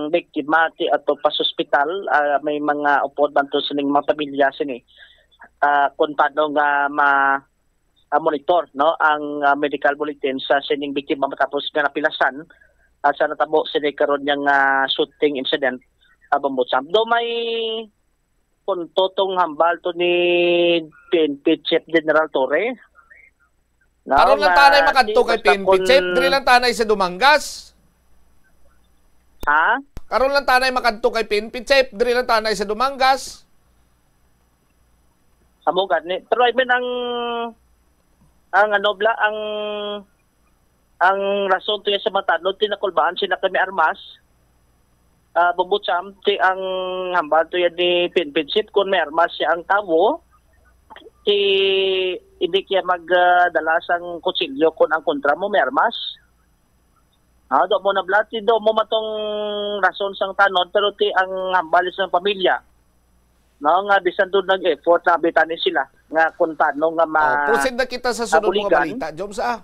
biktima ti ato pa sa ospital, ah, may mga upod man to sining mga pamilya sini. Ah, kung paano nga ma, ah, monitor, no, ang, ah, medical bulletin sa sining biktima matapos nga napilasan, ah, sa natabo sini karon nga, ah, shooting incident, ah, Bombo Champ. Do may punto tong hambal to ni P N P Chief General Torre. No, Karon lang nga tanay si makadto kay basta P N P kun Chief, diri lang tanay sa Dumangas. Ha? Karon lang tanay makadto kay P N P Chief, diri lang tanay sa Dumangas. Amo gani. Pero I mean, ang, ang ano bla, ang, ang rason to ya sa mga tanod, tinakulbaan sila kay may armas. Ah, Bombo Champ, ti ang hambal to ya ni P N P Chief, kung may armas siya ang tawo, ti hindi kaya magdala sang kutsilyo kung ang kontra mo may armas. Ah, do mo na bla, ti do mo matong rason sang tanod, pero ti ang hambal sang pamilya, no, nga bisan doon nag-effort na abitani sila nga kung paano nga ma, Oh, proceed na kita sa sunod nga abuligan. Balita, Joms, ah.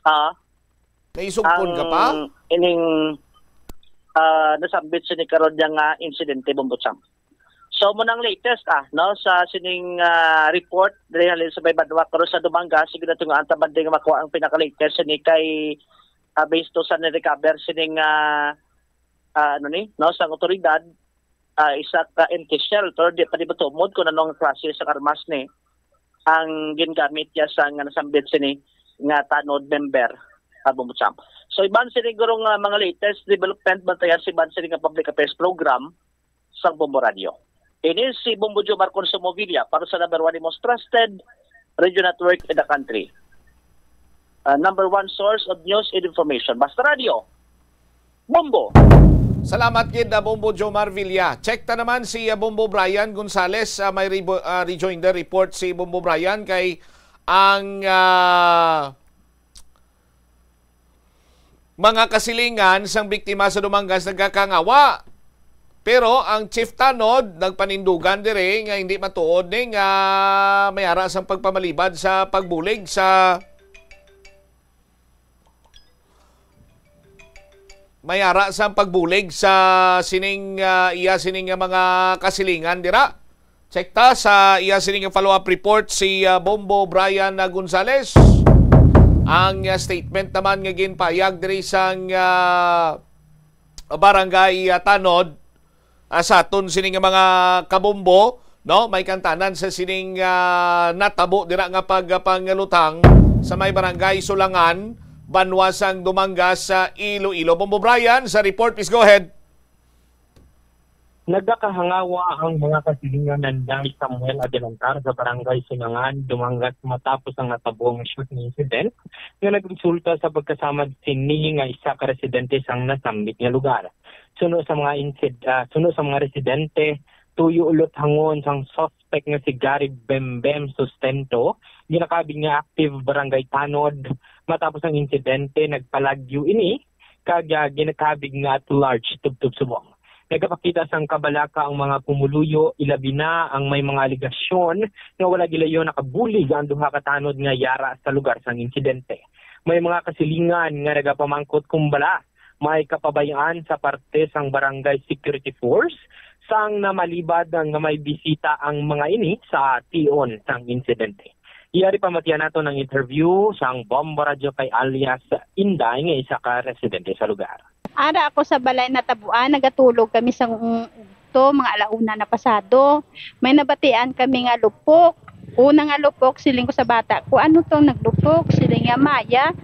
Ah, May sugpon ka pa? Ang ining, ah, nasambit sini karon niya nga insidente, Bombo Champ. So, mo nang latest, ah, no, sa sining, ah, report diri halin sa may banwa karon sa Dumangas, sige na tunga ang tabandi nga makuha ang pinaka-latest sini kay, ah, based to sa ni-recover sining, ah, ah, ano ni, no, sa otoridad, ah, isa ka empty shell, pero di pa di matumod kung anong klase sa armas ni ang gingamit niya sa nga nasambit sini nga tanod member, ah, Bombo Champ. So, iban sini guro nga mga latest development, bantayan si iban sini nga public affairs program sa Bombo Radio. Ini si Bombo Jomar Consumo Villa para sa number one, the most trusted radio network in the country. Ah, number one source of news and information. Basta Radio, Bombo. Salamat gid, ah, Bombo Jomar Villa. Check ta naman si, ah, Bombo Brian Gonzales. Ah, may rebo-, ah, rejoinder report si Bombo Brian kay ang, ah, mga kasilingan sang biktima sa Dumangas nagkakangawa. Pero ang Chief Tanod nagpanindugan diri nga hindi matuod ni nga may ara sang pagpamalibad sa pagbulig sa may ara sang pagbulig sa sining, ah, iya sining nga mga kasilingan dira. Check ta sa iya sining nga follow-up report si, ah, Bombo Brian, ah, Gonzales. Ang, ah, statement naman nga ginpayag diri sang, ah, barangay, ah, Tanod, ah, sa aton sini nga mga kabombo, no? May kantanan sa sining, ah, natabo dira nga pagpangalutang sa may barangay Sulangan, banwa sang Dumangas sa Iloilo. Bombo Brian, sa report, please go ahead. Nagakahangawa ang mga kasilingan ni Samuel Adelantar sa barangay Sulangan, Dumangas, matapos ang natabo nga shooting incident nga nagresulta sa pagkasamad sini nga isa ka residente sang nasambit nga lugar. Suno sa mga insid-, ah, suno sa mga residente, tuyo ulot hangon sang suspect nga si Gary Bembem Sustento, ginakabig nga active barangay tanod. Matapos ang insidente, nagpalagyo ini kag, ah, ginakabig nga at large tubtob subong. Nagapakita sang kabalaka ang mga pumuluyo, ilabi na ang may mga alegasyon nga wala gilayon nakabulig ang duha ka tanod nga yara sa lugar sang insidente. May mga kasilingan nga nagapamangkot kung bala may kapabayaan sa parte sang Barangay Security Force sang namalibad nga may bisita ang mga ini sa tion sang insidente. Yari pamatian nato ang interview sang Bombo Radyo kay alias Inday nga isa ka residente sa lugar. Ara ako sa balay natabuan, nagatulog kami sang ugto, mga ala una na pasado. May nabatian kami nga lupok. Una nga lupok, siling ko sa bata ko, "Ano tong naglupok?" Siling niya, "Maya."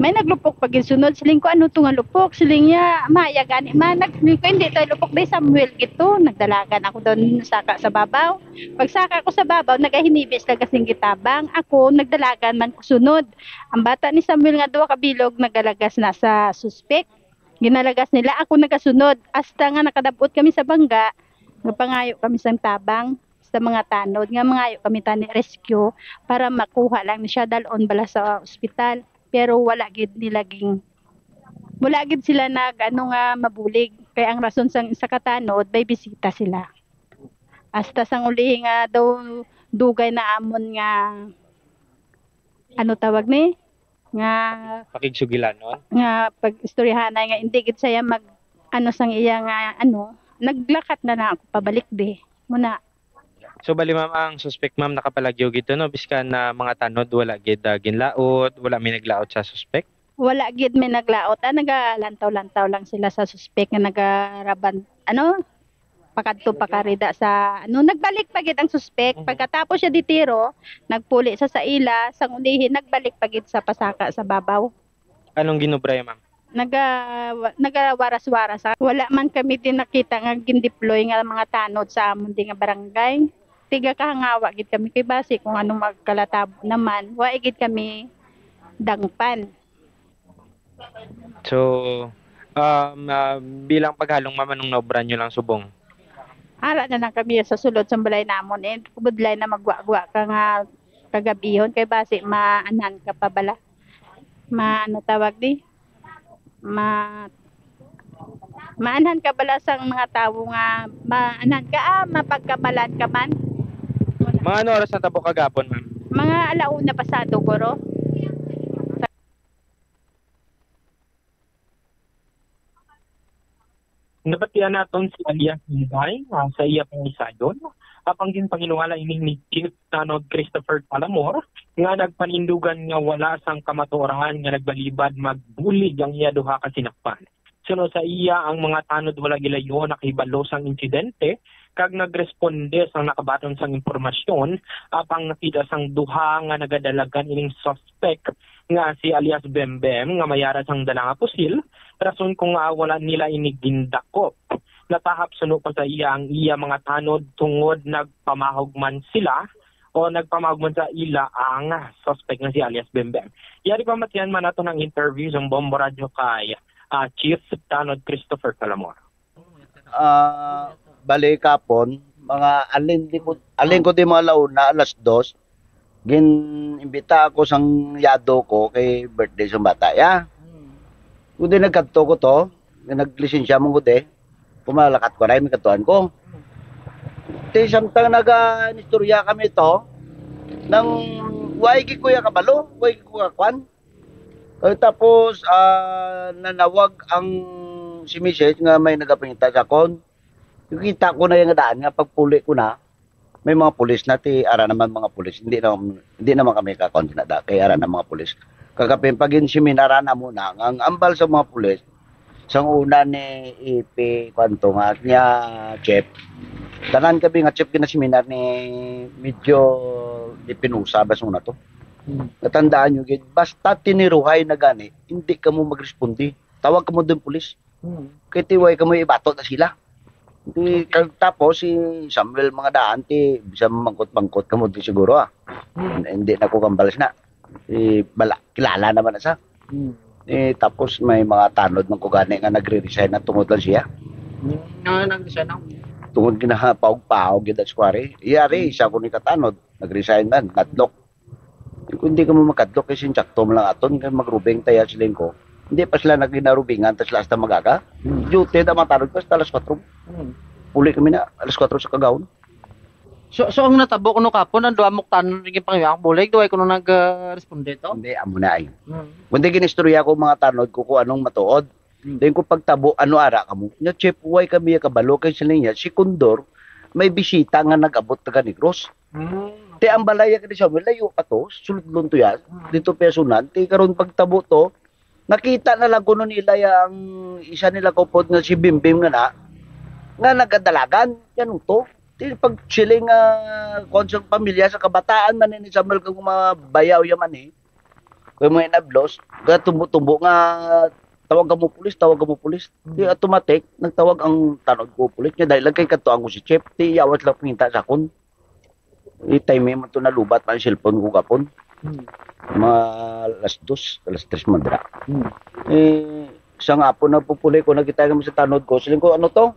May naglupok pa gid sunod. Siling ko, "Ano to nga lupok?" Siling niya, "Maya gani man." Nag-, siling ko, "Hindi to lupok, day Samuel gito." Nagdalagan ako doon saka sa babaw. Pagsaka ko sa babaw, nagahinibis na kasing gitabang. Ako, nagdalagan man ko sunod. Ang bata ni Samuel nga duha ka bilog nagalagas na sa suspek. Ginalagas nila, ako nagasunod. Hasta nga nakadabot kami sa bangga, napangayo kami sa tabang sa mga tanod, nga mangayo kami tani rescue para makuha lang siya, dalon bala sa ospital. Pero wala gid nila ging-, wala gid sila nag, ano, nga mabulig. Kay ang rason sang isa ka tanod, may bisita sila. Hasta sang ulihi nga daw dugay na amon nga ano tawag ni? Nga, Pakigsugilanon? Nga pag-istoryahanay nga hindi gid siya mag, ano, sang iya nga, ano, naglakat na na ako pabalik di. Muna. So, bali, ma'am, ang suspect, ma'am, nakapalagyo gid to, no? Biskan na mga tanod, wala gid, ah, ginlaot, wala may naglaot sa suspect? Wala gid may naglaot. Ah, nagalantaw-lantaw lang sila sa suspect nga nagaraban, ano, pakadto pakarida sa, ano, nagbalik pa gid ang suspect. Mhm. Pagkatapos siya ditiro, nagpuli sa sa ila, sang ulihi, nagbalik pa gid sa pasaka sa babaw. Anong ginubra, ma'am? Naga-, wa-, nagawaras-waras. Wala man kami din nakita nga gindeploy nga mga tanod sa amon di nga barangay. Tiga kahangawa gid kami kay basi kung ano magkalatabo naman, wa gid kami dangpan. So, um, ah, bilang paghalong, ma'am, anong naobra nyo lang subong? Ara na lang kami sa sulod sa balay namon, eh. Budlay na magwa-gwa ka nga kagabihon kay basi maanhan ka pa bala. Ma-, ano tawag di? Ma-, maanhan ka bala sang mga tawo nga maanhan ka, ah, mapagkamalan ka man. Mga ano oras natabo kagapon, ma'am? Mga alauna pasado, guro. Nabatian naton si alias Inday, ah, sa iya pangisayon, apang ginpangilwala ini ni Chief Tanod Christopher Palamor nga nagpanindugan nga wala sang kamatuoran nga nagbalibad magbulig ang iya duha ka sinakpan. Suno sa iya, ang mga tanod wala gilayo nakahibalo sang insidente kag nagresponde sang nakabaton sang impormasyon, apang nakita sang duha nga nagadalagan ining suspect nga si alias Bembem nga may ara sang dala nga pusil, rason kung ngaa wala nila ini gindakop. Natahap suno pa sa iya ang iya mga tanod tungod nagpamahog man sila o nagpamahog man sa ila ang suspect nga si alias Bembem. Yari pa matiyan man nato ng interview sa Bombo Radio kay, ah, Chief Tanod Christopher Palamor. Ah, bali kapon, mga alin di ko, alin ko di mga launa, alas dos, gin-imbita ako sang yado ko kay birthday sang bata, ya. Hmm. Kundi nagkadto ko to, naglisensya mo ko di, kumalakat ko na yung kadtuan ko. Ti samtang naga-istorya kami to, nang way gid kuya kabalo, way gid kuya kwan. Eh, tapos, ah, nanawag ang si misis nga may nagapangita sa akon. Kita ko na yung daan nga pagpuli ko na, may mga pulis na ti, ara naman mga pulis. Hindi na, hindi naman kami kakon na da, kay ara na mga pulis. Kagapin, pag-inseminaran na muna, ang ambal sa mga pulis, sang una ni ipi, kwanto nga, niya, chief. Tanan kami nga chief, ginaseminar ni medyo ipinusa ba sa una to. Hmm. Natandaan nyo, gid, basta tiniruhay na gani, hindi ka mo magresponde. Tawag ka mo din pulis. Hmm. Kay tiway ka mo ibato na sila. Di, kag tapos si Samuel mga daan, ti, bisan mangkot-mangkot ka mo di siguro, ah. Hmm. Hindi na ko kambal na. Eh, bala, kilala naman na sa. Hmm. Eh, tapos may mga tanod man ko gani nga nagre-resign na tungod lang siya. Hmm. Ah, nag-resign ako. Tungod ginapaog-paog yun at square. Iyari, isa ko ni katanod, nag-resign man, natlok. Kung di ka mo makadlok, kay sinsakto mo lang aton, kay magrubing taya siling ko. Hindi pa sila naghinarubingan, tas last na magaga. Hmm. Duty na matarod pa, alas kwatro. Hmm. Uli kami na, alas kwatro sa kagawon. So, so ang natabo kuno kapon, ang duha muktan rin yung pangyawak bulig, duha kuno nag-responde to? Hindi, amo na ay. Hmm. Kundi ginistorya ko mga tanod ko kung anong matuod. Hmm. Then kung pagtabo, ano ara kamo? Nya, Chief, way kami kabalo kay sila niya, si Condor, may bisita nga nag-abot taga Negros. Hmm. Te ang balay ka ni Samuel, layo pa to, sulod to ya. Hmm. Dito pa sunan, te karon pagtabo to, nakita na lang kuno nila yang isa nila kupod nga si Bimbim nga na, nga nagadalagan, yan to. Ti pag siling, ah, kuwan sa pamilya, sa kabataan man ni Samuel, kung mga bayaw yaman eh, kung mga inablos, kaya tumbo-tumbo nga, "Tawag ka mo pulis, tawag ka mo pulis." Di Hmm. automatic, nagtawag ang tanod ko pulis. Nga dahil lang kay katuan ko si Chief, ti yawas lang pinginta sa akon. Di time mo to nalubat pa ang cellphone ko kapon. Hmm. Mga alas dos, alas tres madra. Hmm. Eh, sa nga po na pupuli ko, nakita kami sa tanod ko, siling ko, "Ano to?"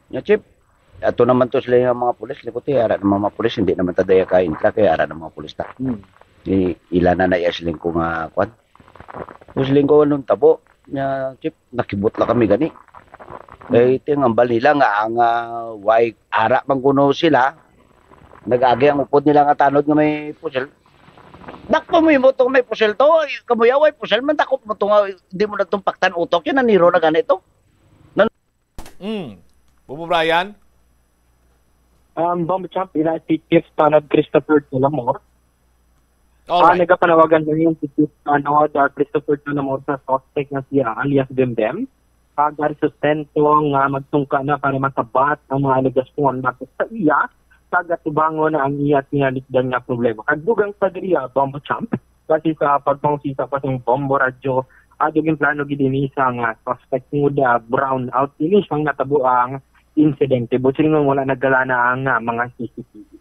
Nga, Chief, ato naman to sila yung mga pulis. Siling ko, "Ti, ara naman mga pulis, hindi naman ta daya ka intra, kaya ara ng mga pulis ta." Hmm. Di, ila na na iya siling ko nga, kwan. Tapos siling ko, "Anong tabo?" Nga, Chief, nakibot lang kami gani. Hmm. Eh, ito yung ambal nila nga ang, ah, way ara man kuno sila, nag-agi ang upod nila nga tanod nga may pusil. Dako mo mo to, may pusil to. Kamuya, way pusil man, dako mo to nga, di mo na tumpaktan utok. Yun, naniro na gani to. Mm. Bubo Brian? Um, Bombo Champ, ina si Chief Tanod Christopher Tullamor. Ah, Alright. Nagapanawagan ngayon si Chief Tanod, ah, Christopher Tullamor sa suspect na siya, alias Demdem. Kag ari sustento nga magtungka na para masabat ang mga alegasyon bakit sa iya, kag atubangon na ang iya tinalikdan nga problema. Kag dugang pa diri, ah, Bombo Champ, kasi sa pagpangusisa pa sang Bombo Radyo, ah, dugin plano gid ini sa nga suspect tungod, ah, brown out ini sang natabo ang insidente. Buot silingon, wala naggalana ang, ah, mga C C T V.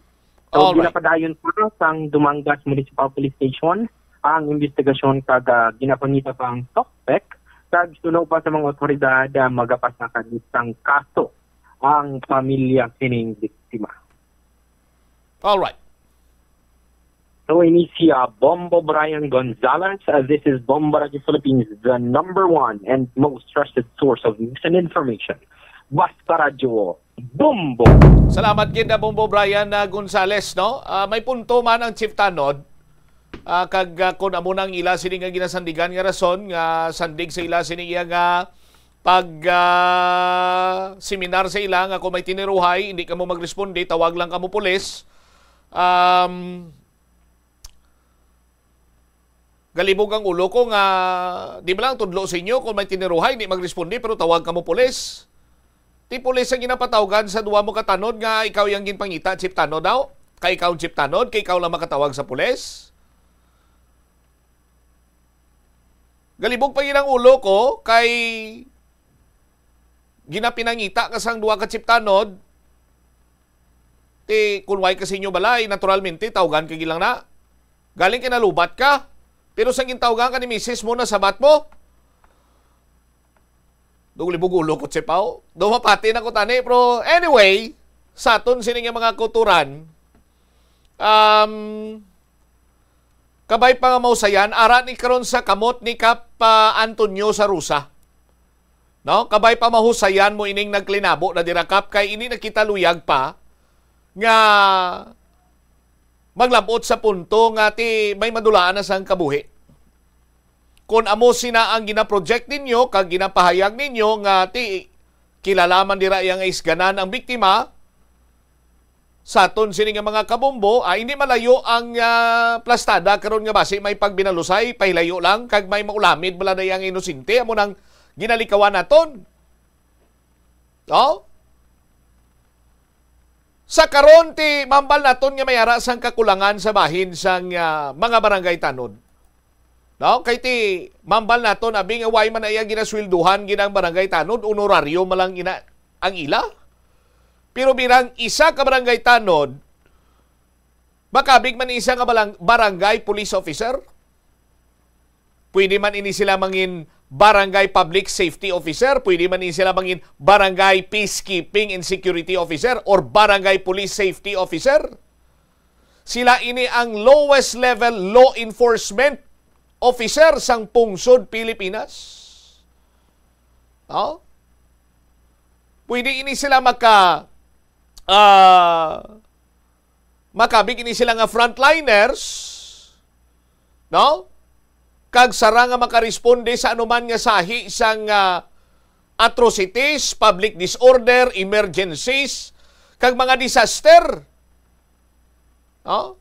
So, Alright. Ginapadayon pa sang Dumangas Municipal Police Station ang investigasyon kag, ah, ginapangita pa ang suspect kag suno pa sa mga otoridad, ah, magapasaka sang kaso ang pamilya sining biktima. Alright. So, ini si, ah, Bombo Brian Gonzalez. Ah, this is Bombo Radyo Philippines, the number one and most trusted source of news and information. Basta Radyo, Bombo! Salamat gid na Bombo Brian na Gonzales, no? Ah, may punto man ang Chief Tanod. Ah, kag ah, kung amo nang ila sini nga ginasandigan nga rason nga sandig sa ila sini iya nga pag ah, seminar sa ila nga kung may tiniruhay, hindi kamo magresponde, tawag lang kamo pulis. Um, galibog ang ulo ko nga di ba lang tudlo sa inyo kung may tiniruhay, hindi magresponde, pero tawag kamo pulis. Ti pulis ang ginapatawgan sa duwa mo katanod nga ikaw yang ginpangita, Chief Tanod daw? Kay ikaw ang Chief Tanod, kay ikaw lang makatawag sa pulis? Galibog pa gid ang ulo ko kay ginapinangita ka sang duwa ka Chief Tanod. Ti kun way ka sa inyo balay, naturalmente tawgan ka gid lang na. Galing kay nalubat ka. Pero sang gintawgan ka ni misis mo, nasabat mo. Dugli bugulo ko, Chief, aw. Do mapati na ko tani, pero anyway, sa aton sini nga mga kauturan, um, kabay pa nga mahusayan, ara ni karon sa kamot ni Kap ah, Antonio sa Rusa. No? Kabay pa mahusayan mo ining nagklinabo na dira, Kap, kay ini nakita luyag pa nga maglabot sa punto nga ti may madulaan na sang kabuhi. Kon amo sina ang ginaproject ninyo kag ginapahayag ninyo nga ti kilala man dira iya nga isganan ang biktima, sa aton sini nga mga kabombo, ah, hindi malayo ang ah, plastada karon nga basi may pagbinalusay, pahilayo lang, kag may maulamid bala na iya nga inosente, amo nang ginalikawan naton. No? Sa karon ti mambal naton nga may ara sang kakulangan sa bahin sang ah, mga barangay tanod. No? Kay ti mambal naton abi nga way man na iya ginasweldohan gid ang barangay tanod, honorario man lang ina ang ila. Pero bilang isa ka barangay tanod, makabig man isa nga balang- barangay police officer. Pwede man ini sila mangin barangay public safety officer, pwede man ini sila mangin barangay peacekeeping and security officer or barangay police safety officer. Sila ini ang lowest level law enforcement officer sang pungsod Pilipinas. No? Pwede ini sila maka ah, makabig ini sila nga frontliners, no? Kag sara nga makaresponde sa anuman nga sahi sang ah, atrocities, public disorder, emergencies, kag mga disaster. No?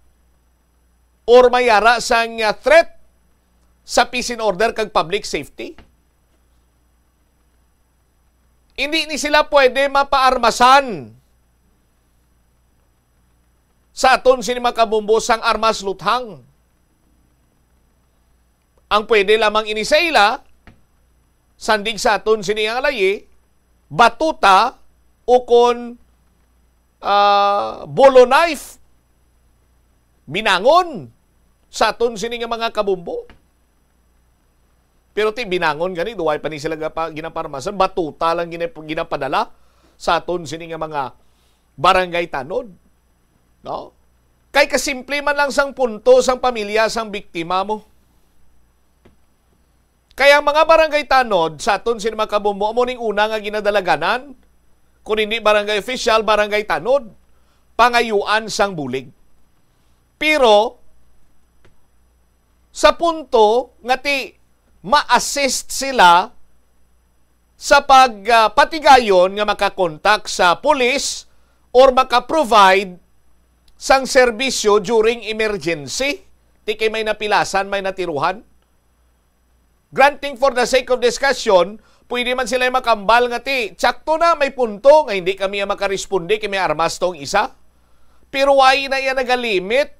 Or may ara sang ah, threat sa peace and order kag public safety. Hindi ni sila pwede mapaarmasan sa aton sini mga kabombo sang armas luthang. Ang pwede lamang ini sa ila, sandig sa aton sini nga layi, batuta o kon ah, bolo knife, binangon sa aton sini nga mga kabombo. Pero ti binangon gani, duway pa ni sila gapa, ginaparmasan, batuta lang gina- ginapadala sa aton sini nga mga barangay tanod. No? Kay kasimple man lang sang punto sang pamilya sang biktima mo. Kay ang mga barangay tanod sa aton sini mga kabombo amo ning una nga ginadalaganan, kung hindi barangay official, barangay tanod, pangayuan sang bulig. Pero sa punto nga ti ma-assist sila sa pag, ah, patigayon nga makakontak sa pulis or maka-provide sang serbisyo during emergency. Ti kay may napilasan, may natiruhan. Granting for the sake of discussion, pwede man sila makambal nga ti, tsakto na, may punto nga hindi kami ang makaresponde kay may armas tong isa. Pero why na iya nagalimit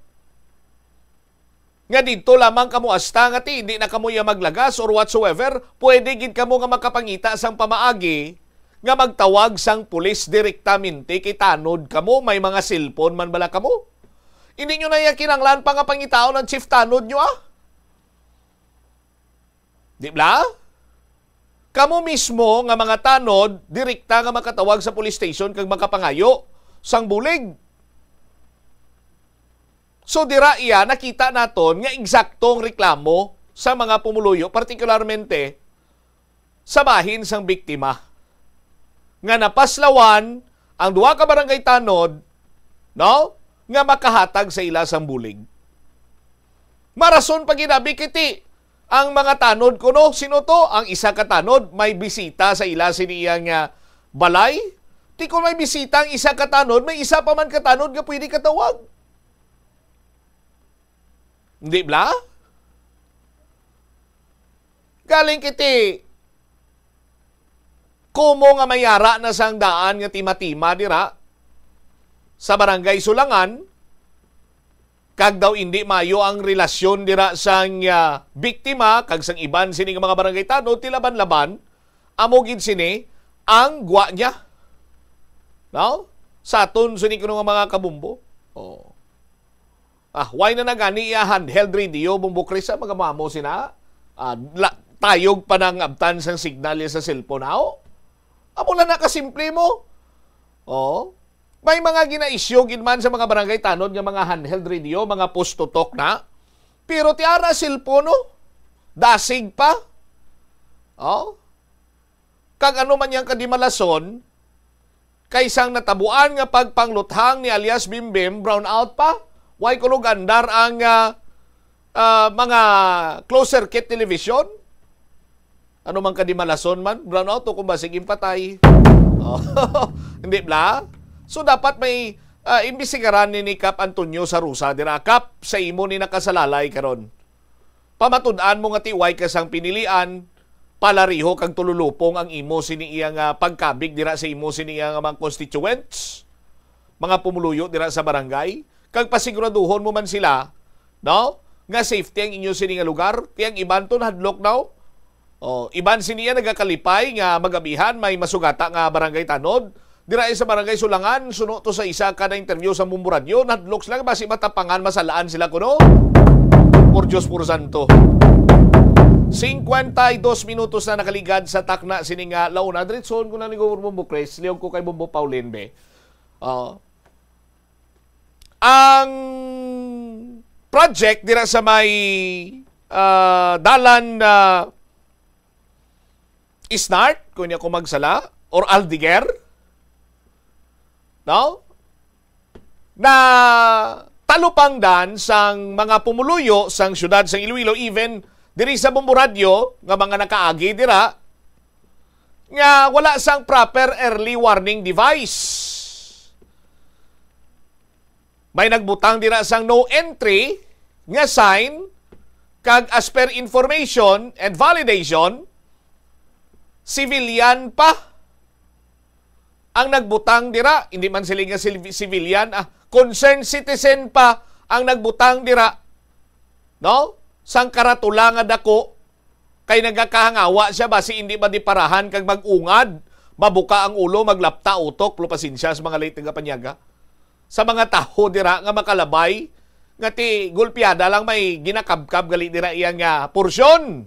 nga didto lamang kamo hasta nga ti hindi na kamo iya maglagas or whatsoever, pwede gid kamo nga makapangita sang pamaagi nga magtawag sang pulis direktamente kay tanod kamo, may mga cellphone man bala kamo. Hindi nyo na iya kinanglan pa nga pangitaon ang chief tanod nyo, ah. Di bala? Kamo mismo nga mga tanod, direkta nga makatawag sa police station kag makapangayo sang bulig. So, dira iya nakita naton nga eksakto ang reklamo sa mga pumuluyo, partikularmente sa bahin sang biktima, nga napaslawan ang duha ka barangay tanod, no, nga makahatag sa ila sang bulig. Marason pa gid abi kay ti ang mga tanod kuno, sino to? Ang isa ka tanod may bisita sa ila sini iya nga balay. Ti kung may bisita ang isa ka tanod, may isa pa man ka tanod nga pwede katawag. Hindi bala? Galing kiti kumo nga may ara na sang daan nga tima-tima dira sa Barangay Sulangan, kag daw indi maayo ang relasyon dira sang, ah, biktima kag sang iban sini nga mga barangay tanod, ti laban-laban, amo gid sini ang gwa niya. No? Sa aton sini kuno nga mga kabumbo. Oh. Ah, why na nagani iya handheld radio, Bombo Chris, ah, magamamo sina? Ah, la, tayog pa nang abtan sang signal iya sa cellphone, aw? Amo lang na kasimple mo. Oh. May mga gina-issue gid man sa mga barangay tanod nga mga handheld radio, mga push to talk na. Pero ti ara cellphone, no? Dasig pa. Oh. Kag ano man yang kadimalason, kay sang natabuan nga pagpangluthang ni alias Bimbim, brown out pa. Way kulog andar ang, ah, ah, mga closed circuit television. Ano man kadimalason man, brown out o kung basig impatay. Oh, hindi bala? So dapat may, ah, imbestigaran ni, ni Kap Antonio Sarusa dira. Kap, sa imo ni nakasalalay karon. Pamatud-an mo nga ti way ka sang pinilian, palariho kag tululupong ang imo sini iya nga pagkabig dira sa imo sini iya nga mga constituents, mga pumuluyo dira sa barangay, kag pasiguraduhon mo man sila, no, nga safety ang inyo sini nga lugar. Ti ang iban to nahadlok now. Oh, iban sini iya nagakalipay nga magabihan may masugata nga barangay tanod. Dira sa Barangay Sulangan, suno to sa isa ka na interview sa Mumbo Radio, nahadlok sila nga basi matapangan, masalaan sila kuno. Por Dios, por santo. Cincuenta y dos minutos na nakaligad sa takna sini nga launa. Diretsohon ko na ni Gobernador Bombo Chris, liog ko kay Bombo Pauline, be. Ah, ang project dira sa may, ah, dalan na Isnart, kung niya ko magsala, or Aldeguer, no? Na talupangdan sang mga pumuluyo sang siyudad sang Iloilo, even diri sa Bombo Radio, nga mga nakaagi dira, nga wala sang proper early warning device. May nagbutang dira sang no entry nga sign, kag as per information and validation, civilian pa ang nagbutang dira. Hindi man sila nga sil-, civilian, ah, concerned citizen pa ang nagbutang dira, no? Sang karatula nga dako, kay nagakahangawa siya, basi hindi madiparahan kag mag-ungad, mabuka ang ulo, maglapta utok, lo, pasensya sa mga late nga panyaga. Sa mga tawo dira nga makalabay, nga ti gulpiada lang may ginakabkab gali dira iya nga porsyon.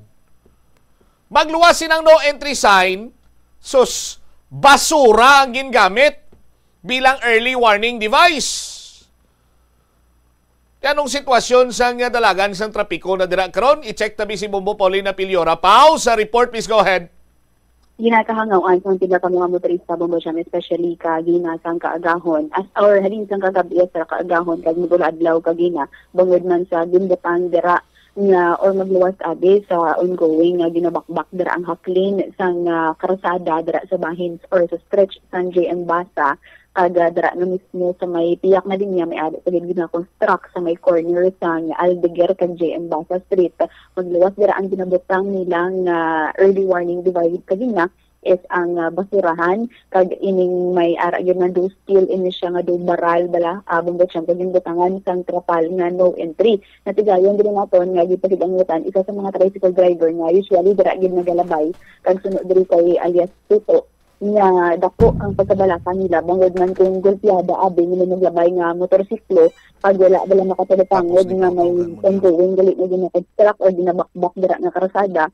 Magluwas sinang no entry sign, sus, basura ang gingamit bilang early warning device. Ti anong sitwasyon sang dalagan sang trapiko na dira karon? I-check tabi si Bombo Paulina Piliora. Pau, sa report, please go ahead. Ginakahangawan sang pila ka mga motorista, Bombo Jam, especially kagina sang kaagahon, as, or halin sang kagab-i sa kaagahon, kag mudul adlaw kagina, bangod man sa gimbutang dira nga or magluwas abi sa ongoing nga ginabakbak dira ang half lane sang, ah, karsada dira sa bahin or sa stretch sang J M Basa, kag, ah, dira na mismo sa may piyak na linya may ari pa gid gina-construct sa may corner sang Aldeguer kag J M Basa Street. Magluwas dira ang ginabutang nilang, ah, early warning device kagina is ang, ah, basurahan, kag ining may ara gyud nga do spill ini siya nga do baral bala, ah, Bombo Champ, kag ginbutangan sang trapal nga no entry. Natigayon diri naton nga gipahibanggutan isa sa mga tricycle driver nga usually dira gid nagalabay kag suno diri kay alias Tuto nga dako ang pagkabalaka nila bangod man kung golpeada abi nga may naglabay nga motorsiklo kag wala bala makatalupangod nga may ongoing gali nga ginakonstruct o ginabakbak dira nga karsada.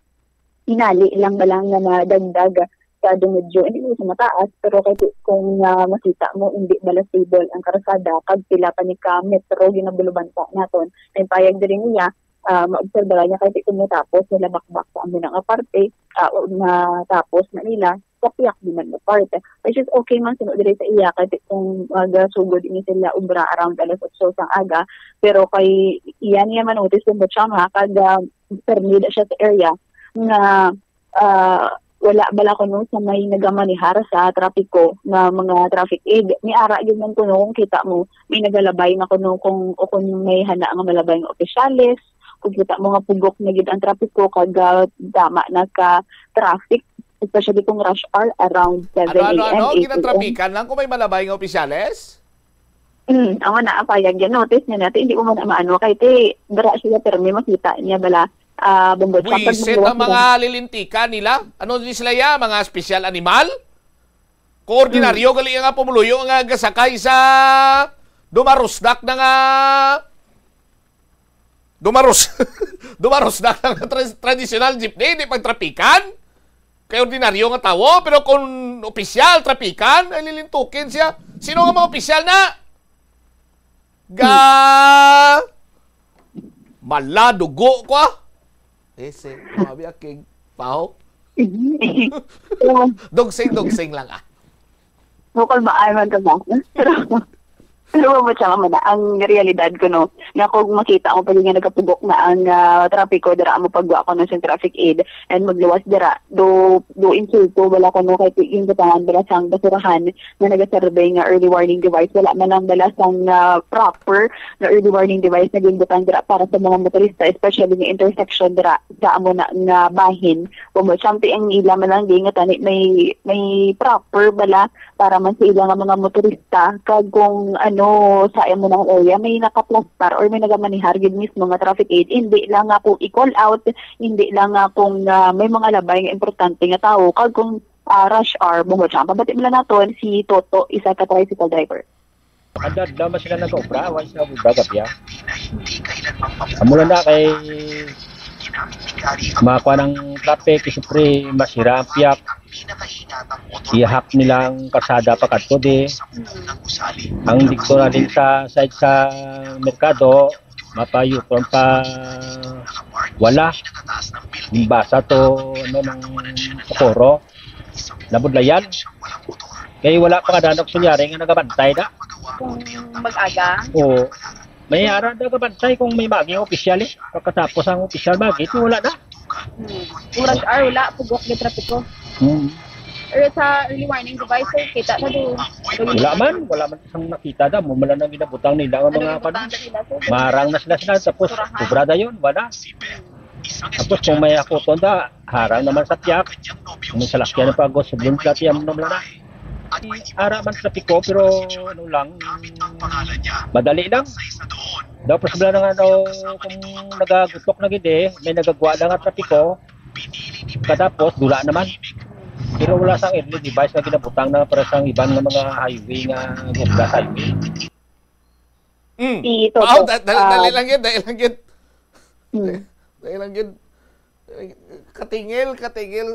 Hinali lang bala nga madagdag sa dumidyo, hindi mo sa mataas, pero kay ti-, kung, ah, makita mo, hindi bala stable ang karsada, kag pila pa ni ka metro ginabulubanta naton. May payag diri niya, ah, maobserbahan niya kay ti-, kung natapos nila bakbak sa amo na nga parte, ah, o natapos na nila sa piyak naman nga parte. Which is okay man sino diri sa iya, kay ti-, kung magasugod ini sila obra around alas otso sang aga, pero kay iya niya manotis kung batsyang ha, kag, ah, permit siya sa area nga, ah, wala bala kuno sa may nagamanihar sa trapiko nga mga traffic aid. Ni ara gyud man kuno kung kita mo, may nagalabay na kuno kung, o kung may hana nga malabay nga opisyales, kung kita mo nga pugok na gid ang trapiko kag, ah, tama na ka traffic, especially kung rush hour around Ano, seven ano, a m, ano? eight a m. Ginatrapikan lang kung may malabay nga opisyales? Mm, amo na ang payag yan. Notice niya natin, hindi mo man maano. Kay ti, dara siya, pero may makita niya bala. Ah, Bombo Champ, pag Buwisit magluwas ang sila. Mga lilintikan nila. Ano ni sila ya? Mga special animal? Koordinaryo, Mm. gali nga pumuluyo nga gasakay sa dumarusdak na nga dumarus-, dumarusdak na nga tra-, traditional jeepney, di pagtrapikan? Kay ordinaryo nga tawo, pero kung opisyal, trapikan, ay lilintukin siya. Sino nga mga opisyal na? Ga-, mala, dugo ko, ah. Ese, grabe, aking pao. Dugsing-dugsing lang, ah. Bukol ba, ay, man ka ba? Pero, pero mo siya man, ang realidad ko, no, nga kung makita mo pa nga nagapugok na ang, ah, trapiko, dira mo pagwa ko no sa traffic aid and magluwas dira, do, do insulto, wala ko, no, kay yung katangan, wala sang basurahan, nga nagasurvey nga early warning device, wala man lang bala sang, ah, proper nga early warning device na ginbutang dira para sa mga motorista, especially nga intersection dira sa amo na nga bahin. Kung mo, samti ang ila man lang di nga tani may, may proper bala para man sa ila nga mga motorista. Kag kung ano sa amo na area, may nakaplastar or may nagamanihar gid mismo nga traffic aid, hindi lang nga kung i-call out, hindi lang nga kung, ah, may mga labay nga importante nga tawo. Kag kung ah, rush hour, bungod sa pabati mo lang naton si Toto, isa ka tricycle driver. Adlaw-adlaw man sila nag-obra, awan sa obra gabi, ah. Amo lang na kay makuha ng traffic, siyempre, masira ang piyak. Ihak nila ang kalsada pa kadto di. Ang dito na din sa side sa merkado, mapayuton pa wala. Basa to, ano, ng Socorro. Nabudlayan. Kay wala pa nga danog sunyari nga nagabantay na. Kung mag-aga? Oo. May ara nagabantay kung may magi ang opisyal eh. Pagkatapos ang opisyal magi, ito wala na. Hmm. Kung rush hour, wala. Pugok yung trapiko. Hmm. Pero sa early warning device, sir, kita na doon. Wala man, wala man isang nakita na. Mumula nang ginabutang nila ang mga Ano yung butang nila, sir? Marang na sila sila, tapos Surahan. Sobra na yun, wala. Tapos kung may akuton da, harang naman sa tiyak. Kung may salakyan ang pagos, sa Bloom Plaza, yan naman na. Ara man trapiko, pero ano lang, madali lang. Daw, posible na nga daw, kung nagagutok na gid eh, may nagagwa lang nga trapiko, katapos, dula naman. Pero wala sang early device na ginabutang na para sa iban nga mga highway nga gugla sa highway. Mm. Si Toto, Wow, da-, da-, ah, dali lang yun, dali lang yun. Mm. Dali lang yun. Katingil, katingil.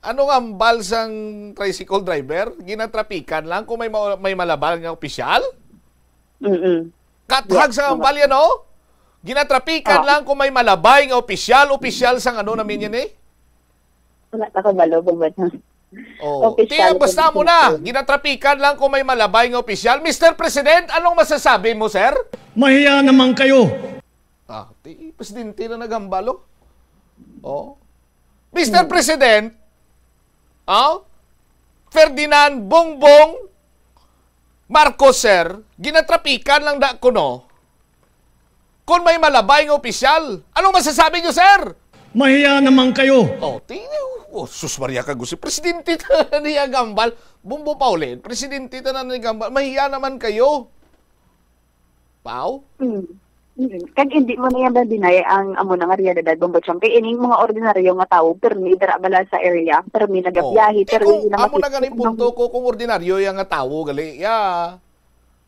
Ano nga ang bal sang tricycle driver? Ginatrapikan lang kung may ma-, may malabal nga opisyal? Mm-mm. Kathag Yeah, sa mga ambal yan, oh? Ginatrapikan Ah. lang kung may malabay nga opisyal, opisyal sang ano namin yan, eh? Wala na kabalo kung ba't na. Oh. Opisyal Tiyan, basta kung mo na. Ginatrapikan lang kung may malabay nga opisyal. Mister President, anong masasabi mo, sir? Mahiya naman kayo. Ah, ti, presidente na naghambal, oh. Oh. Mister President, oh, Ferdinand Bongbong Marcos, sir, ginatrapikan lang da kuno kung may malabay nga opisyal. Anong masasabi niyo, sir? Mahiya naman kayo. Oh, ti, oh, sus Maria Kagusi, presidente ta niya gambal. Bumbo Paulin, presidente ta na ni gambal. Mahiya naman kayo. Pau? Mm. Mm. Kag hindi mo na yan ma-deny ang amo na nga realidad, Bombo Cham. Kay ining mga ordinaryo nga tawo, permi dira bala sa area, permi nagabiyahe, Oh. Eh, pero kung hindi na amo na makita ganing ang punto ko, kung ordinaryo yang nga tawo, gali, ya,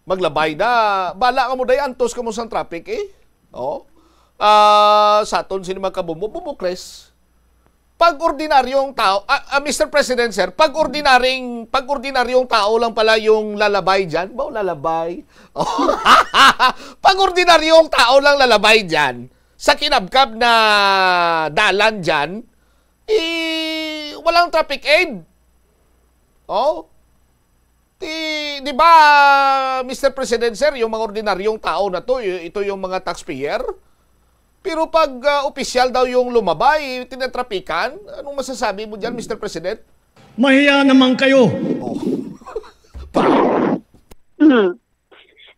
maglabay na, bala ka mo, day, antos ka mo sang traffic, eh. Oh. Ah, sa aton, sino man ka, Bombo? Bombo Chris. Pag ordinaryong tao, ah, ah, Mister President, sir, pag ordinaryong, pag ordinaryong tao lang pala yung lalabay diyan, ba, lalabay? Pag ordinaryong tao lang lalabay diyan, sa kinabkab na dalan diyan, eh, walang traffic aid. Oh? Ti, di ba, Mister President, sir, yung mga ordinaryong tao na to, y-, ito yung mga taxpayer? Pero pag, ah, opisyal daw yung lumabay, tinatrapikan, anong masasabi mo diyan, Mister President? Mahiya naman kayo. Oh. Pa. Mm.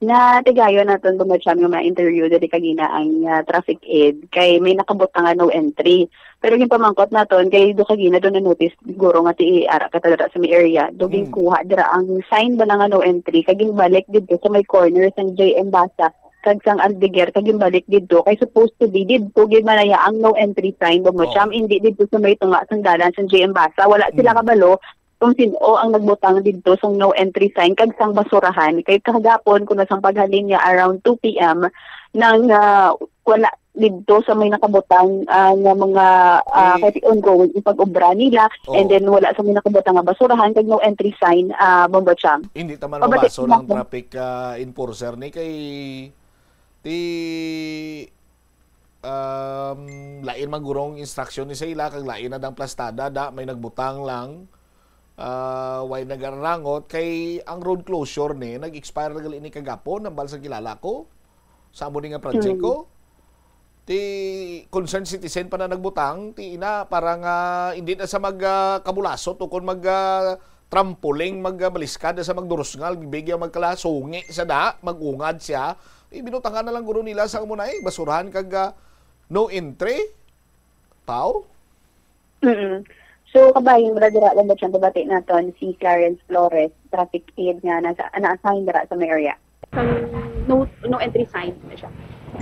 Na tigayon naton, Bombo Cham, nga ma-interview diri kagina ang, ah, traffic aid kay may nakabutang nga no entry. Pero ginpamangkot naton kay do kagina do na-notice siguro nga ti ara ka dira sa may area. Do Mm. ginkuha dira ang sign bala nga no entry kag ginbalik didto sa may corner sang J M Basa kag sang Aldeguer kag ginbalik didto kay supposed to be didto gid man na iya ang no entry sign, Bombo Oh. Cham, hindi didto sa may tunga sang dalan sang J M Basa. Wala sila Mm. kabalo kung sin-o ang nagbutang didto sang no entry sign kag sang basurahan. Kay kahagapon, kuno sang paghalin niya around two P M, nang, ah, wala didto sa may nakabutang, ah, nga mga, ah, Eh. kay ongoing ang pag-obra nila, and Oh. then wala sa may nakabutang nga basurahan kag no entry sign, ah, Bombo Cham. Hindi ta man Pabati mabaso lang ang ako. Traffic, ah, enforcer ni kay ti, um, lain man gurong instruction ni sa ila, kag lain na dang plastada, da, may nagbutang lang. Ah, way nagarangot kay ang road closure ni nag-expire na gali ni kagapon, ang balsa kilala ko. Sa amo ni nga project Hmm. ko. Ti concerned citizen pa na nagbutang, ti ina, para nga hindi na sa mag, ah, kabulasot o kung mag, ah, trampoling, mag, ah, baliskad na sa magdurusngal, bigyan magkalasungi sa da, mag-ungad siya. Ibinutangan na lang guro nila sa amo na, eh, basurahan kag, ah, no entry. Pau? Mm. So, kabahin, wala dira lang ba siyang babati naton si Clarence Flores, traffic aid nga nasa, na-assign dira sa may area? Sang no, no entry sign na siya.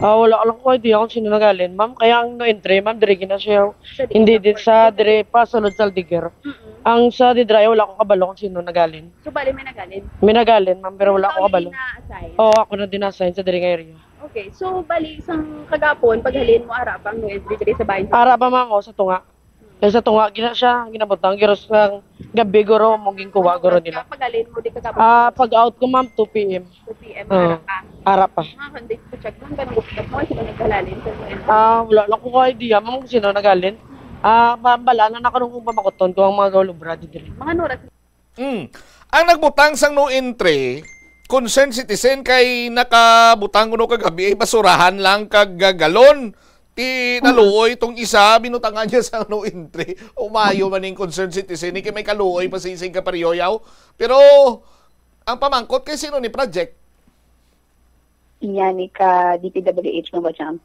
Ah, wala lang ko idea kung sino nagalin, ma'am. Kaya ang no entry, ma'am, diri gina siya. Siya di Hindi gina din for sa diri pa sulod sa Aldeguer. Mm-mm. Ang sa Didraya, wala ko kabalo kung sino nagalin. So, bali may nagalin? May nagalin, ma'am, pero wala Ikaw ko na kabalo. Ina-assign? Oo, ako na din assign sa diri nga area. Okay. So, bali, isang kagapon, paghalin mo, ara pa ang no entry diri sa bayan? Ara pa, ma'am, o, sa tunga. Kay sa tunga, gina siya, ginabutang, giro sa gabi, guro, mong ginkuha, Ano guro oras nila. Ka paghalin mo, di ka kapag- Ah, pag out ko, ma'am, two P M. Two P M, Oo. Ara pa. Ara pa. Mga kandit ko, check lang, ganun gusto mo, sila naghalalin sa mga Ah, wala lang ko idea, ma'am, kung sino nagalin. Ah, ma-, bala na nakanong kung pamakuton ko ang mga gaulubra dito. Mga oras Mm. Ang nagbutang sang no entry, concerned citizen kay nakabutang kuno kagabi ay basurahan lang kag galon. Ti Mm. naluoy tong isa, binutangan niya sang no entry. Umayo man ning concerned citizen, ni kay may kaluoy pa sisig ka pariyoyaw. Pero ang pamangkot kay sino ni project? Iya ni ka D P W H mo ba, Cham?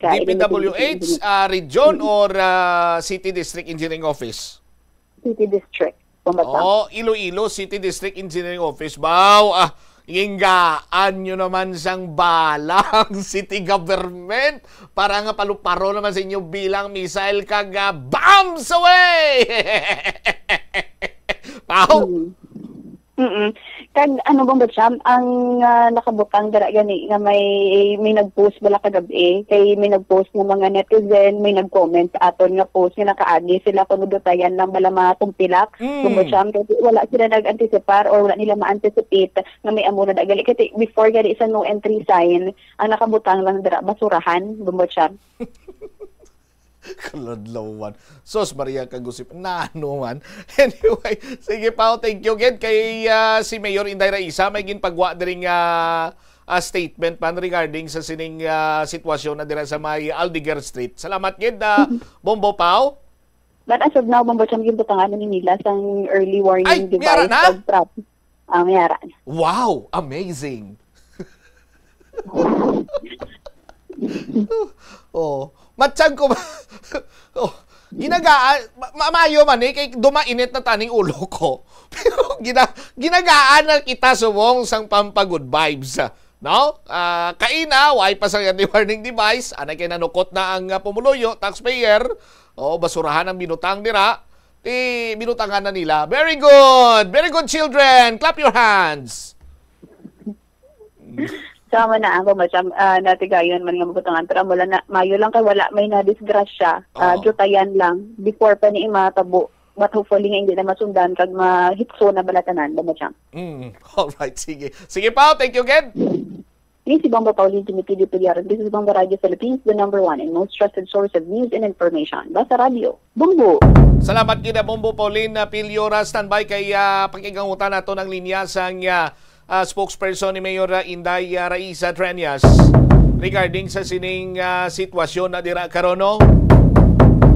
Ka D P W H, Iloilo City Engineering. Ah, region Mm. or, ah, City District Engineering Office? City District. Kumbasa. Oh, Iloilo City District Engineering Office. Baw, ah, ginggaan nyo naman sang bala ang city government para nga palu-paro naman sa inyo bilang missile kag, ah, bombs away! Pau! Mm. Mm-mm. Kag ano, Bombo Cham, ang, ah, nakabutang dira gani nga may, may nag-post bala kagab-i, kay may nag-post nga mga netizen, may nag-comment sa aton nga post nga nakaagi sila kung dutayan lang bala mga tumpilak. Mm. Bombo Cham, kay wala sila nag-anticipar or wala nila ma-anticipate nga may amo na da gali. Kay before gani sa no entry sign, ang nakabutang lang dira basurahan, Bombo Cham. Kaladlawan. Sos, Maria Kagusip. Nano man. Anyway, sige pa, thank you again kay, ah, si Mayor Inday Raisa, may ginpagwa diri nga, ah, statement man regarding sa sining, ah, sitwasyon na dira sa may Aldeguer Street. Salamat gid, ah, Bombo Pao. But as of now, Bombo Cham, ginbutangan na ni nila sang early warning Ay, may ara device na? Pag trap. Ah, may ara na. Wow, amazing. Oh, matsyag ko ba? Oh, ginagaan, ma-, ma-, maayo man eh, kay dumainit na taning ulo ko. Pero gina-, ginagaan na kita subong sang pampagood vibes. No? Ah, kaina, way pa sa early warning device, anay kay nanukot na ang, ah, pumuluyo, taxpayer, o basurahan ang binutang dira, ti binutangan na nila. Very good! Very good, children! Clap your hands! Sama na ang pamacham, ah, natigayon man nga mabutangan, pero wala na, mayo lang kay wala may nadisgrasya. Ah, Oo. Dutayan lang before pa ni matabo. But hopefully nga hindi na masundan kag mahitso na balatanan, pamacham. Mm, all right, sige. Sige pa, thank you again. This is Bombo Pauline Timothy de Pillaron. This is Bombo Radio Philippines, the number one and most trusted source of news and information. Basta Radio, Bombo! Salamat gid, Bombo Pauline, ah, Pillaron. Standby kay, ah, pakigangutan nato ng linya sang, ah, ah, spokesperson ni Mayor, ah, Inday, ah, Raisa Treñas regarding sa sining, ah, sitwasyon na dira karon, no?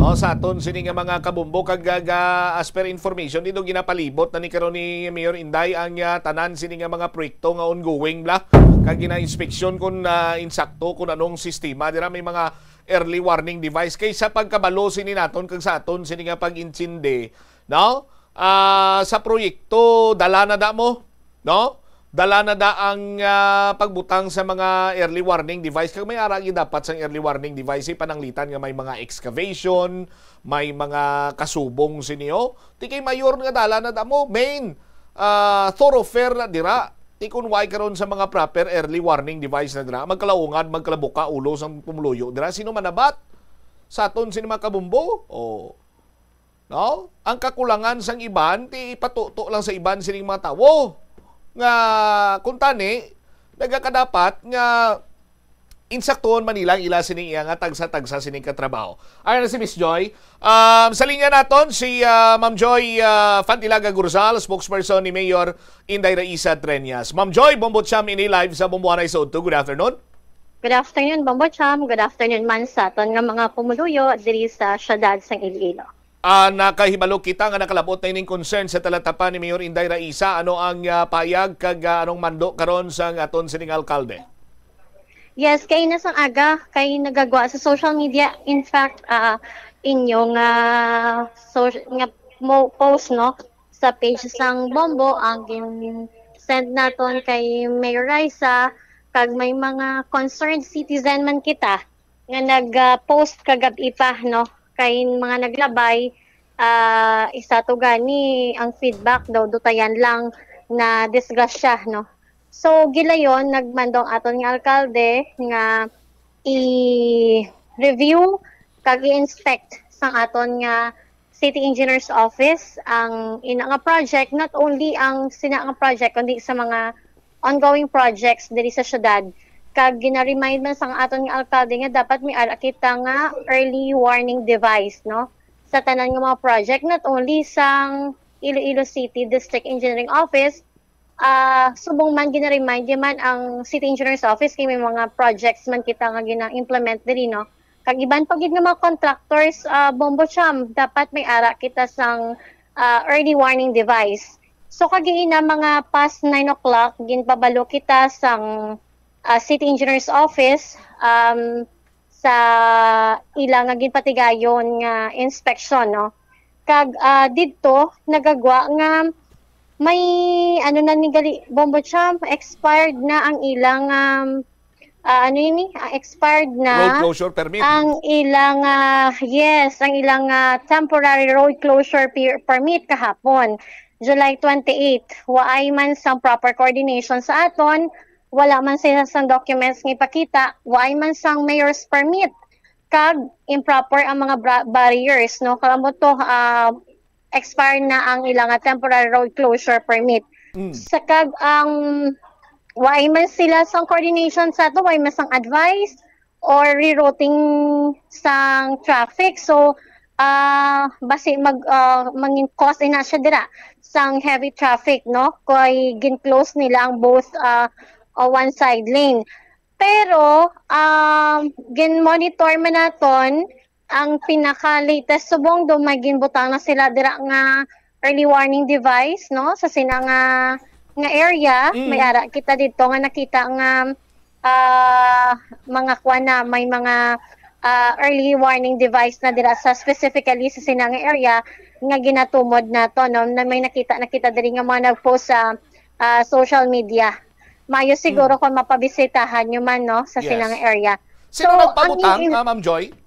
O, sa aton sini nga mga kabumbo kag, ah, ga-, as per information dito, ginapalibot na ni karon ni Mayor Inday ang, ah, tanan sini nga mga proyekto nga ongoing bla, kag gina-inspeksyon kung, ah, insakto kung anong sistema dira may mga early warning device kay sa pagkabalo sini naton kag sa aton sini nga pag-intindi, no? Ah, sa proyekto, dala na da mo, no? Dala na da ang, ah, pagbutang sa mga early warning device. Kag may ara gid dapat sang early warning device, eh, pananglitan nga may mga excavation, may mga kasubong sini, oh. Ti kay mayor nga dala na da mo, main, ah, thoroughfare na dira. Ti kun way karon sa mga proper early warning device na dira, magkalaungan, magkalabuka ulo sang pumuluyo dira. Sino man nabat? Sa aton sini mga kabumbo? Oh. No? Ang kakulangan sang iban, ti ipatuto lang sa iban sining mga tawo nga, kung tani, nagakadapat nga insaktuhon man nila ang ila sining iya nga tagsa-tagsa sining katrabaho. Ara na si Miss Joy. Um, sa linya naton, si, ah, Ma'am Joy, ah, Fantilaga Gurzal, spokesperson ni Mayor Inday Raisa Treñas. Ma'am Joy, Bombo Cham ini live sa Bomboanay sa Udto. Good afternoon. Good afternoon, Bombo Cham. Good afternoon man sa aton nga mga pumuluyo diri sa siyudad sang Iloilo. Ah, nakahibalo kita nga nakalabot na ining concern sa talatapan ni Mayor Inday Raisa. Ano ang, ah, payag kag, ah, anong mando karon sang aton sining alkalde? Yes, kay na sang aga, kay nagagwa sa social media. In fact, ah, inyong, ah, social, nga mo, post, no, sa page sang Bombo, ang gin-send naton kay Mayor Raisa, kag may mga concerned citizen man kita nga nag-post kagab-i pa, no, kay mga naglabay, ah, isa to gani ang feedback daw, dutayan lang na disgrasya, no. So, gilayon, nagmando ang aton nga alkalde nga i-review kag i-inspect sang aton nga City Engineer's Office ang ina nga project, not only ang sina nga project, kundi sa mga ongoing projects diri sa syudad. Kag gina-remind man sang aton nga alkalde nga dapat may ara kita nga early warning device, no? Sa tanan nga mga project, not only sang Iloilo City District Engineering Office, ah, subong man gina-remind di man ang City Engineer's Office kay may mga projects man kita nga gina-implement diri, no? Kag iban pa gid nga mga contractors, ah, Bombo Cham, dapat may ara kita sang, ah, early warning device. So, kag ina mga past nine o'clock, ginpabalo kita sang, ah, City Engineer's Office, um, sa ila nga ginpatigayon nga inspection, no? Kag, ah, didto nagagwa nga may, ano na ni gali, Bombo Cham, expired na ang ilang, um, ah, ano ini? Ah, expired na Road closure permit. Ang ilang, ah, yes, ang ilang, ah, temporary road closure per-, permit kahapon, July twenty-eight. Waay man sang proper coordination sa aton, wala man sila sang documents nga ipakita, waay man sang mayor's permit, kag improper ang mga bra-, barriers, no? Kamo to, ah, expire na ang ilang, ah, temporary road closure permit. Mm. Sa kag ang waay man sila sang coordination sa ato, waay man sang advice or rerouting sang traffic. So, ah, basi mag, ah, mangin cause ina siya dira sang heavy traffic, no? Kay gin-close nila ang both, ah, o one side lane. Pero, um, gin-monitor man naton ang pinaka-latest subong do may ginbutang na sila dira nga early warning device, no, sa sina nga, nga area. Mm. May ara kita dito nga nakita nga, ah, mga kuwan na, may mga, ah, early warning device na dira sa, specifically sa sina nga area nga ginatumod nato, no, na may nakita, nakita diri nga mga nag-post sa, ah, social media. Mayo siguro Mm. kung mapabisitahan nyo man, no, sa Yes. sina nga area. Sino So, ang nagpabutang, in- ah, Ma'am Joy?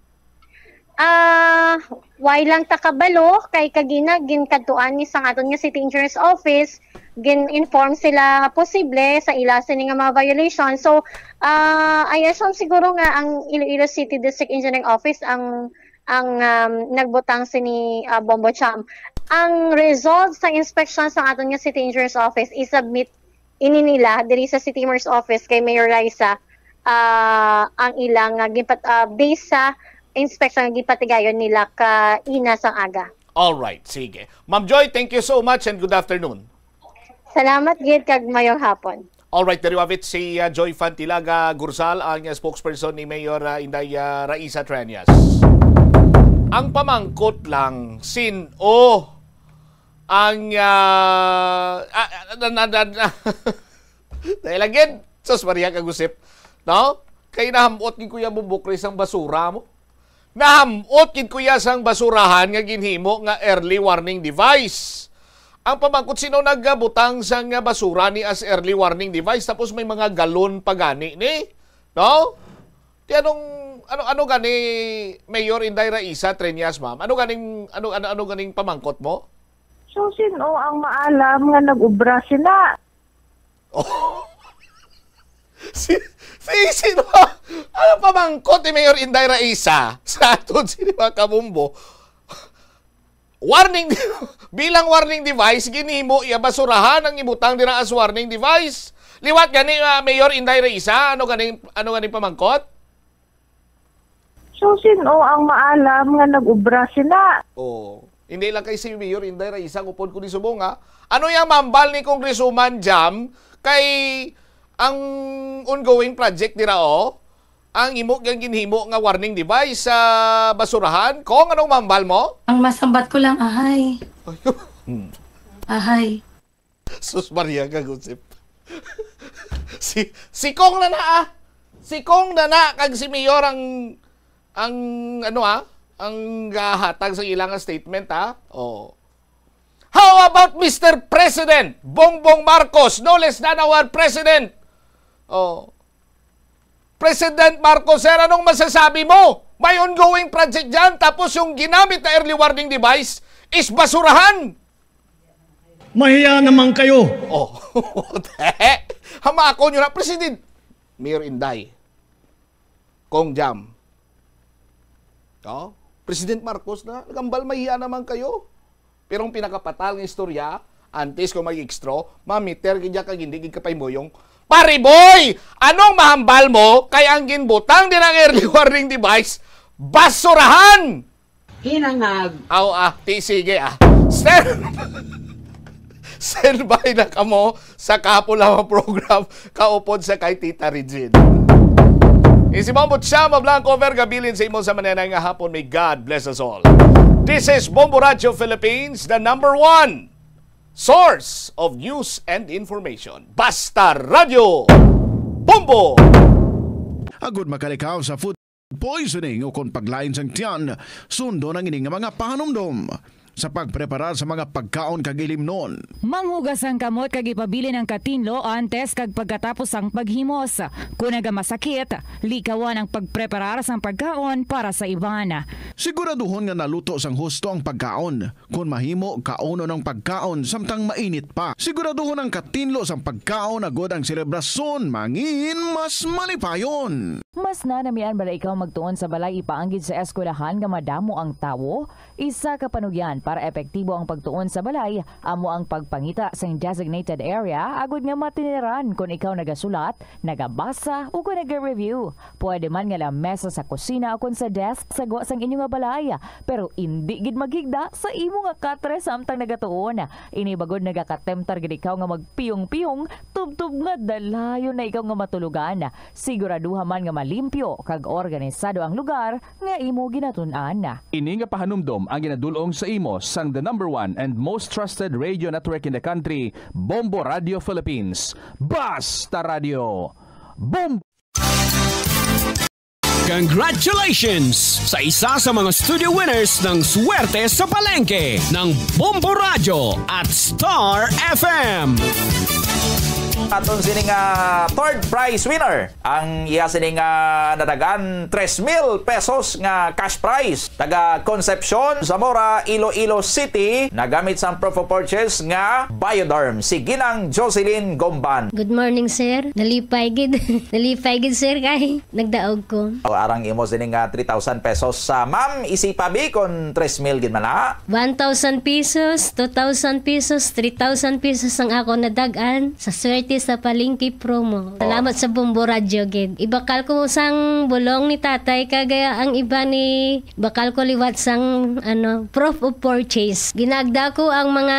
Ah, way lang ta kabalo kay kagina ginkadtuan ni sang aton nga City Engineers Office, gin-inform sila posible sa ila sini nga mga violation. So, ah, I assume siguro nga ang Iloilo City District Engineering Office ang, ang, um, nagbutang sini, ah, Bombo Jam. Ang result sa inspection sa aton nga City Engineers Office, i-submit ini nila diri sa City Mayor's Office kay Mayor Raisa, ah, ang ilang, ah, ginpat-, ah, based sa inspection nga ginpatigayon nila ka ina sang aga. All right, sige. Ma'am Joy, thank you so much and good afternoon. Salamat gid kag mayong hapon. All right, there you have it. Si, ah, Joy Fantilaga Gursal, ang, ah, spokesperson ni Mayor, ah, Inday, ah, Raisa Treñas. Ang pamangkot lang, sin-o ang, ah, ah, ah, na, na, na, na, dahil again, sus, Maria Kagusip, no? Kay nahamot gid, Kuya Bubukri, sang basura mo. Nahamot gid, Kuya, sang basurahan nga ginhimo nga early warning device. Ang pamangkot, sino nagbutang sang basura ni as early warning device? Tapos may mga galon pa gani ni, no? Ti anong, ano, ano gani, Mayor Inday Raisa Treñas, ma'am? Ano ganing, ano, ano, ano ganing pamangkot mo? So, sino ang maalam nga nag-ubra sila? Oh. Si, si, sino? Ano pamangkot ni Mayor Inday Raisa sa aton sini mga kabombo? Warning, bilang warning device, ginhimo iya basurahan ang ibutang dira as warning device. Liwat gani, ah, Mayor Inday Raisa, ano ganing, ano ganing pamangkot? So, sino ang maalam nga nag-ubra sila? Oh, hindi lang kay si Mayor Inday Raisa ang upod ko ni subong, ha? Ano yang mambal ni Congresswoman Jam kay ang ongoing project dira, oh? Ang imo gyang ginhimo nga warning device sa basurahan? Kong, anong mambal mo? Ang masambat ko lang, ahay. Hmm. Ahay. Sus Maria, kagusip. Si, si Kong na na, ah. Si Kong na na, kag si Mayor ang, ang, ano, ah, ang gahatag sa ilang statement, ah. Oh. How about Mister President Bongbong Marcos, no less than our president? Oh. President Marcos, sir, anong masasabi mo? May ongoing project dyan, tapos yung ginamit na early warning device is basurahan. Mahiya naman kayo. Oh. Hamakon nyo na, President. Mayor Inday. Kong Jam. Oh? President Marcos na, nagambal, mahiya naman kayo. Pero ang pinakapatal nga istorya, antes ko mag-extra, mamiter gid ka, hindi gid ka paimboyong. Pare boy, anong mahambal mo kay ang ginbutang din ang early warning device? Basurahan! Hinangag. Aw, ah, ti, sige, ah. Stand, stand by na kamo sa kapo lamang program, kaupod sa kay Tita Regine. Isi mo, Butsa Mablanco, Verga Bilin sa imo sa mananay nga hapon. May God bless us all. This is Bombo Radio Philippines, the number one source of news and information. Basta Radio Bombo! Agud makalikaw sa food poisoning o kon paglain sang tiyan, sundon ang ini nga mga pahanumdom sa pagpreparar sa mga pagkaon kag ilimnon. Manghugas ang kamot kag ipabilin ang katinlo antes kag pagkatapos sang paghimos. Kon nagamasakit, likawan ang pagpreparar sang pagkaon para sa iban. Siguraduhon nga naluto sang husto ang pagkaon. Kon mahimo, kaunon ang pagkaon samtang mainit pa. Siguraduhon ang katinlo sang pagkaon agud ang selebrasyon mangin mas malipayon. Mas nanamian bala ikaw magtuon sa balay ipaanggid sa eskwelahan nga madamo ang tawo? Isa ka panugyan para epektibo ang pagtuon sa balay amo ang pagpangita sang designated area agud nga matiniran kon ikaw nagasulat, nagabasa, o kon naga-review. Pwede man nga lamesa sa kusina o kon sa desk sa gwa sang inyo nga balay, pero indi gid maghigda sa imo nga katre samtang nagatuon. Ini bagod nagakatemtar gid ikaw nga magpiyong-piyong, tubtob nga dalayon na ikaw nga matulogan. Siguraduha man nga malimpyo kag organisado ang lugar nga imo ginatun-an. Ini nga pahanumdom ang ginadul-ong sa imo sang the number one and most trusted radio network in the country, Bombo Radio Philippines. Basta Radio! Bombo! Congratulations sa isa sa mga studio winners ng Swerte sa Palengke ng Bombo Radyo at Star F M. Aton sini nga third prize winner. Ang iya sini nga nadagan tres mil pesos nga cash prize. Taga Concepcion, Zamora, Iloilo City, nagamit sang proof of purchase nga Bioderm. Si Ginang Jocelyn Gomban. Good morning, sir. Nalipay gid. Nalipay gid, sir, kay nagdaog ko. O, arang imo sini nga three thousand pesos. Sa ma'am, isipa bi kon tres mil gid man na. One thousand pesos, two thousand pesos, three thousand pesos ang ako nadag-an sa Swerte sa Palengke promo. Oh. Salamat sa Bombo Radyo gid. Ibakal ko sang bulong ni tatay kag ang iba ni bakal ko liwat sang, ano, proof of purchase. Ginagda ko ang mga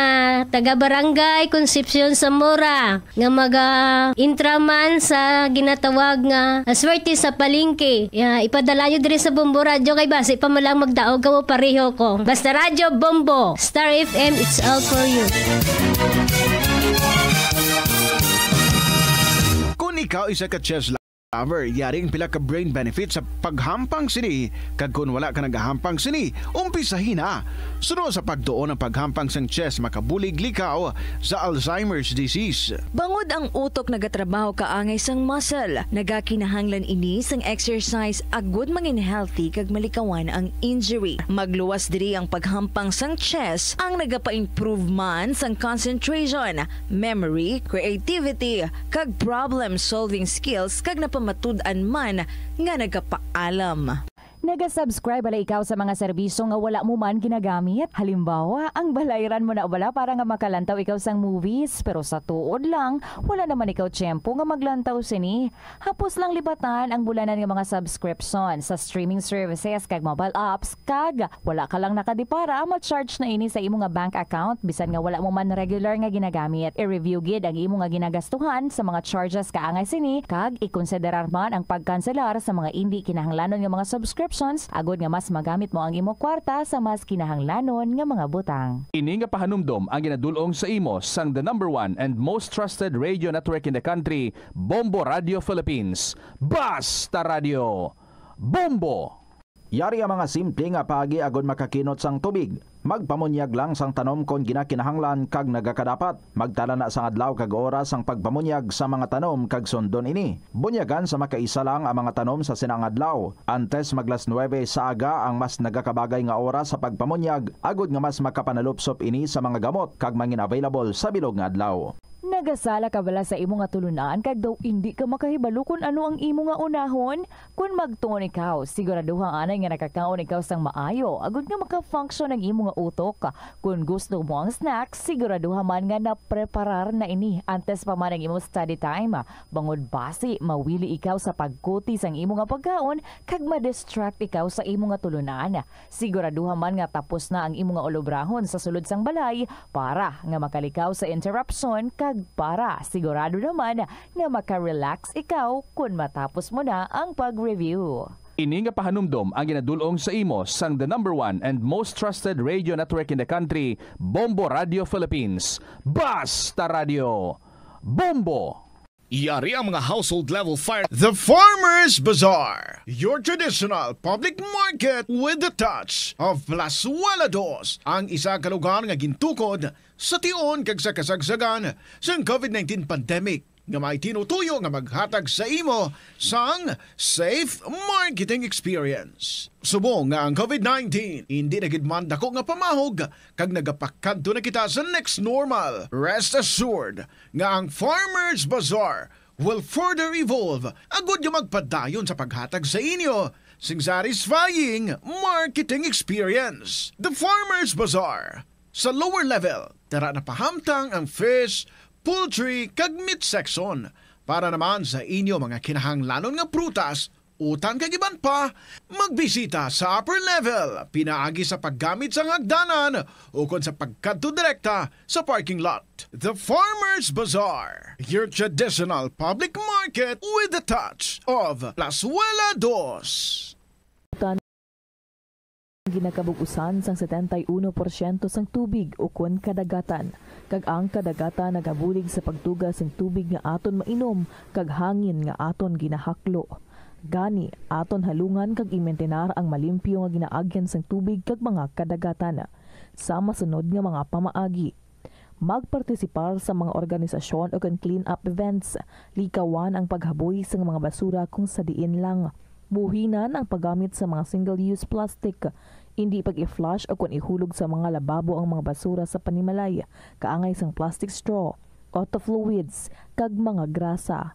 taga Barangay Concepcion, Zamora nga maga-intra man sa ginatawag nga, ah, Swerte sa Palengke. Ya, ipadala nyo diri sa Bombo Radyo kay basi pa man lang magdaog kamo pareho ko. Basta Radyo Bombo, Star F M, it's all for you. Kung ikaw isa ka chess lover, yari ang pila ka brain benefits sa paghampang sini, kag kon wala ka nagahampang sini, umpisahi na. Suno sa pagtuon, ang paghampang sang chess makabulig likaw sa Alzheimer's disease. Bangod ang utok nagatrabaho kaangay sang muscle, nagakinahanglan ini sang exercise agud mangin healthy kag malikawan ang injury. Magluwas diri ang paghampang sang chess, ang nagapa-improve man sang concentration, memory, creativity, kag problem-solving skills, kag napamatud-an man nga nagapaalam. Naga-subscribe bala ikaw sa mga serbisyo nga wala mo man ginagamit? Halimbawa, ang balayran mo na bala para nga makalantaw ikaw sang movies, pero sa tuod lang, wala naman ikaw tiyempo nga maglantaw sini. Hapos lang libatan ang bulanan nga mga subscription sa streaming services kag mobile apps, kag wala ka lang nakadipara, ma-charge na ini sa imo nga bank account bisan nga wala mo man regular nga ginagamit. I-review gid ang imo nga ginagastuhan sa mga charges kaangay sini, kag ikonsiderar man ang pagkanselar sa mga indi kinahanglanon nga mga subscriptions agud nga mas magamit mo ang imo kwarta sa mas kinahanglanon nga mga butang. Ini nga pahanumdom ang ginadul-ong sa imo sang the number one and most trusted radio network in the country, Bombo Radio Philippines. Basta Radio! Bombo! Yari ang mga simple nga paagi agud makakinot sang tubig. Magpamunyag lang sang tanom kon ginakinahanglan kag nagakadapat. Magtala na sang adlaw kag oras sang pagpamunyag sa mga tanom kag sundon ini. Bunyagan sa makaisa lang ang mga tanom sa sina nga adlaw. Antes mag las nuebe sa aga ang mas nagakabagay nga oras sa pagpamunyag, agud nga mas makapanalupsop ini sa mga gamot kag mangin available sa bilog nga adlaw. Nagasala ka bala sa imo nga tulun-an kag daw indi ka makahibalo kon ano ang imo nga unahon? Kon magtuon ikaw, siguraduha anay nga nakakaon ikaw sang maayo agud nga maka-function ang imo nga utok. Kon gusto mo ang snack, siguraduha man nga napreparar na ini antes pa man ang imo study time. Bangod basi mawili ikaw sa pagkuti sang imo nga pagkaon kag ma-distract ikaw sa imo nga tulunan. Siguraduha man nga tapos na ang imo nga ulobrahon sa sulod sang balay para nga makalikaw sa interruption kag para sigurado naman nga maka-relax ikaw kon matapos mo na ang pag-review. Ini nga pahanumdom ang ginadul-ong sa imo sang the number one and most trusted radio network in the country, Bombo Radio Philippines. Basta Radio! Bombo! Yari ang mga household level fire. The Farmer's Bazaar, your traditional public market with the touch of Plazuela Dos, ang isa ka lugar nga gintukod sa tion kag sa kasagsagan sang covid nineteen pandemic, nga may tinutuyo nga maghatag sa imo sang safe marketing experience. Subong nga ang covid nineteen indi na gid man dako nga pamahog kag nagapakadto na kita sa next normal, rest assured nga ang Farmers Bazaar will further evolve agud nga magpadayon sa paghatag sa inyo sing satisfying marketing experience. The Farmers Bazaar, sa lower level, dara napahamtang ang fish, poultry, kag meat section. Para naman sa inyo mga kinahanglanon nga prutas, utan kag iban pa, magbisita sa upper level pinaagi sa paggamit sang hagdanan ukon sa pagkadto direkta sa parking lot. The Farmers Bazaar, your traditional public market with the touch of Plazuela Dos. Ginakabug-usan sang setenta y uno porsyento sang tubig ukon kadagatan, kag ang kadagatan nagabulig sa pagtuga sing tubig nga aton mainom kag hangin nga aton ginahaklo. Gani, aton halungan kag imintinar ang malimpyo nga ginaagyan sang tubig kag mga kadagatan. Sa masunod nga mga pamaagi, magpartisipar sa mga organisasyon ukon clean-up events, likawan ang paghaboy sang mga basura kung sa diin lang. Buhinan ang paggamit sa mga single-use plastic. Indi pag-i-flush ukon ihulog sa mga lababo ang mga basura sa panimalay, kaangay sang plastic straw, auto fluids, kag mga grasa.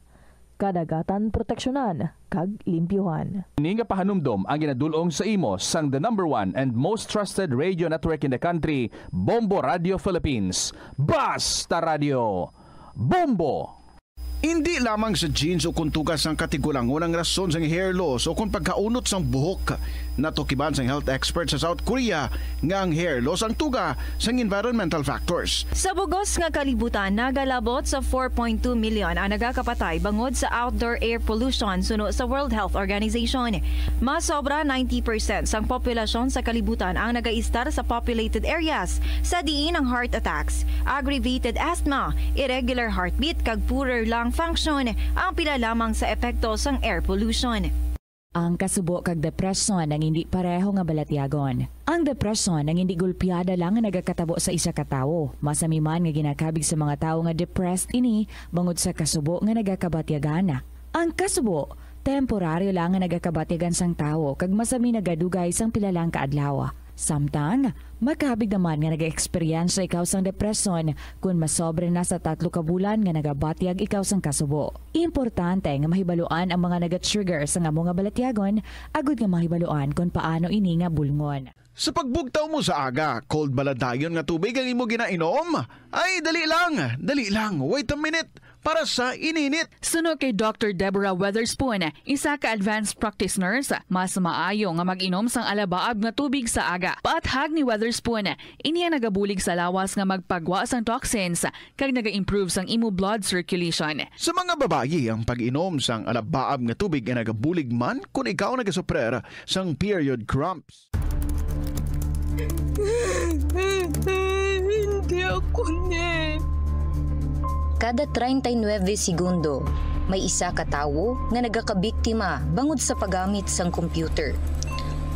Kadagatan proteksyonan kag limpyuhan. Ini nga pahanumdom ang ginadul-ong sa imo sang the number one and most trusted radio network in the country, Bombo Radio Philippines. Basta Radio! Bombo! Indi lamang sa genes o kon tuga sang katigulangon ang rason sang hair loss o kon pagkaunot sang buhok. Natukiban sang health expert sa South Korea nga ang hair loss ang tuga sang environmental factors. Sa bug-os nga kalibutan, nagalabot sa four point two million ang nagakapatay bangod sa outdoor air pollution suno sa World Health Organization. Mas sobra ninety percent sang populasyon sa kalibutan ang nagaistar sa populated areas, sa diin ang heart attacks, aggravated asthma, irregular heartbeat, kag poorer lung function ang pila lamang sa epekto sang air pollution. Ang kasubo kag depresyon ang indi pareho nga balatyagon. Ang depresyon ang indi gulpiada lang nga nagakatabo sa isa ka tawo. Masami man nga ginakabig sa mga tawo nga depressed ini bangod sa kasubo nga nagakabatyagan. Ang kasubo, temporaryo lang nga nagakabatyagan sang tawo kag masami nagadugay sang pila lang ka adlaw. Samtang, makabig naman nga nagaeksperyensya ikaw sang depresyon kon masobra na sa tatlo ka bulan nga nagabatyag ikaw sang kasubo. Importante nga mahibaluan ang mga nagatrigger sang amo nga balatyagon agud nga mahibaluan kon paano ini nga bulngon. Sa pagbugtaw mo sa aga, cold bala dayon nga tubig ang imo ginainom? Ay, dali lang, dali lang, wait a minute. Para sa ininit. Suno kay Doctor Deborah Weatherspoon, isa ka advanced practice nurse, mas maayo nga mag-inom sang alabaab nga tubig sa aga. Paathag ni Weatherspoon, ini ang nagabulig sa lawas nga magpagwa sang toxins kag naga-improve sang imo blood circulation. Sa mga babayi, ang pag-inom sang alabaab nga tubig ay nagabulig man kon ikaw nagasuprer sang period cramps. Hindi ako ni. Kada treinta y nueve segundo, may isa ka tawo nga nagakabiktima bangod sa paggamit sang computer.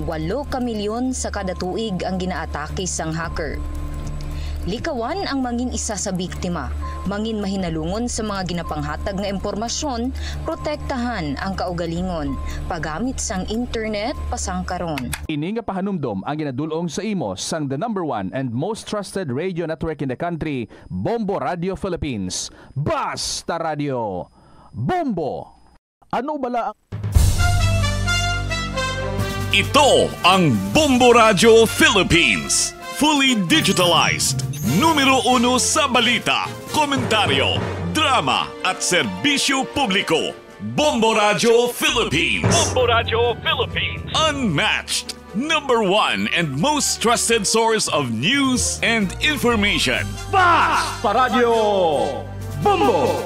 Walo ka milyon sa kada tuig ang ginaatake sang hacker. Likawan ang mangin isa sa biktima, mangin mahinalungon sa mga ginapanghatag nga impormasyon, protektahan ang kaugalingon, paggamit sang internet pasangkaron. Ini nga pahanumdom ang ginadul-ong sa imo sang the number one and most trusted radio network in the country, Bombo Radio Philippines. Basta Radio! Bombo! Ano bala ang Ito ang Bombo Radyo Philippines. Fully digitalized. Numero uno sa balita, komentaryo, drama, at serbisyo publiko. Bombo Radyo Philippines. Bombo Radyo Philippines. Unmatched. Number one and most trusted source of news and information. Basta Radyo Bombo!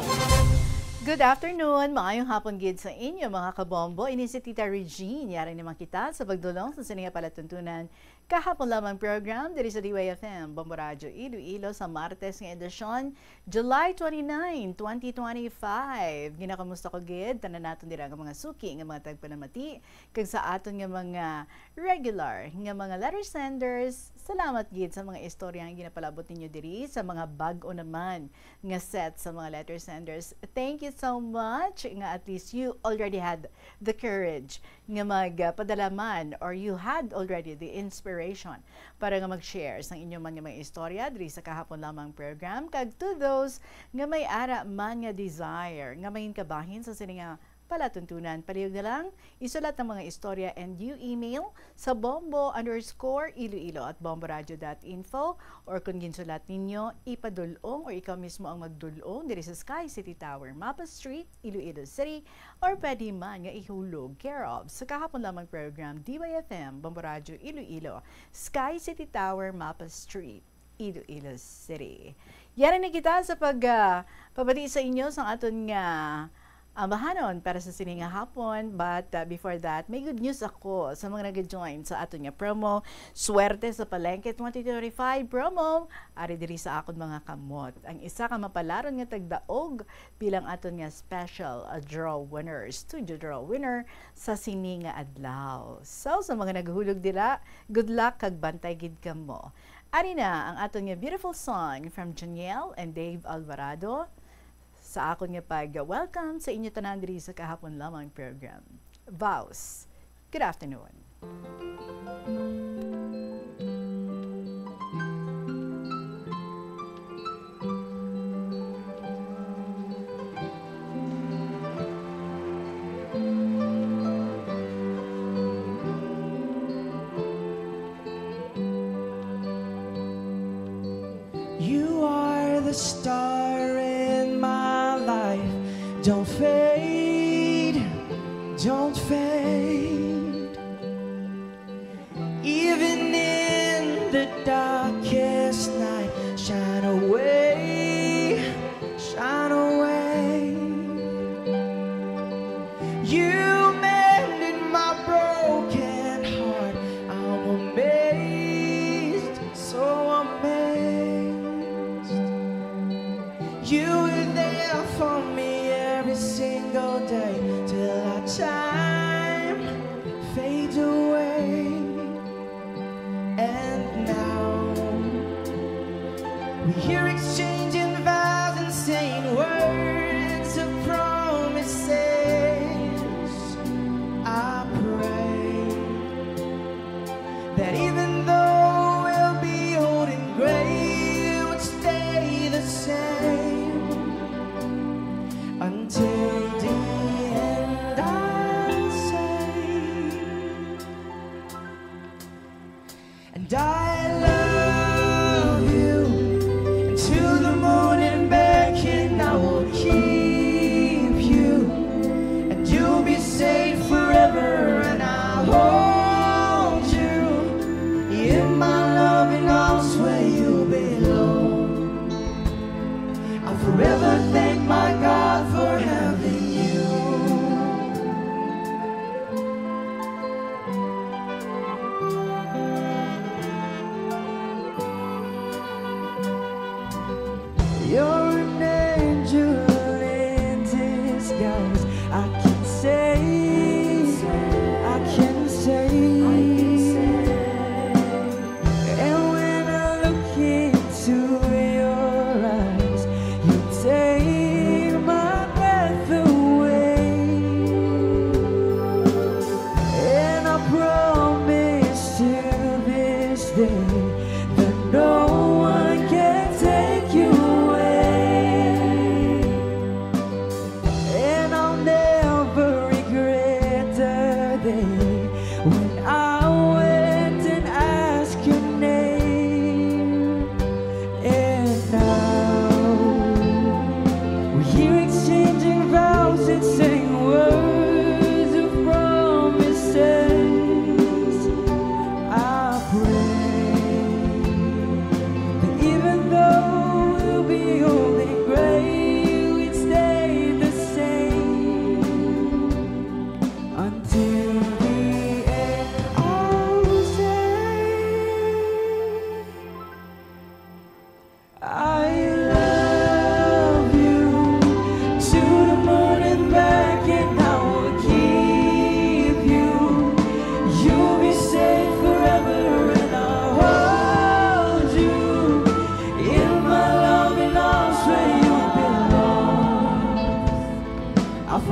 Good afternoon! Maayong hapon gid sa inyo, mga kabombo. Ini si Tita Regine. Yari naman kita sa pagdulong sa sini nga palatuntunan. Kahapon lamang program diri sa D Y F M, Bombo Radyo Iloilo, sa Martes nga edisyon, July twenty-nine, twenty twenty-five. Ginakamusta ko gid tanan naton dira nga mga suki nga mga tagpanamati, kag sa aton nga mga regular nga mga letter senders. Salamat gid sa mga istorya nga ginapalabot ninyo diri, sa mga bag-o naman nga set sa mga letter senders. Thank you so much nga at least you already had the courage nga magpadala man, or you had already the inspiration para nga mag-share sang inyo man nga mga istorya diri sa Kahapon Lamang program. Kag to those nga may ara man nga desire nga mangin kabahin sa sini nga palatuntunan, palihog na lang isulat ang mga istorya and you email sa bombo underscore iloilo at bomboradio dot info, or kung ginsulat ninyo, ipadul-ong or ikaw mismo ang magdul-ong diri sa Sky City Tower, Mapa Street, Iloilo City, or pwede man nga ihulog care of sa Kahapon Lamang program, D Y F M, Bombo Radio Iloilo, Sky City Tower, Mapa Street, Iloilo City. Yari na kita sa pag, ah, pabati sa inyo sa aton nga amahanon para sa sini nga hapon. But, uh, before that, may good news ako sa mga nag-join sa aton nga promo, Swerte sa Palengke twenty twenty-five promo. Ari diri sa akon mga kamot, ang isa ka mapalaron nga tagdaog bilang aton nga special, uh, draw winner, studio draw winner sa sini nga adlaw. So, sa mga naghulog dira, good luck kag bantay gid kamo. Ari na ang aton nga beautiful song from Janiel and Dave Alvarado. Sa akon nga pag-welcome sa inyo tanan diri sa Kahapon Lamang program. Vows, good afternoon. You are the star in my life. Don't fade, don't fade. Even in the darkest night, shine away, shine away. You mended my broken heart. I'm amazed, so amazed. You were there for me every single day till our time fades away. And now we hear exchanging vows and saying words of promises. I pray that even though we'll be old and gray, it would stay the same until the end, I'll say. And I love you, and to the moon and back, and I will keep you, and you'll be safe forever, and I'll hold you in my loving arms where you belong. I'll forever thank my God for having you. You're an angel in disguise. I can say, I can say. And when I look into your eyes, you take my breath away. And I promise to this day that no one can take you away. And I'll never regret the day when I went and asked your name. And now we're here exchanging vows and saying words of promises. I pray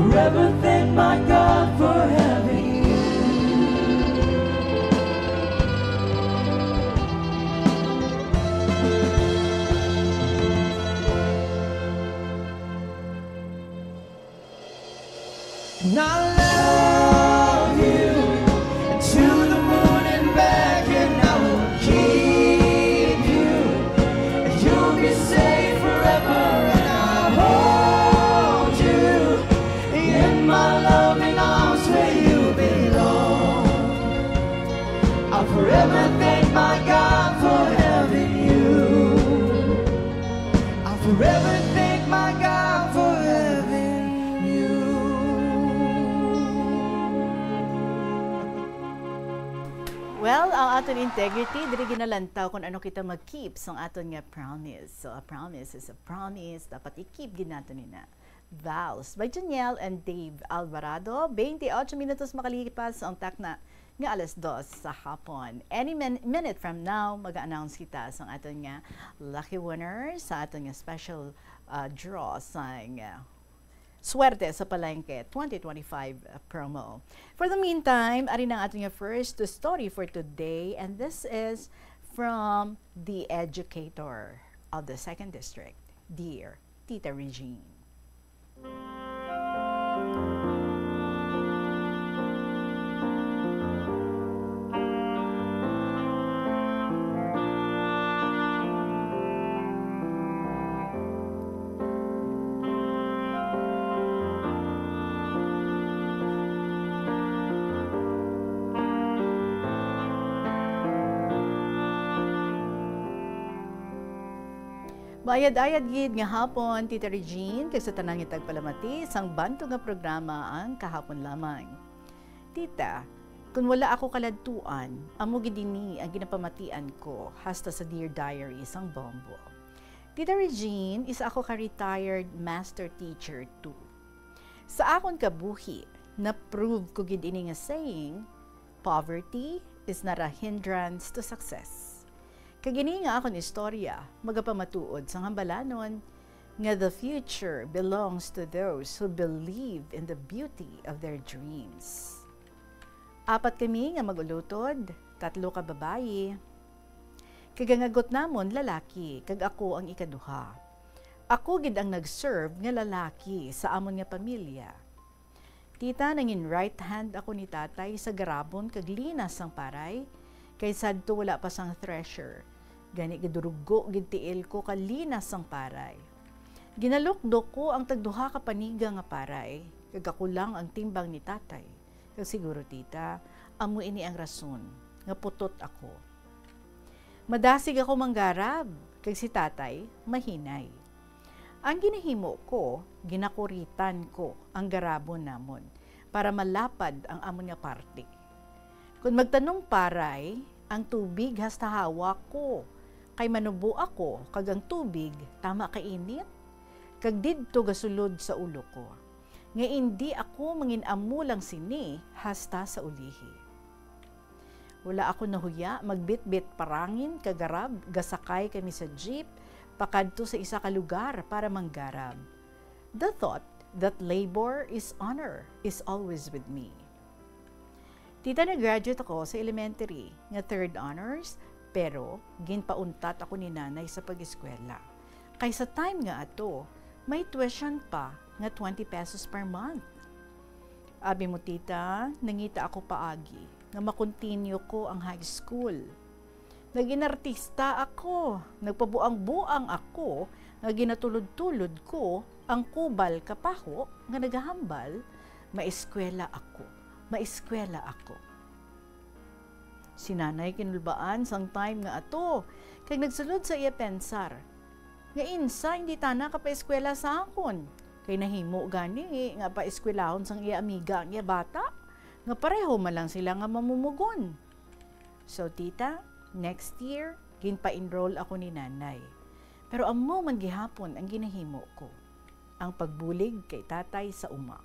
Forever thank my God for having you. And I love you to the moon and back, and I will keep you. You'll be safe forever, and I'll hold you in my loving arms where you belong. I'll forever thank my God for having you. I'll forever thank my God for having you. Well, ang aton integrity, diri ginalantaw kung ano kita mag-keep sang aton nga promise. So, a promise is a promise. Dapat i-keep gid naton ina. Vows by Janiel and Dave Alvarado. Twenty-eight minutos makalipas ang takna nga alas dos sa hapon. Any min-, minute from now, mag-announce kita sang aton nga lucky winner sa aton nga special, uh, draw sang, uh, Swerte sa Palengke twenty twenty-five promo. For the meantime, ari na ang aton nga first story for today, and this is from the educator of the second district, dear Tita Regine. Maayad-ayad gid nga hapon, Tita Regine, kag sa tanan nga tagpalamati sang bantog nga programa, Ang Kahapon Lamang. Tita, kun wala ako kaladtuan, amo gid ini ang ginapamatian ko hasta sa Dear Diary sang Bombo. Tita Regine, isa ako ka retired master teacher too. Sa akon kabuhi, na-prove ko gid ini nga saying, "Poverty is not a hindrance to success." Kag ini nga akon istorya magapamatuod sang hambalanon nga the future belongs to those who believe in the beauty of their dreams. Apat kami nga mag-ulutod, tatlo ka babayi. Kag ang agot namon lalaki, kag ako ang ikaduha. Ako gid ang nag-serve nga lalaki sa amon nga pamilya. Tita, nangin right hand ako ni tatay sa garabon kag linas sang paray, kay sadto wala pa sang thresher. Gani gadurugo gid tiil ko ka linas sang paray. Ginalukdo ko ang tagduha ka paniga nga paray, kag ako lang ang timbang ni tatay. Kag siguro, tita, amo ini ang rason nga putot ako. Madasig ako manggarab, kag si tatay mahinay. Ang ginahimo ko, ginakuritan ko ang garabon namon para malapad ang amon nga parte. Kon magtanom paray, ang tubig hasta hawak ko, kay manubo ako, kag ang tubig tama ka init, kag didto gasulod sa ulo ko, nga indi ako mangin-amo lang sini hasta sa ulihi. Wala ako nahuya magbitbit parangin kag garab, gasakay kami sa jeep pakadto sa isa ka lugar para manggarab. The thought that labor is honor is always with me. Tita, nag-graduate ako sa elementary nga third honors, pero ginpauntat ako ni nanay sa pag-eskwela. Kay sa time nga ato, may tuition pa nga twenty pesos per month. Abi mo, tita, nangita ako paagi nga makontinyo ko ang high school. Naging artista ako. Nagpabuang-buang ako nga ginatulod-tulod ko ang kubal ka paho nga nagahambal, "Maeskwela ako, maeskwela ako." Si nanay kinulbaan sang time nga ato, kag nagsulod sa iya pensar, nga insa hindi tana kapaeskwela sa akon, kay nahimo gani nga paeskwelahon sang iya amiga ang iya bata, nga pareho man lang sila nga mamumugon. So, tita, next year, ginpa-enroll ako ni nanay. Pero amo man gihapon ang ginahimo ko, ang pagbulig kay tatay sa uma.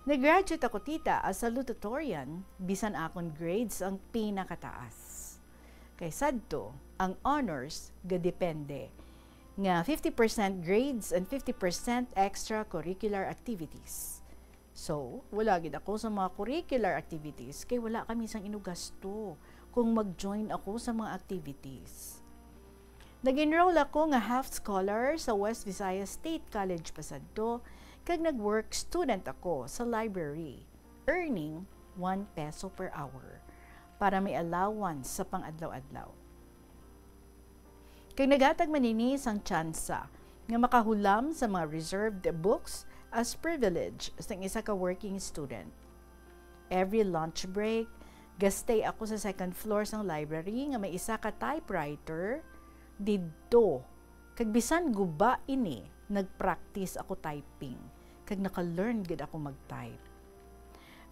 Nag-graduate ako, tita, as salutatorian, bisan akon grades ang pinakataas. Kay sadto, ang honors gadepende nga fifty percent grades and fifty percent extracurricular activities. So, wala gid ako sa mga curricular activities kay wala kami sang inugasto kung mag-join ako sa mga activities. Nag-enroll ako nga half scholar sa West Visayas State College Pasadto, kag nag-work student ako sa library, earning one peso per hour para may allowance sa pang-adlaw-adlaw. Kag naghatag man ini sang tsansa nga makahulam sa mga reserved books as privilege sang isa ka working student. Every lunch break, gastay ako sa second floor sang library nga may isa ka typewriter didto. Kag bisan guba ini, nag-practice ako typing, kag naka-learn gid ako mag-type.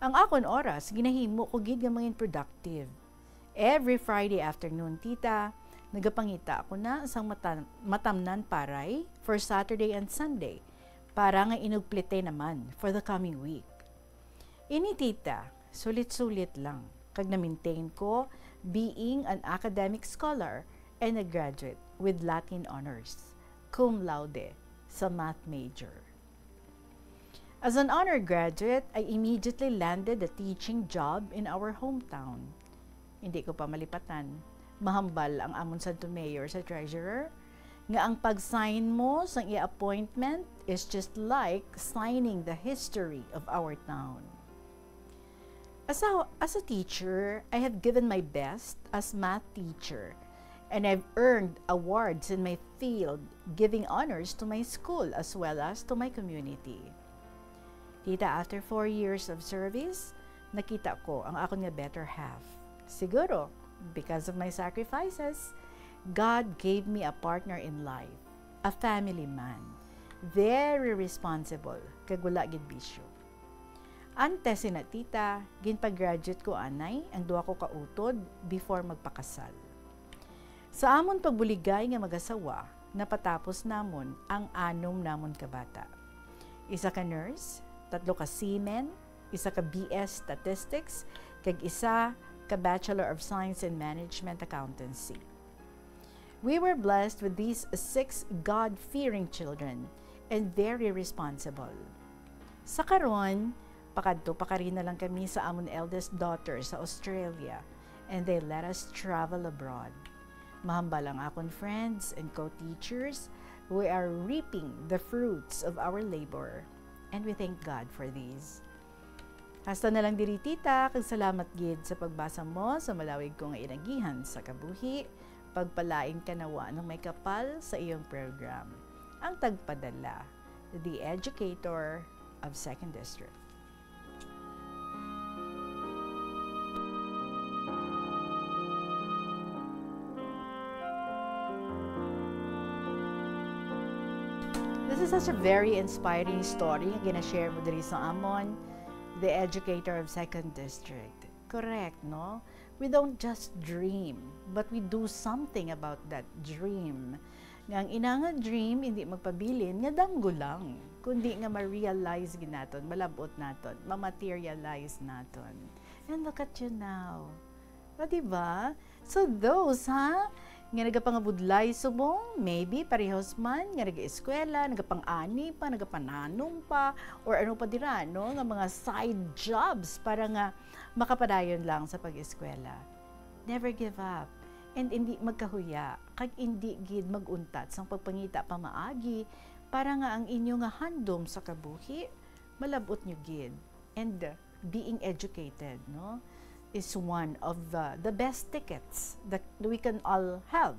Ang akon oras, ginahimo ko gid nga mangin productive. Every Friday afternoon, tita, nagapangita ako na sang mata-, matamnan paray for Saturday and Sunday, para nga inugplite naman for the coming week. Ini, tita, sulit-sulit lang, kag na-maintain ko being an academic scholar and a graduate with Latin honors, cum laude, sa math major. As an honor graduate, I immediately landed a teaching job in our hometown. Hindi ko pa malipatan, mahambal ang amon Santo Mayor sa treasurer, nga ang pag-sign mo sang iya appointment is just like signing the history of our town. As a, as a teacher, I have given my best as math teacher, and I've earned awards in my field, giving honors to my school as well as to my community. Tita, after four years of service, nakita ko ang akon nga better half. Siguro, because of my sacrifices, God gave me a partner in life, a family man, very responsible, kag wala gid bisyo. Antes sina, tita, ginpa-graduate ko anay ang duha ko ka utod before magpakasal. Sa amon pagbuligay nga mag-asawa, napatapos namon ang anom namon ka bata. Isa ka nurse, tatlo ka seamen, isa ka B S Statistics, kag isa ka Bachelor of Science in Management Accountancy. We were blessed with these six God-fearing children and very responsible. Sa karon, pakadto-pakari na lang kami sa amon eldest daughter sa Australia, and they let us travel abroad. Mahambal ang akon friends and co-teachers, we are reaping the fruits of our labor, and we thank God for these. Hasta na lang diri, tita, kag salamat gid sa pagbasa mo sa malawig ko nga inagihan sa kabuhi. Pagpalain ka nawa ng may kapal sa iyong program. Ang tagpadala, The Educator of Second District. This is such a very inspiring story nga gina-share mo diri sa amon, The Educator of Second District. Correct, no? We don't just dream, but we do something about that dream. Nga ang ina nga dream, hindi magpabilin nga danggo lang, kundi nga ma-realize gid naton, malab-ot naton, ma-materialize naton. And look at you now. O, di ba? So those, ha, nga nagapangabudlay subong, maybe parehos man nga nag-eskwela, nagapang-ani pa, nagapananom pa, or ano pa dira, no, nga mga side jobs para nga makapadayon lang sa pag-eskwela. Never give up. And indi magkahuya, kag indi gid mag-untat sang pagpangita pamaagi para nga ang inyo nga handom sa kabuhi malab-ot nyo gid. And, uh, being educated, no, is one of, uh, the best tickets that we can all have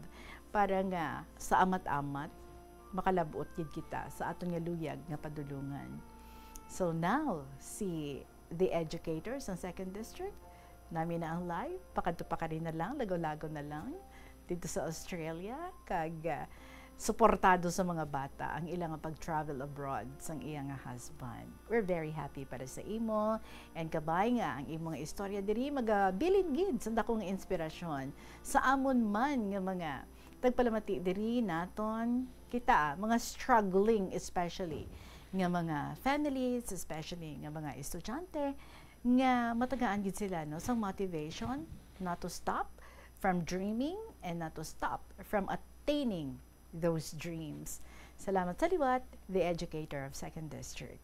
para nga sa amat-amat makalab-ot gid kita sa aton nga luyag nga padulongan. So now, si The Educator sang Second District, nami na ang live, pakadto-pakari na lang, lagaw-lagaw na lang didto sa Australia, kag, ah, suportado sa mga bata ang ila nga pag-travel abroad sang iya nga husband. We're very happy para sa imo, and kabay nga ang imo nga istorya diri magabilin gid sa dako nga inspirasyon sa amon man nga mga tagpalamati diri naton, kita, ah, mga struggling, especially nga mga families, especially nga mga estudyante, nga matagaan gid sila, no, sang motivation not to stop from dreaming and not to stop from attaining those dreams. Salamat sa liwat, the educator of Second District.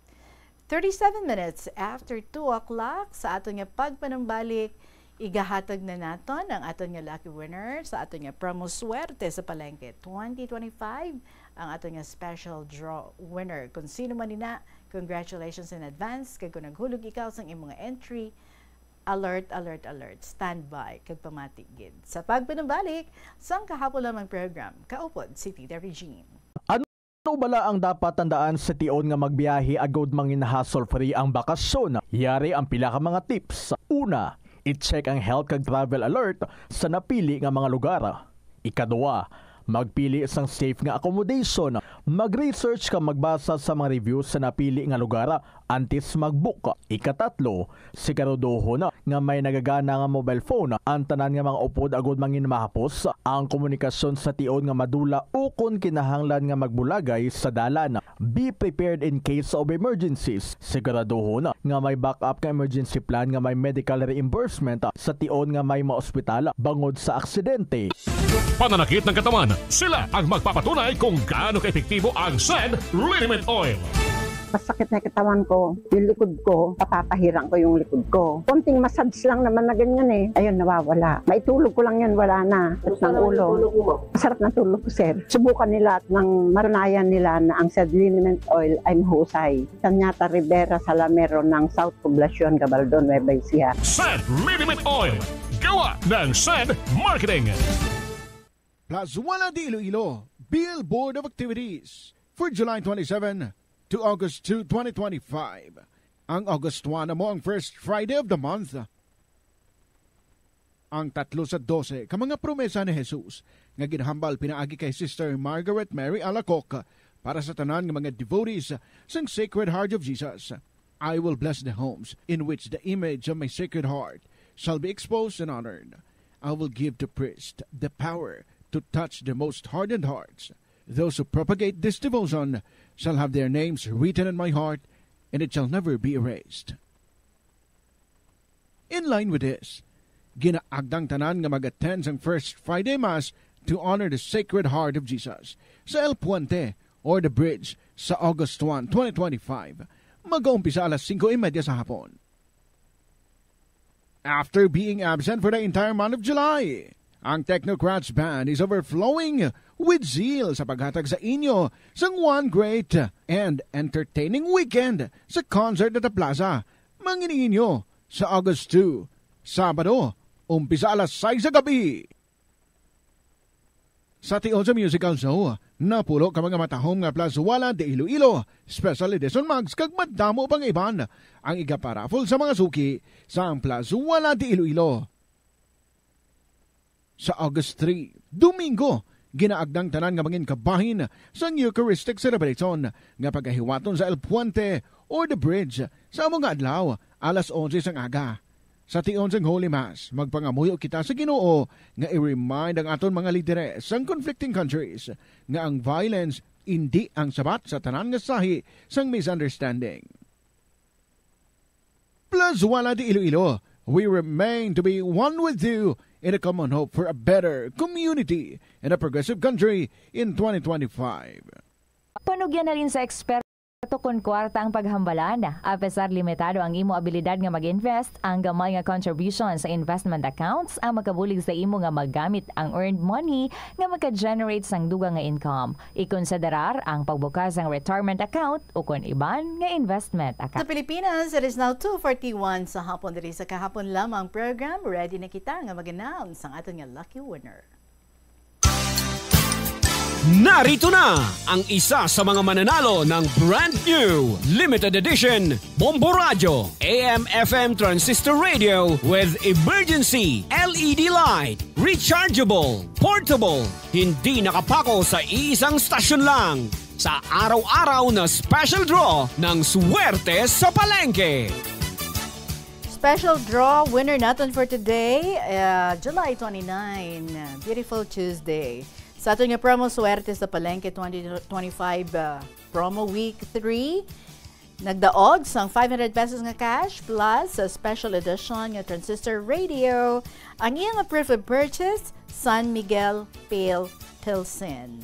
Thirty-seven minutes after two o'clock, sa aton nga pagpanumbalik, igahatag na naton ang aton nga lucky winner sa aton nga promo Swerte sa Palengke twenty twenty-five, ang aton nga special draw winner. Kung sino man ina, congratulations in advance, kag kung naghulog ikaw sang imo nga entry, alert, alert, alert, standby, kag pamati gid. Sa pagpanumbalik sang kahapon lamang program, kaupod si Tita Regine. Ano bala ang dapat tandaan sa tion nga magbiyahe agud mangin hassle-free ang bakasyon? Yari ang pila ka mga tips. Una, i-check ang health kag travel alert sa napili nga mga lugar. Ikadua, magpili sang safe nga accommodation. Mag-research kag magbasa sa mga reviews sa napili nga lugar antes mag-book. Ikatatlo, siguraduhon nga may nagagana nga mobile phone ang tanan nga mga upod agud mangin mahapos ang komunikasyon sa tion nga madula ukon kinahanglan nga magbulagay sa dalan. Be prepared in case of emergencies. Siguraduhon nga may backup nga emergency plan nga may medical reimbursement sa tion nga may maospital bangod sa aksidente. Pananakit ng katawan, sila ang magpapatunay kung gaano kaepektibo ang Send Liniment Oil. Masakit na yung katawan ko, yung likod ko, papapahiran ko yung likod ko. Konting massage lang naman na ganyan eh. Ayun, nawawala. Maitulog ko lang yun, wala na. Sakit ng ulo. Masarap na tulog ko, sir. Subukan nila at nang matunayan nila na ang Send Liniment Oil ay mahusay. Sanyata Rivera Salamero ng South Poblacion, Gabaldon, Nueva Ecija. Send Liniment Oil. Gawa ng Send Marketing. Plazuela de Iloilo, Billboard of Activities for July twenty-seven to August two, twenty twenty-five. Ang August one amo ang first Friday of the month. Ang tatlo sa dose ka mga promesa ni Jesus nga ginhambal pinaagi kay Sister Margaret Mary Alacoque para sa tanan nga mga devotees sang Sacred Heart of Jesus. "I will bless the homes in which the image of my Sacred Heart shall be exposed and honored. I will give to priests the power to touch the most hardened hearts. Those who propagate this devotion shall have their names written in my heart, and it shall never be erased." In line with this, ginaagdang tanan nga mag-attend sang First Friday Mass to honor the Sacred Heart of Jesus sa El Puente or the Bridge sa August one, twenty twenty-five. Mag-uumpisa alas singko y media sa hapon. After being absent for the entire month of July, ang Technocrats Band is overflowing with zeal sa paghatag sa inyo sang one great and entertaining weekend sa concert at the plaza. Mangin ninyo sa August two, Sabado, umpisa alas sais sa gabi. Sa tion sa musical show, napulo ka mga matahom nga Plazuela de Iloilo, special edition mugs, kag madamo pang iban ang igaparaffle sa mga suki sa ang Plazuela de Iloilo. Sa August three, Domingo, ginaagdang tanan nga mangin kabahin sang Eucharistic celebration nga pagahiwaton sa El Puente or the Bridge sa amo nga adlaw, alas onse sang aga. Sa tion sang Holy Mass, magpangamuyo kita sa Ginoo nga i-remind ang aton mga lideres sang conflicting countries nga ang violence indi ang sabat sa tanan nga sahi sang misunderstanding. Plazuela de Iloilo, we remain to be one with you in a common hope for a better community and a progressive country in twenty twenty-five. Panugyan na rin sa eksperto kon kwarta ang paghambalan. Apesar limitado ang imo abilidad nga mag-invest, ang gamay nga contribution sa investment accounts ang makabulig sa imo nga magamit ang earned money nga maka-generate sang dugang nga income. Ikonsiderar ang pagbukas sang retirement account ukon iban nga investment account. Sa Pilipinas, it is now two forty-one sa hapon. Diri sa kahapon lamang program, ready na kita nga mag-announce ang aton nga lucky winner. Narito na ang isa sa mga mananalo ng brand new limited edition Bombo Radyo, A M F M transistor radio with emergency L E D light, rechargeable, portable, hindi nakapako sa iisang stasyon lang. Sa araw-araw na special draw ng Swerte sa Palengke. Special draw winner naton for today, uh, July twenty-nine, uh, beautiful Tuesday. Sa aton nga promo, Swerte sa Palengke twenty twenty-five, uh, Promo Week three, nagdaog sang five hundred pesos nga cash plus sa special edition nga transistor radio ang iyang proof of purchase, San Miguel Pale Pilsen.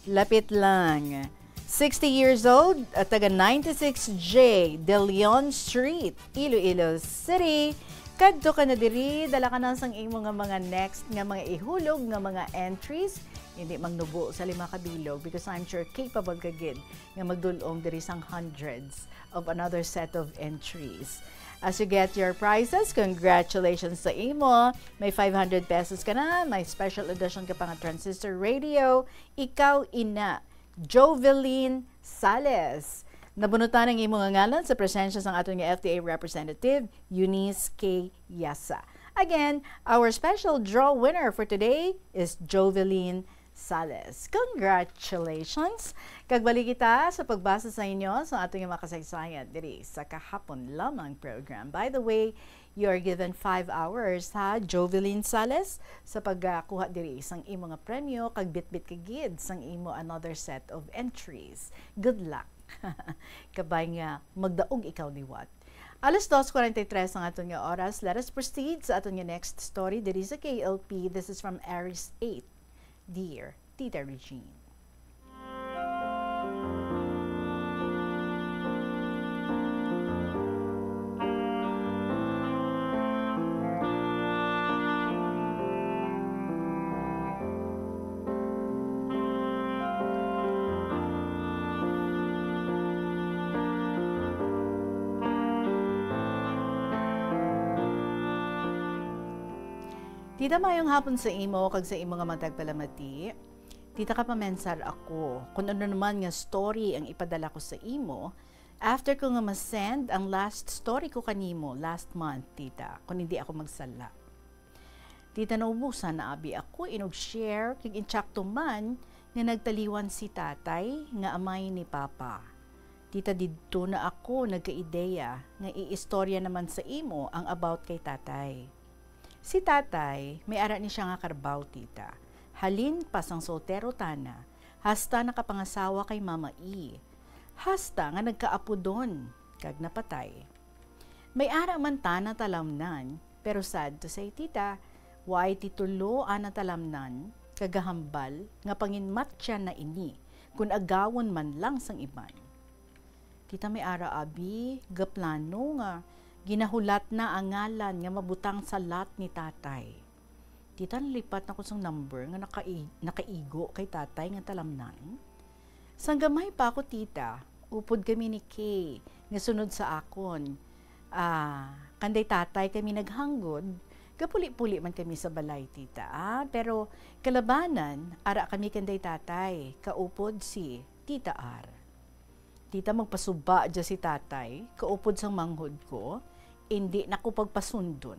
Lapit lang. Sixty years old, at taga ninety-six J De Leon Street, Iloilo City. Kadto ka na diri, dala ka na sang imo nga mga next nga mga ihulog nga mga entries. Hindi mangnubo sa lima ka bilog because I'm sure capable ka gid nga magdul-ong diri sang hundreds of another set of entries. As you get your prizes, congratulations sa imo. May five hundred pesos ka na, may special edition ka pa nga transistor radio. Ikaw ina, Jovelyn Sales. Nabunutan ang imo nga ngalan sa presensya sang aton nga F T A representative, Eunice K Yasa. Again, our special draw winner for today is Jovelyn Sales. Congratulations! Kag balik kita sa pagbasa sa inyo sa aton nga mga kasaysayan diri sa kahapon lamang program. By the way, you are given five hours, ha, Jovelyn Sales, sa pagkuha diri sang imo nga premyo, kag bitbit ka gid sang imo another set of entries. Good luck! Kabay nga magdaog ikaw liwat. Alas dos forty-three ang aton nga oras. Let us proceed sa aton nga next story diri sa K L P. This is from Aris eight. Dear Tita Regine. Tita, mayong hapon sa imo kag sa imo nga mga tagpalamati. Tita, kapamensar ako. Kung ano naman nga story ang ipadala ko sa imo, after ko nga ma-send ang last story ko kanimo last month, tita, kung hindi ako magsala. Tita, naubusan na abi ako inog share kag insakto man nga nagtaliwan si tatay nga amay ni papa. Tita, didto na ako nagkaideya nga iistorya naman sa imo ang about kay tatay. Si tatay, may ara ni siya nga karbaw, tita. Halin pa sang soltero tana, hasta nakapangasawa kay Mama E. Hasta nga nagkaapudon, kag napatay. May ara man tana talamnan, pero sad to say, tita, waay titulo ana talamnan, kagahambal nga panginmatyan na ini, kun agawon man lang sang iban. Tita, may ara abi, gaplano nga ginahulat na ang ngalan nga mabutang sa lot ni tatay. Tita, nalipat na ko sang number nga nakai-, nakaigo kay tatay nga talamnan. Sang gamay pa ako, tita, upod kami ni Kay nga sunod sa akon. Ah, kanday tatay kami naghanggod, gapuli-puli man kami sa balay, tita, ah. Pero kalabanan, ara kami kanday tatay, kaupod si Tita R. Tita, magpasuba dya si tatay, kaupod sang manghod ko, indi na ko pagpasundon.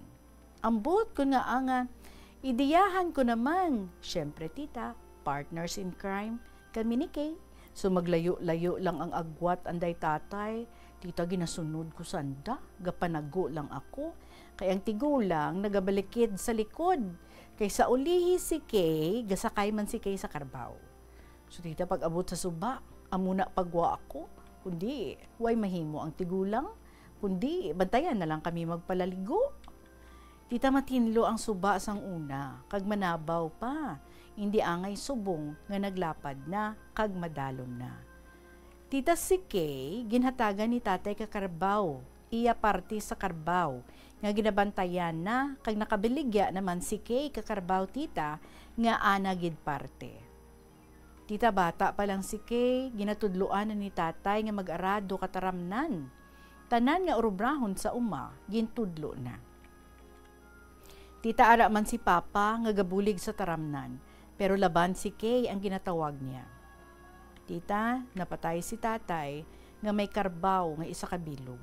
Ambot kun nga anga, idiyahan ko naman. Siyempre, tita, partners in crime kami ni Kay. So, maglayo-layo lang ang agwat anday tatay. Tita, ginasunod ko sanda, gapanago lang ako. Kay ang tigulang nagabalikid sa likod. Kay sa ulihi si Kay, gasakay man si Kay sa karbaw. So, tita, pag-abot sa suba, amo na pagwa ako. Kundi, way mahimo ang tigulang. Kundi, bantayan na lang kami magpalaligo. Tita, matinlo ang suba sang una, kag manabaw pa. Indi angay subong nga naglapad na, kag madalom na. Tita, si Kay, ginhatagan ni tatay ka karbaw, iya parte sa karbaw, nga ginabantayan na, kag nakabaligya naman si Kay ka karbaw, tita, nga ana gid parte. Tita, bata pa lang si Kay, ginatudloan na ni tatay nga mag-arado ka taramnan. Tanan nga urubrahon sa uma, gintudlo na. Tita, ara man si papa nga gabulig sa taramnan, pero laban si Kay ang ginatawag niya. Tita, napatay si tatay nga may karbaw nga isa ka bilog.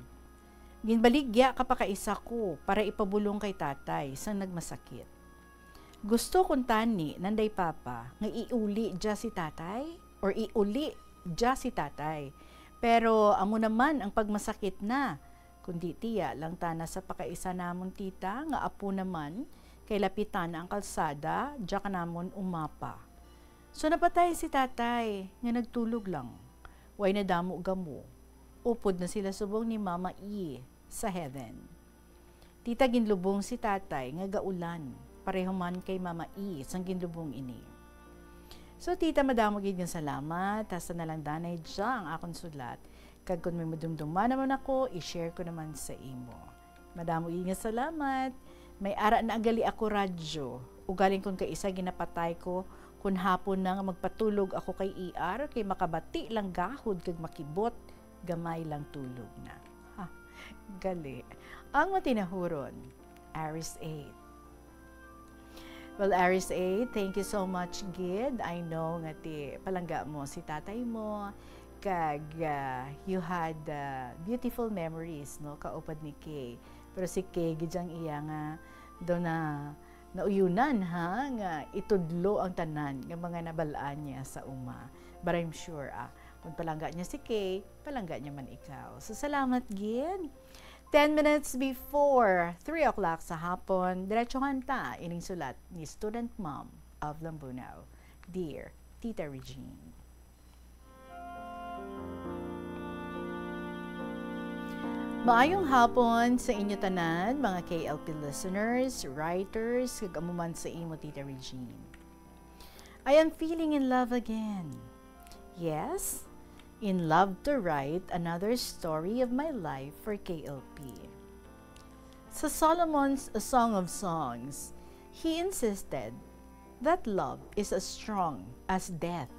Ginbaligya ka pakaisa ko para ipabulong kay tatay sang nagmasakit. Gusto kuntani nanday papa nga iuli dya si tatay or iuli dya si tatay. Pero amo naman ang pagmasakit na, kundi tiya lang tana sa pakaisa namon tita nga apo naman, kay lapitan na ang kalsada, dya ka namon umapa. So napatay si tatay nga nagtulog lang. Way na damo gamo. Upod na sila subong ni Mama E sa heaven. Tita, ginlubong si tatay nga gaulan, pareho man kay Mama E sang ginlubong ini. So, tita, madamo gid nga salamat. Hasta na lang danay dya ang akon sulat. Kag kung may madumduman naman ako, i-share ko naman sa imo. Madamo gid nga salamat. May ara na gali ako radyo. Ugaling kun kaisa ginapatay ko, kun hapon na nga magpatulog ako kay E R, kay makabati lang gahod kag makibot, gamay lang tulog na. Ha, gali. Ang matinahuron, Aris eight. Well, Aris eight, thank you so much, gid. I know nga ti palangga mo si tatay mo, kag, ah, you had, ah, beautiful memories, no, kaupod ni Kay. Pero si Kay, gid ang iya nga daw na nauyunan, ha, nga itudlo ang tanan nga mga nabal-an niya sa uma. But I'm sure, ah, kung palangga niya si Kay, palangga niya man ikaw. So, salamat gid. Ten minutes before three o'clock sa hapon, diretsuhan ta ining sulat ni Student Mom of Lambunao, Dear Tita Regine. Maayong hapon sa inyo tanan, mga K L P listeners, writers, kag amo man sa imo, Tita Regine. I am feeling in love again. Yes, in love to write another story of my life for K L P. Sa Solomon's Song of Songs, he insisted that love is as strong as death.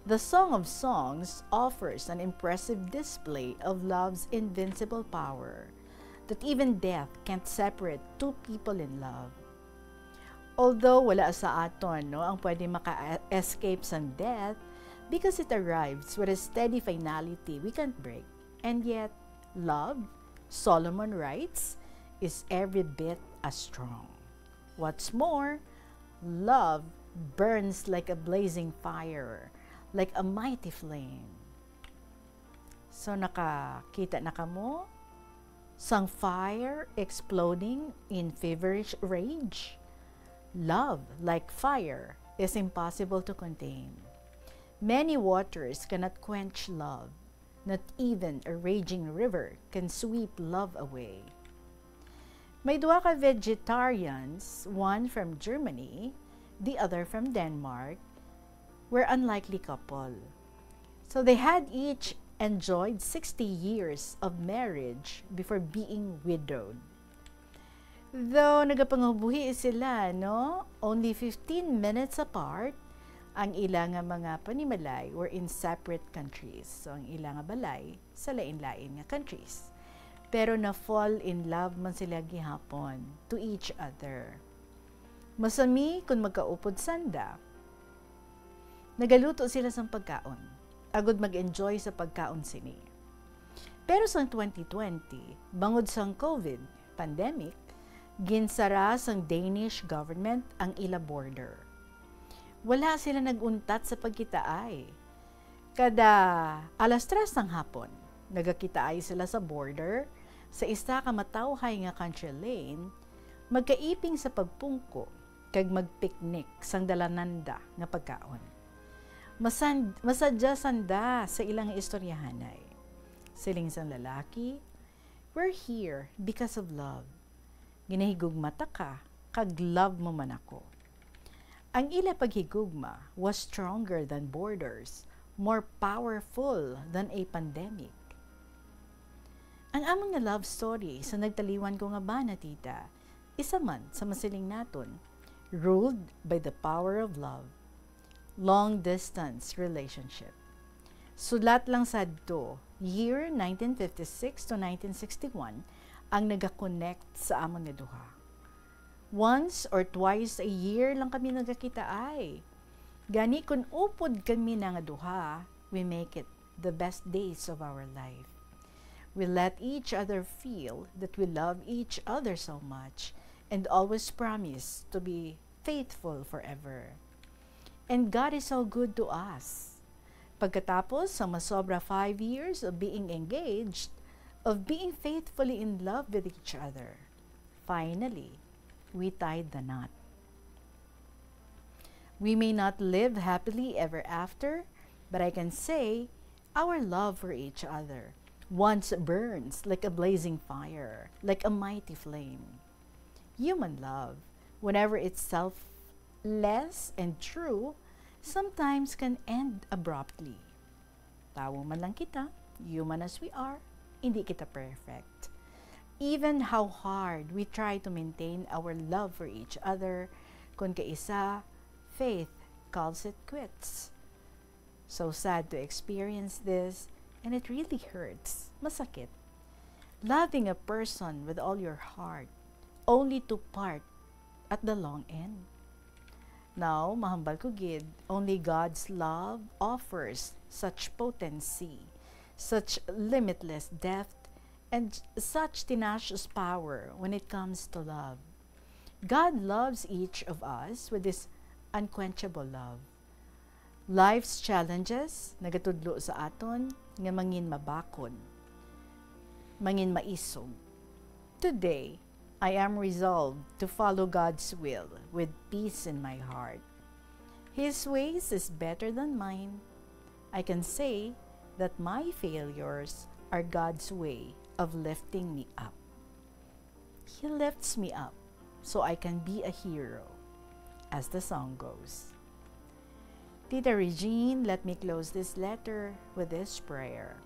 The Song of Songs offers an impressive display of love's invincible power, that even death can't separate two people in love. Although wala sa aton, no, ang pwede maka-escape sang death, because it arrives with a steady finality we can't break. And yet, love, Solomon writes, is every bit as strong. What's more, love burns like a blazing fire, like a mighty flame. So, nakakita na kamo sang fire exploding in feverish rage? Love, like fire, is impossible to contain. Many waters cannot quench love. Not even a raging river can sweep love away. May duha ka vegetarians, one from Germany, the other from Denmark, were unlikely couple. So they had each enjoyed sixty years of marriage before being widowed. Though nagapangabuhi sila, no, only fifteen minutes apart, ang ila nga mga panimalay were in separate countries. So, ang ila nga balay sa lain-lain nga countries. Pero na-fall in love man sila gihapon to each other. Masami kun magkaupod sanda, nagaluto sila sang pagkaon, agud mag-enjoy sa pagkaon sini. Pero sang twenty twenty, bangod sang COVID pandemic, ginsara sang Danish government ang ila border. Wala sila nag-untat sa pagkitaay. Kada alas tres sang hapon, nagakitaay sila sa border, sa isa ka matawhay nga country lane, magkaiping sa pagpungko, kag magpiknik sang dalananda nga pagkaon. Masan-, masadya sanda sa ilang istoryahanay. Siling sang lalaki, "We're here because of love. Ginahigugma ta ka, kag love mo man ako." Ang ila paghigugma was stronger than borders, more powerful than a pandemic. Ang amon nga love story sa nagtaliwan ko nga bana, tita, isa man sa masiling naton, ruled by the power of love. Long distance relationship. Sulat lang sadto, year nineteen fifty-six to nineteen sixty-one, ang nagakonect sa amon nga duha. Once or twice a year lang kami nagakitaay. Gani, kun upod kami na nga duha, we make it the best days of our life. We let each other feel that we love each other so much and always promise to be faithful forever. And God is so good to us. Pagkatapos sa masobra five years of being engaged, of being faithfully in love with each other, finally, we tied the knot. We may not live happily ever after, but I can say our love for each other once burns like a blazing fire, like a mighty flame. Human love, whenever it's selfless and true, sometimes can end abruptly. Tawo man lang kita, human as we are, hindi kita perfect. Even how hard we try to maintain our love for each other, kun kaisa, faith calls it quits. So sad to experience this, and it really hurts. Masakit. Loving a person with all your heart, only to part at the long end. Now, mahambal ko gid, only God's love offers such potency, such limitless depth, and such tenacious power when it comes to love. God loves each of us with this unquenchable love. Life's challenges nagatudlo sa aton nga mangin mabakod, mangin maisog. Today, I am resolved to follow God's will with peace in my heart. His ways is better than mine. I can say that my failures are God's way of lifting me up. He lifts me up so I can be a hero, as the song goes. Tita Regine, let me close this letter with this prayer.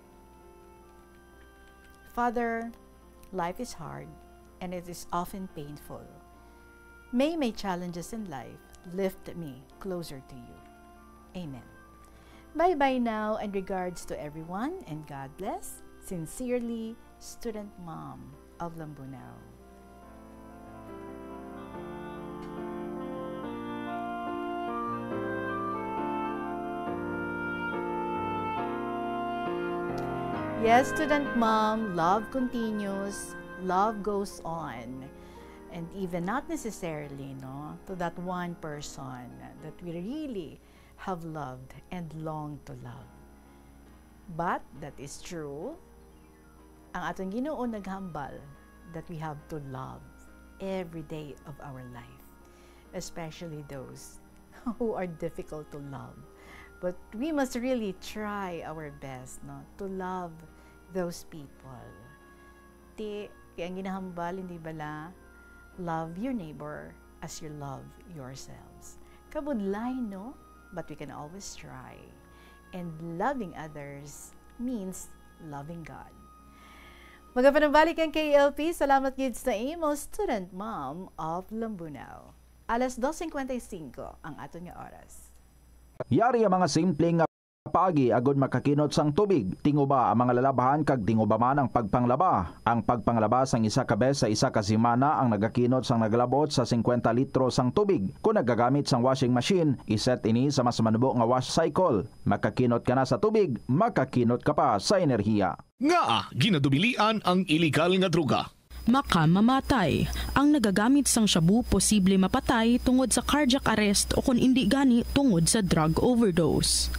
Father, life is hard and it is often painful. May my challenges in life lift me closer to you. Amen. Bye-bye now and regards to everyone and God bless. Sincerely, Student Mom of Lambunao. Yes, Student Mom, love continues, love goes on. And even not necessarily, no, to that one person that we really have loved and long to love. But that is true. Ang aton Ginoo naghambal that we have to love every day of our life, especially those who are difficult to love. But we must really try our best, no, to love those people. Ti, kay ang ginahambal, hindi bala, "Love your neighbor as you love yourselves." Kabudlay, no? But we can always try. And loving others means loving God. Magapanumbalik ang K L P. Salamat gid sa imo, Student Mom of Lambunao. Alas dos cincuenta y cinco ang aton nga oras. Yari ang mga simple nga paagi agod makakinot sang tubig. Tinguba ang mga lalabhan kag tinguba man ang pagpanglaba. Ang pagpanglaba sang isa ka bes sa isa ka semana ang nagakinot sang naglabot sa singkwenta litro sang tubig. Kon nagagamit sang washing machine, iset ini sa mas manubo nga wash cycle. Makakinot ka na sa tubig, makakinot ka pa sa enerhiya. Ngaa ginadubilian ang iligal nga droga? Makamamatay. Ang nagagamit sang shabu posible mapatay tungod sa cardiac arrest o kon indi gani tungod sa drug overdose.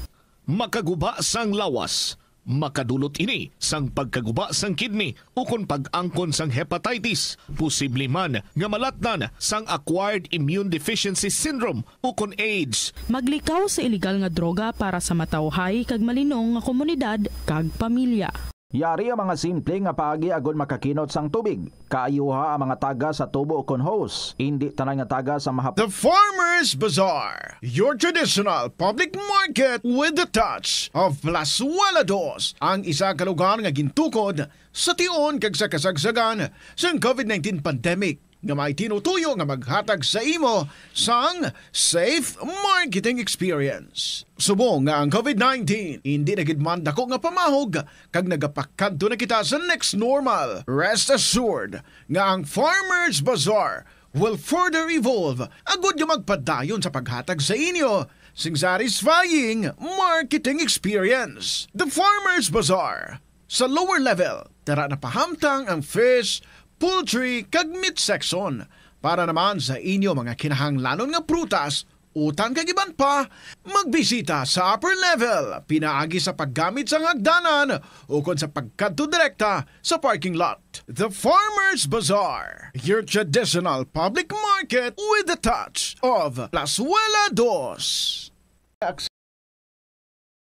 Makaguba sang lawas. Makadulot ini sang pagkaguba sang kidney ukon pag-angkon sang hepatitis, posible man nga malatnan sang acquired immune deficiency syndrome ukon AIDS. Maglikaw sa iligal nga droga para sa matawhay kag malinong nga komunidad kag pamilya. Yari ang mga simple nga paagi agod makakinot sang tubig. Kaayuha ang mga taga sa tubo kon hose. Indi tanan nga taga sa mahap- The Farmers Bazaar, your traditional public market with the touch of Plazuela Dos, ang isa ka lugar nga gintukod sa tion kag sa kasagsagan sang COVID nineteen pandemic nga may tinutuyo nga maghatag sa imo sang safe marketing experience. Subong nga ang COVID nineteen indi na gid man dako nga pamahog kag nagapakadto na kita sa next normal, rest assured nga ang Farmers Bazaar will further evolve agud nga magpadayon sa paghatag sa inyo sing satisfying marketing experience. The Farmers Bazaar, sa lower level, tara na pahamtang ang fish, poultry, kag meat section. Para naman sa inyo mga kinahanglanon nga prutas, utan kag iban pa, magbisita sa upper level pinaagi sa paggamit sang hagdanan ukon sa pagkadto direkta sa parking lot. The Farmers Bazaar, your traditional public market with the touch of Plazuela Dos.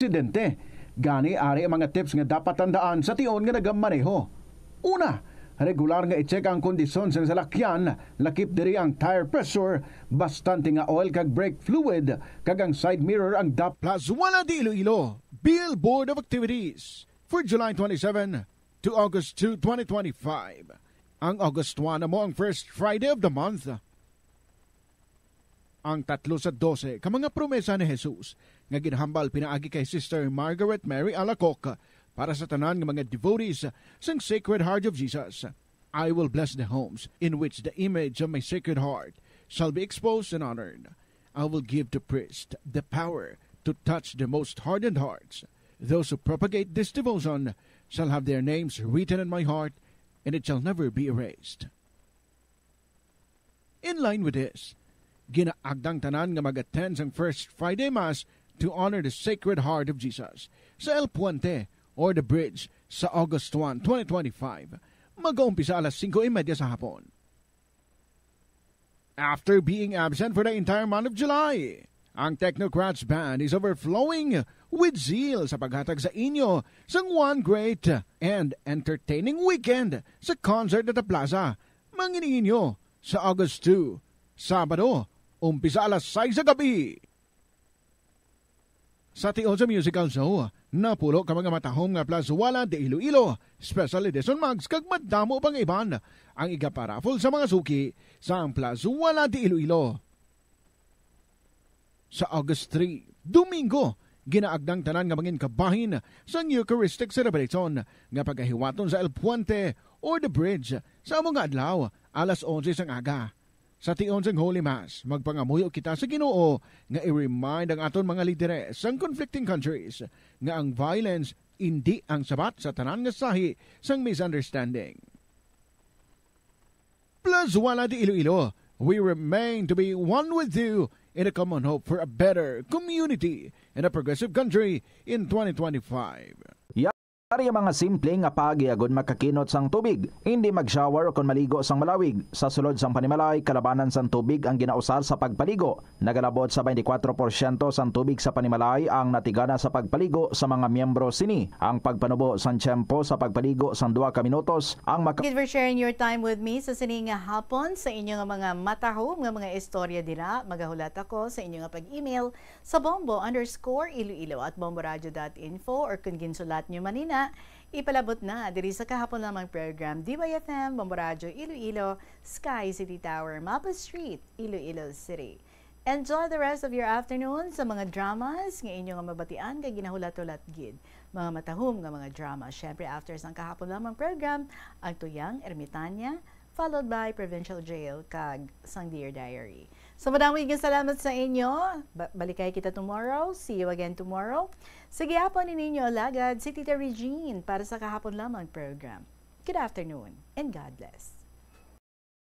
Aksidente. Gani ari ang mga tips nga dapat tandaan sa tion nga nagamaneho. Una, Regular nga i-check ang kondisyon sang salakyan, lakip diri ang tire pressure, bastante nga oil kag brake fluid, kag ang side mirror ang dap- Plazuela de Iloilo, Bill Board of Activities for July twenty-seven to August two, twenty twenty-five. Ang August one amo ang first Friday of the month. Ang tatlo sa dose ka mga promesa ni Jesus nga ginhambal pinaagi kay Sister Margaret Mary Alacoque para sa tanan nga mga devotees sang Sacred Heart of Jesus. "I will bless the homes in which the image of my Sacred Heart shall be exposed and honored. I will give to priests the power to touch the most hardened hearts. Those who propagate this devotion shall have their names written in my heart, and it shall never be erased." In line with this, ginaagdang tanan nga mag-attend sang First Friday Mass to honor the Sacred Heart of Jesus sa El Puente or the Bridge sa August one, twenty twenty-five. Mag-uumpisa alas singko y media sa hapon. After being absent for the entire month of July, ang Technocrats Band is overflowing with zeal sa paghatag sa inyo sang one great and entertaining weekend sa concert at the plaza. Mangin inyo sa August two, Sabado, umpisa alas sais sa gabi. Sa tion sa musical show, napulo ka mga matahom nga Plazuela de Iloilo, special edition mugs, kag madamo pang iban ang igaparaffle sa mga suki sa ang Plazuela de Iloilo. Sa August three, Domingo, ginaagdang tanan nga mangin kabahin sang Eucharistic celebration nga pagahiwaton sa El Puente or the Bridge sa amo nga adlaw, alas onse sang aga. Sa tion sang Holy Mass, magpangamuyo kita sa Ginoo nga i-remind ang aton mga lideres sang conflicting countries nga ang violence indi ang sabat sa tanan nga sahi sang misunderstanding. Plazuela de Iloilo, we remain to be one with you in a common hope for a better community and a progressive country in twenty twenty-five. Yari ang mga simple nga pagi agud makakinot sang tubig, indi mag-shower o kon maligo sang malawig. Sa sulod sang panimalay, kalabanan sang tubig ang ginausar sa pagpaligo. Nagalabot sa twenty-four porsyento sang tubig sa panimalay ang natigana sa pagpaligo sa mga miyembro sini. Ang pagpanubo sang tiyempo sa pagpaligo sang duha ka minutos ang maka- Thank you for sharing your time with me sa sini nga hapon. Sa inyo nga mga matahom nga mga istorya dira, magahulat ako sa inyo nga pag-email sa bombo underscore iloilo at bomboradio dot info, or kung ginsulat nyo man ina, ipalabot na diri sa kahapon lamang program, D Y F M, Bombo Radio Iloilo, Sky City Tower, Mapa Street, Iloilo City. Enjoy the rest of your afternoon sa mga dramas nga inyo nga mabatian kag ginahulat-hulat gid. Mga matahom nga mga drama. Syempre, after sang kahapon lamang program, ang Tuyang Ermitanya, followed by Provincial Jail kag sang Dear Diary. So, madamo nga salamat sa inyo. Ba-, balikay kita tomorrow. See you again tomorrow. Sa gihapon ni ninyo alagad, si Tita Regine para sa kahapon lamang program. Good afternoon and God bless.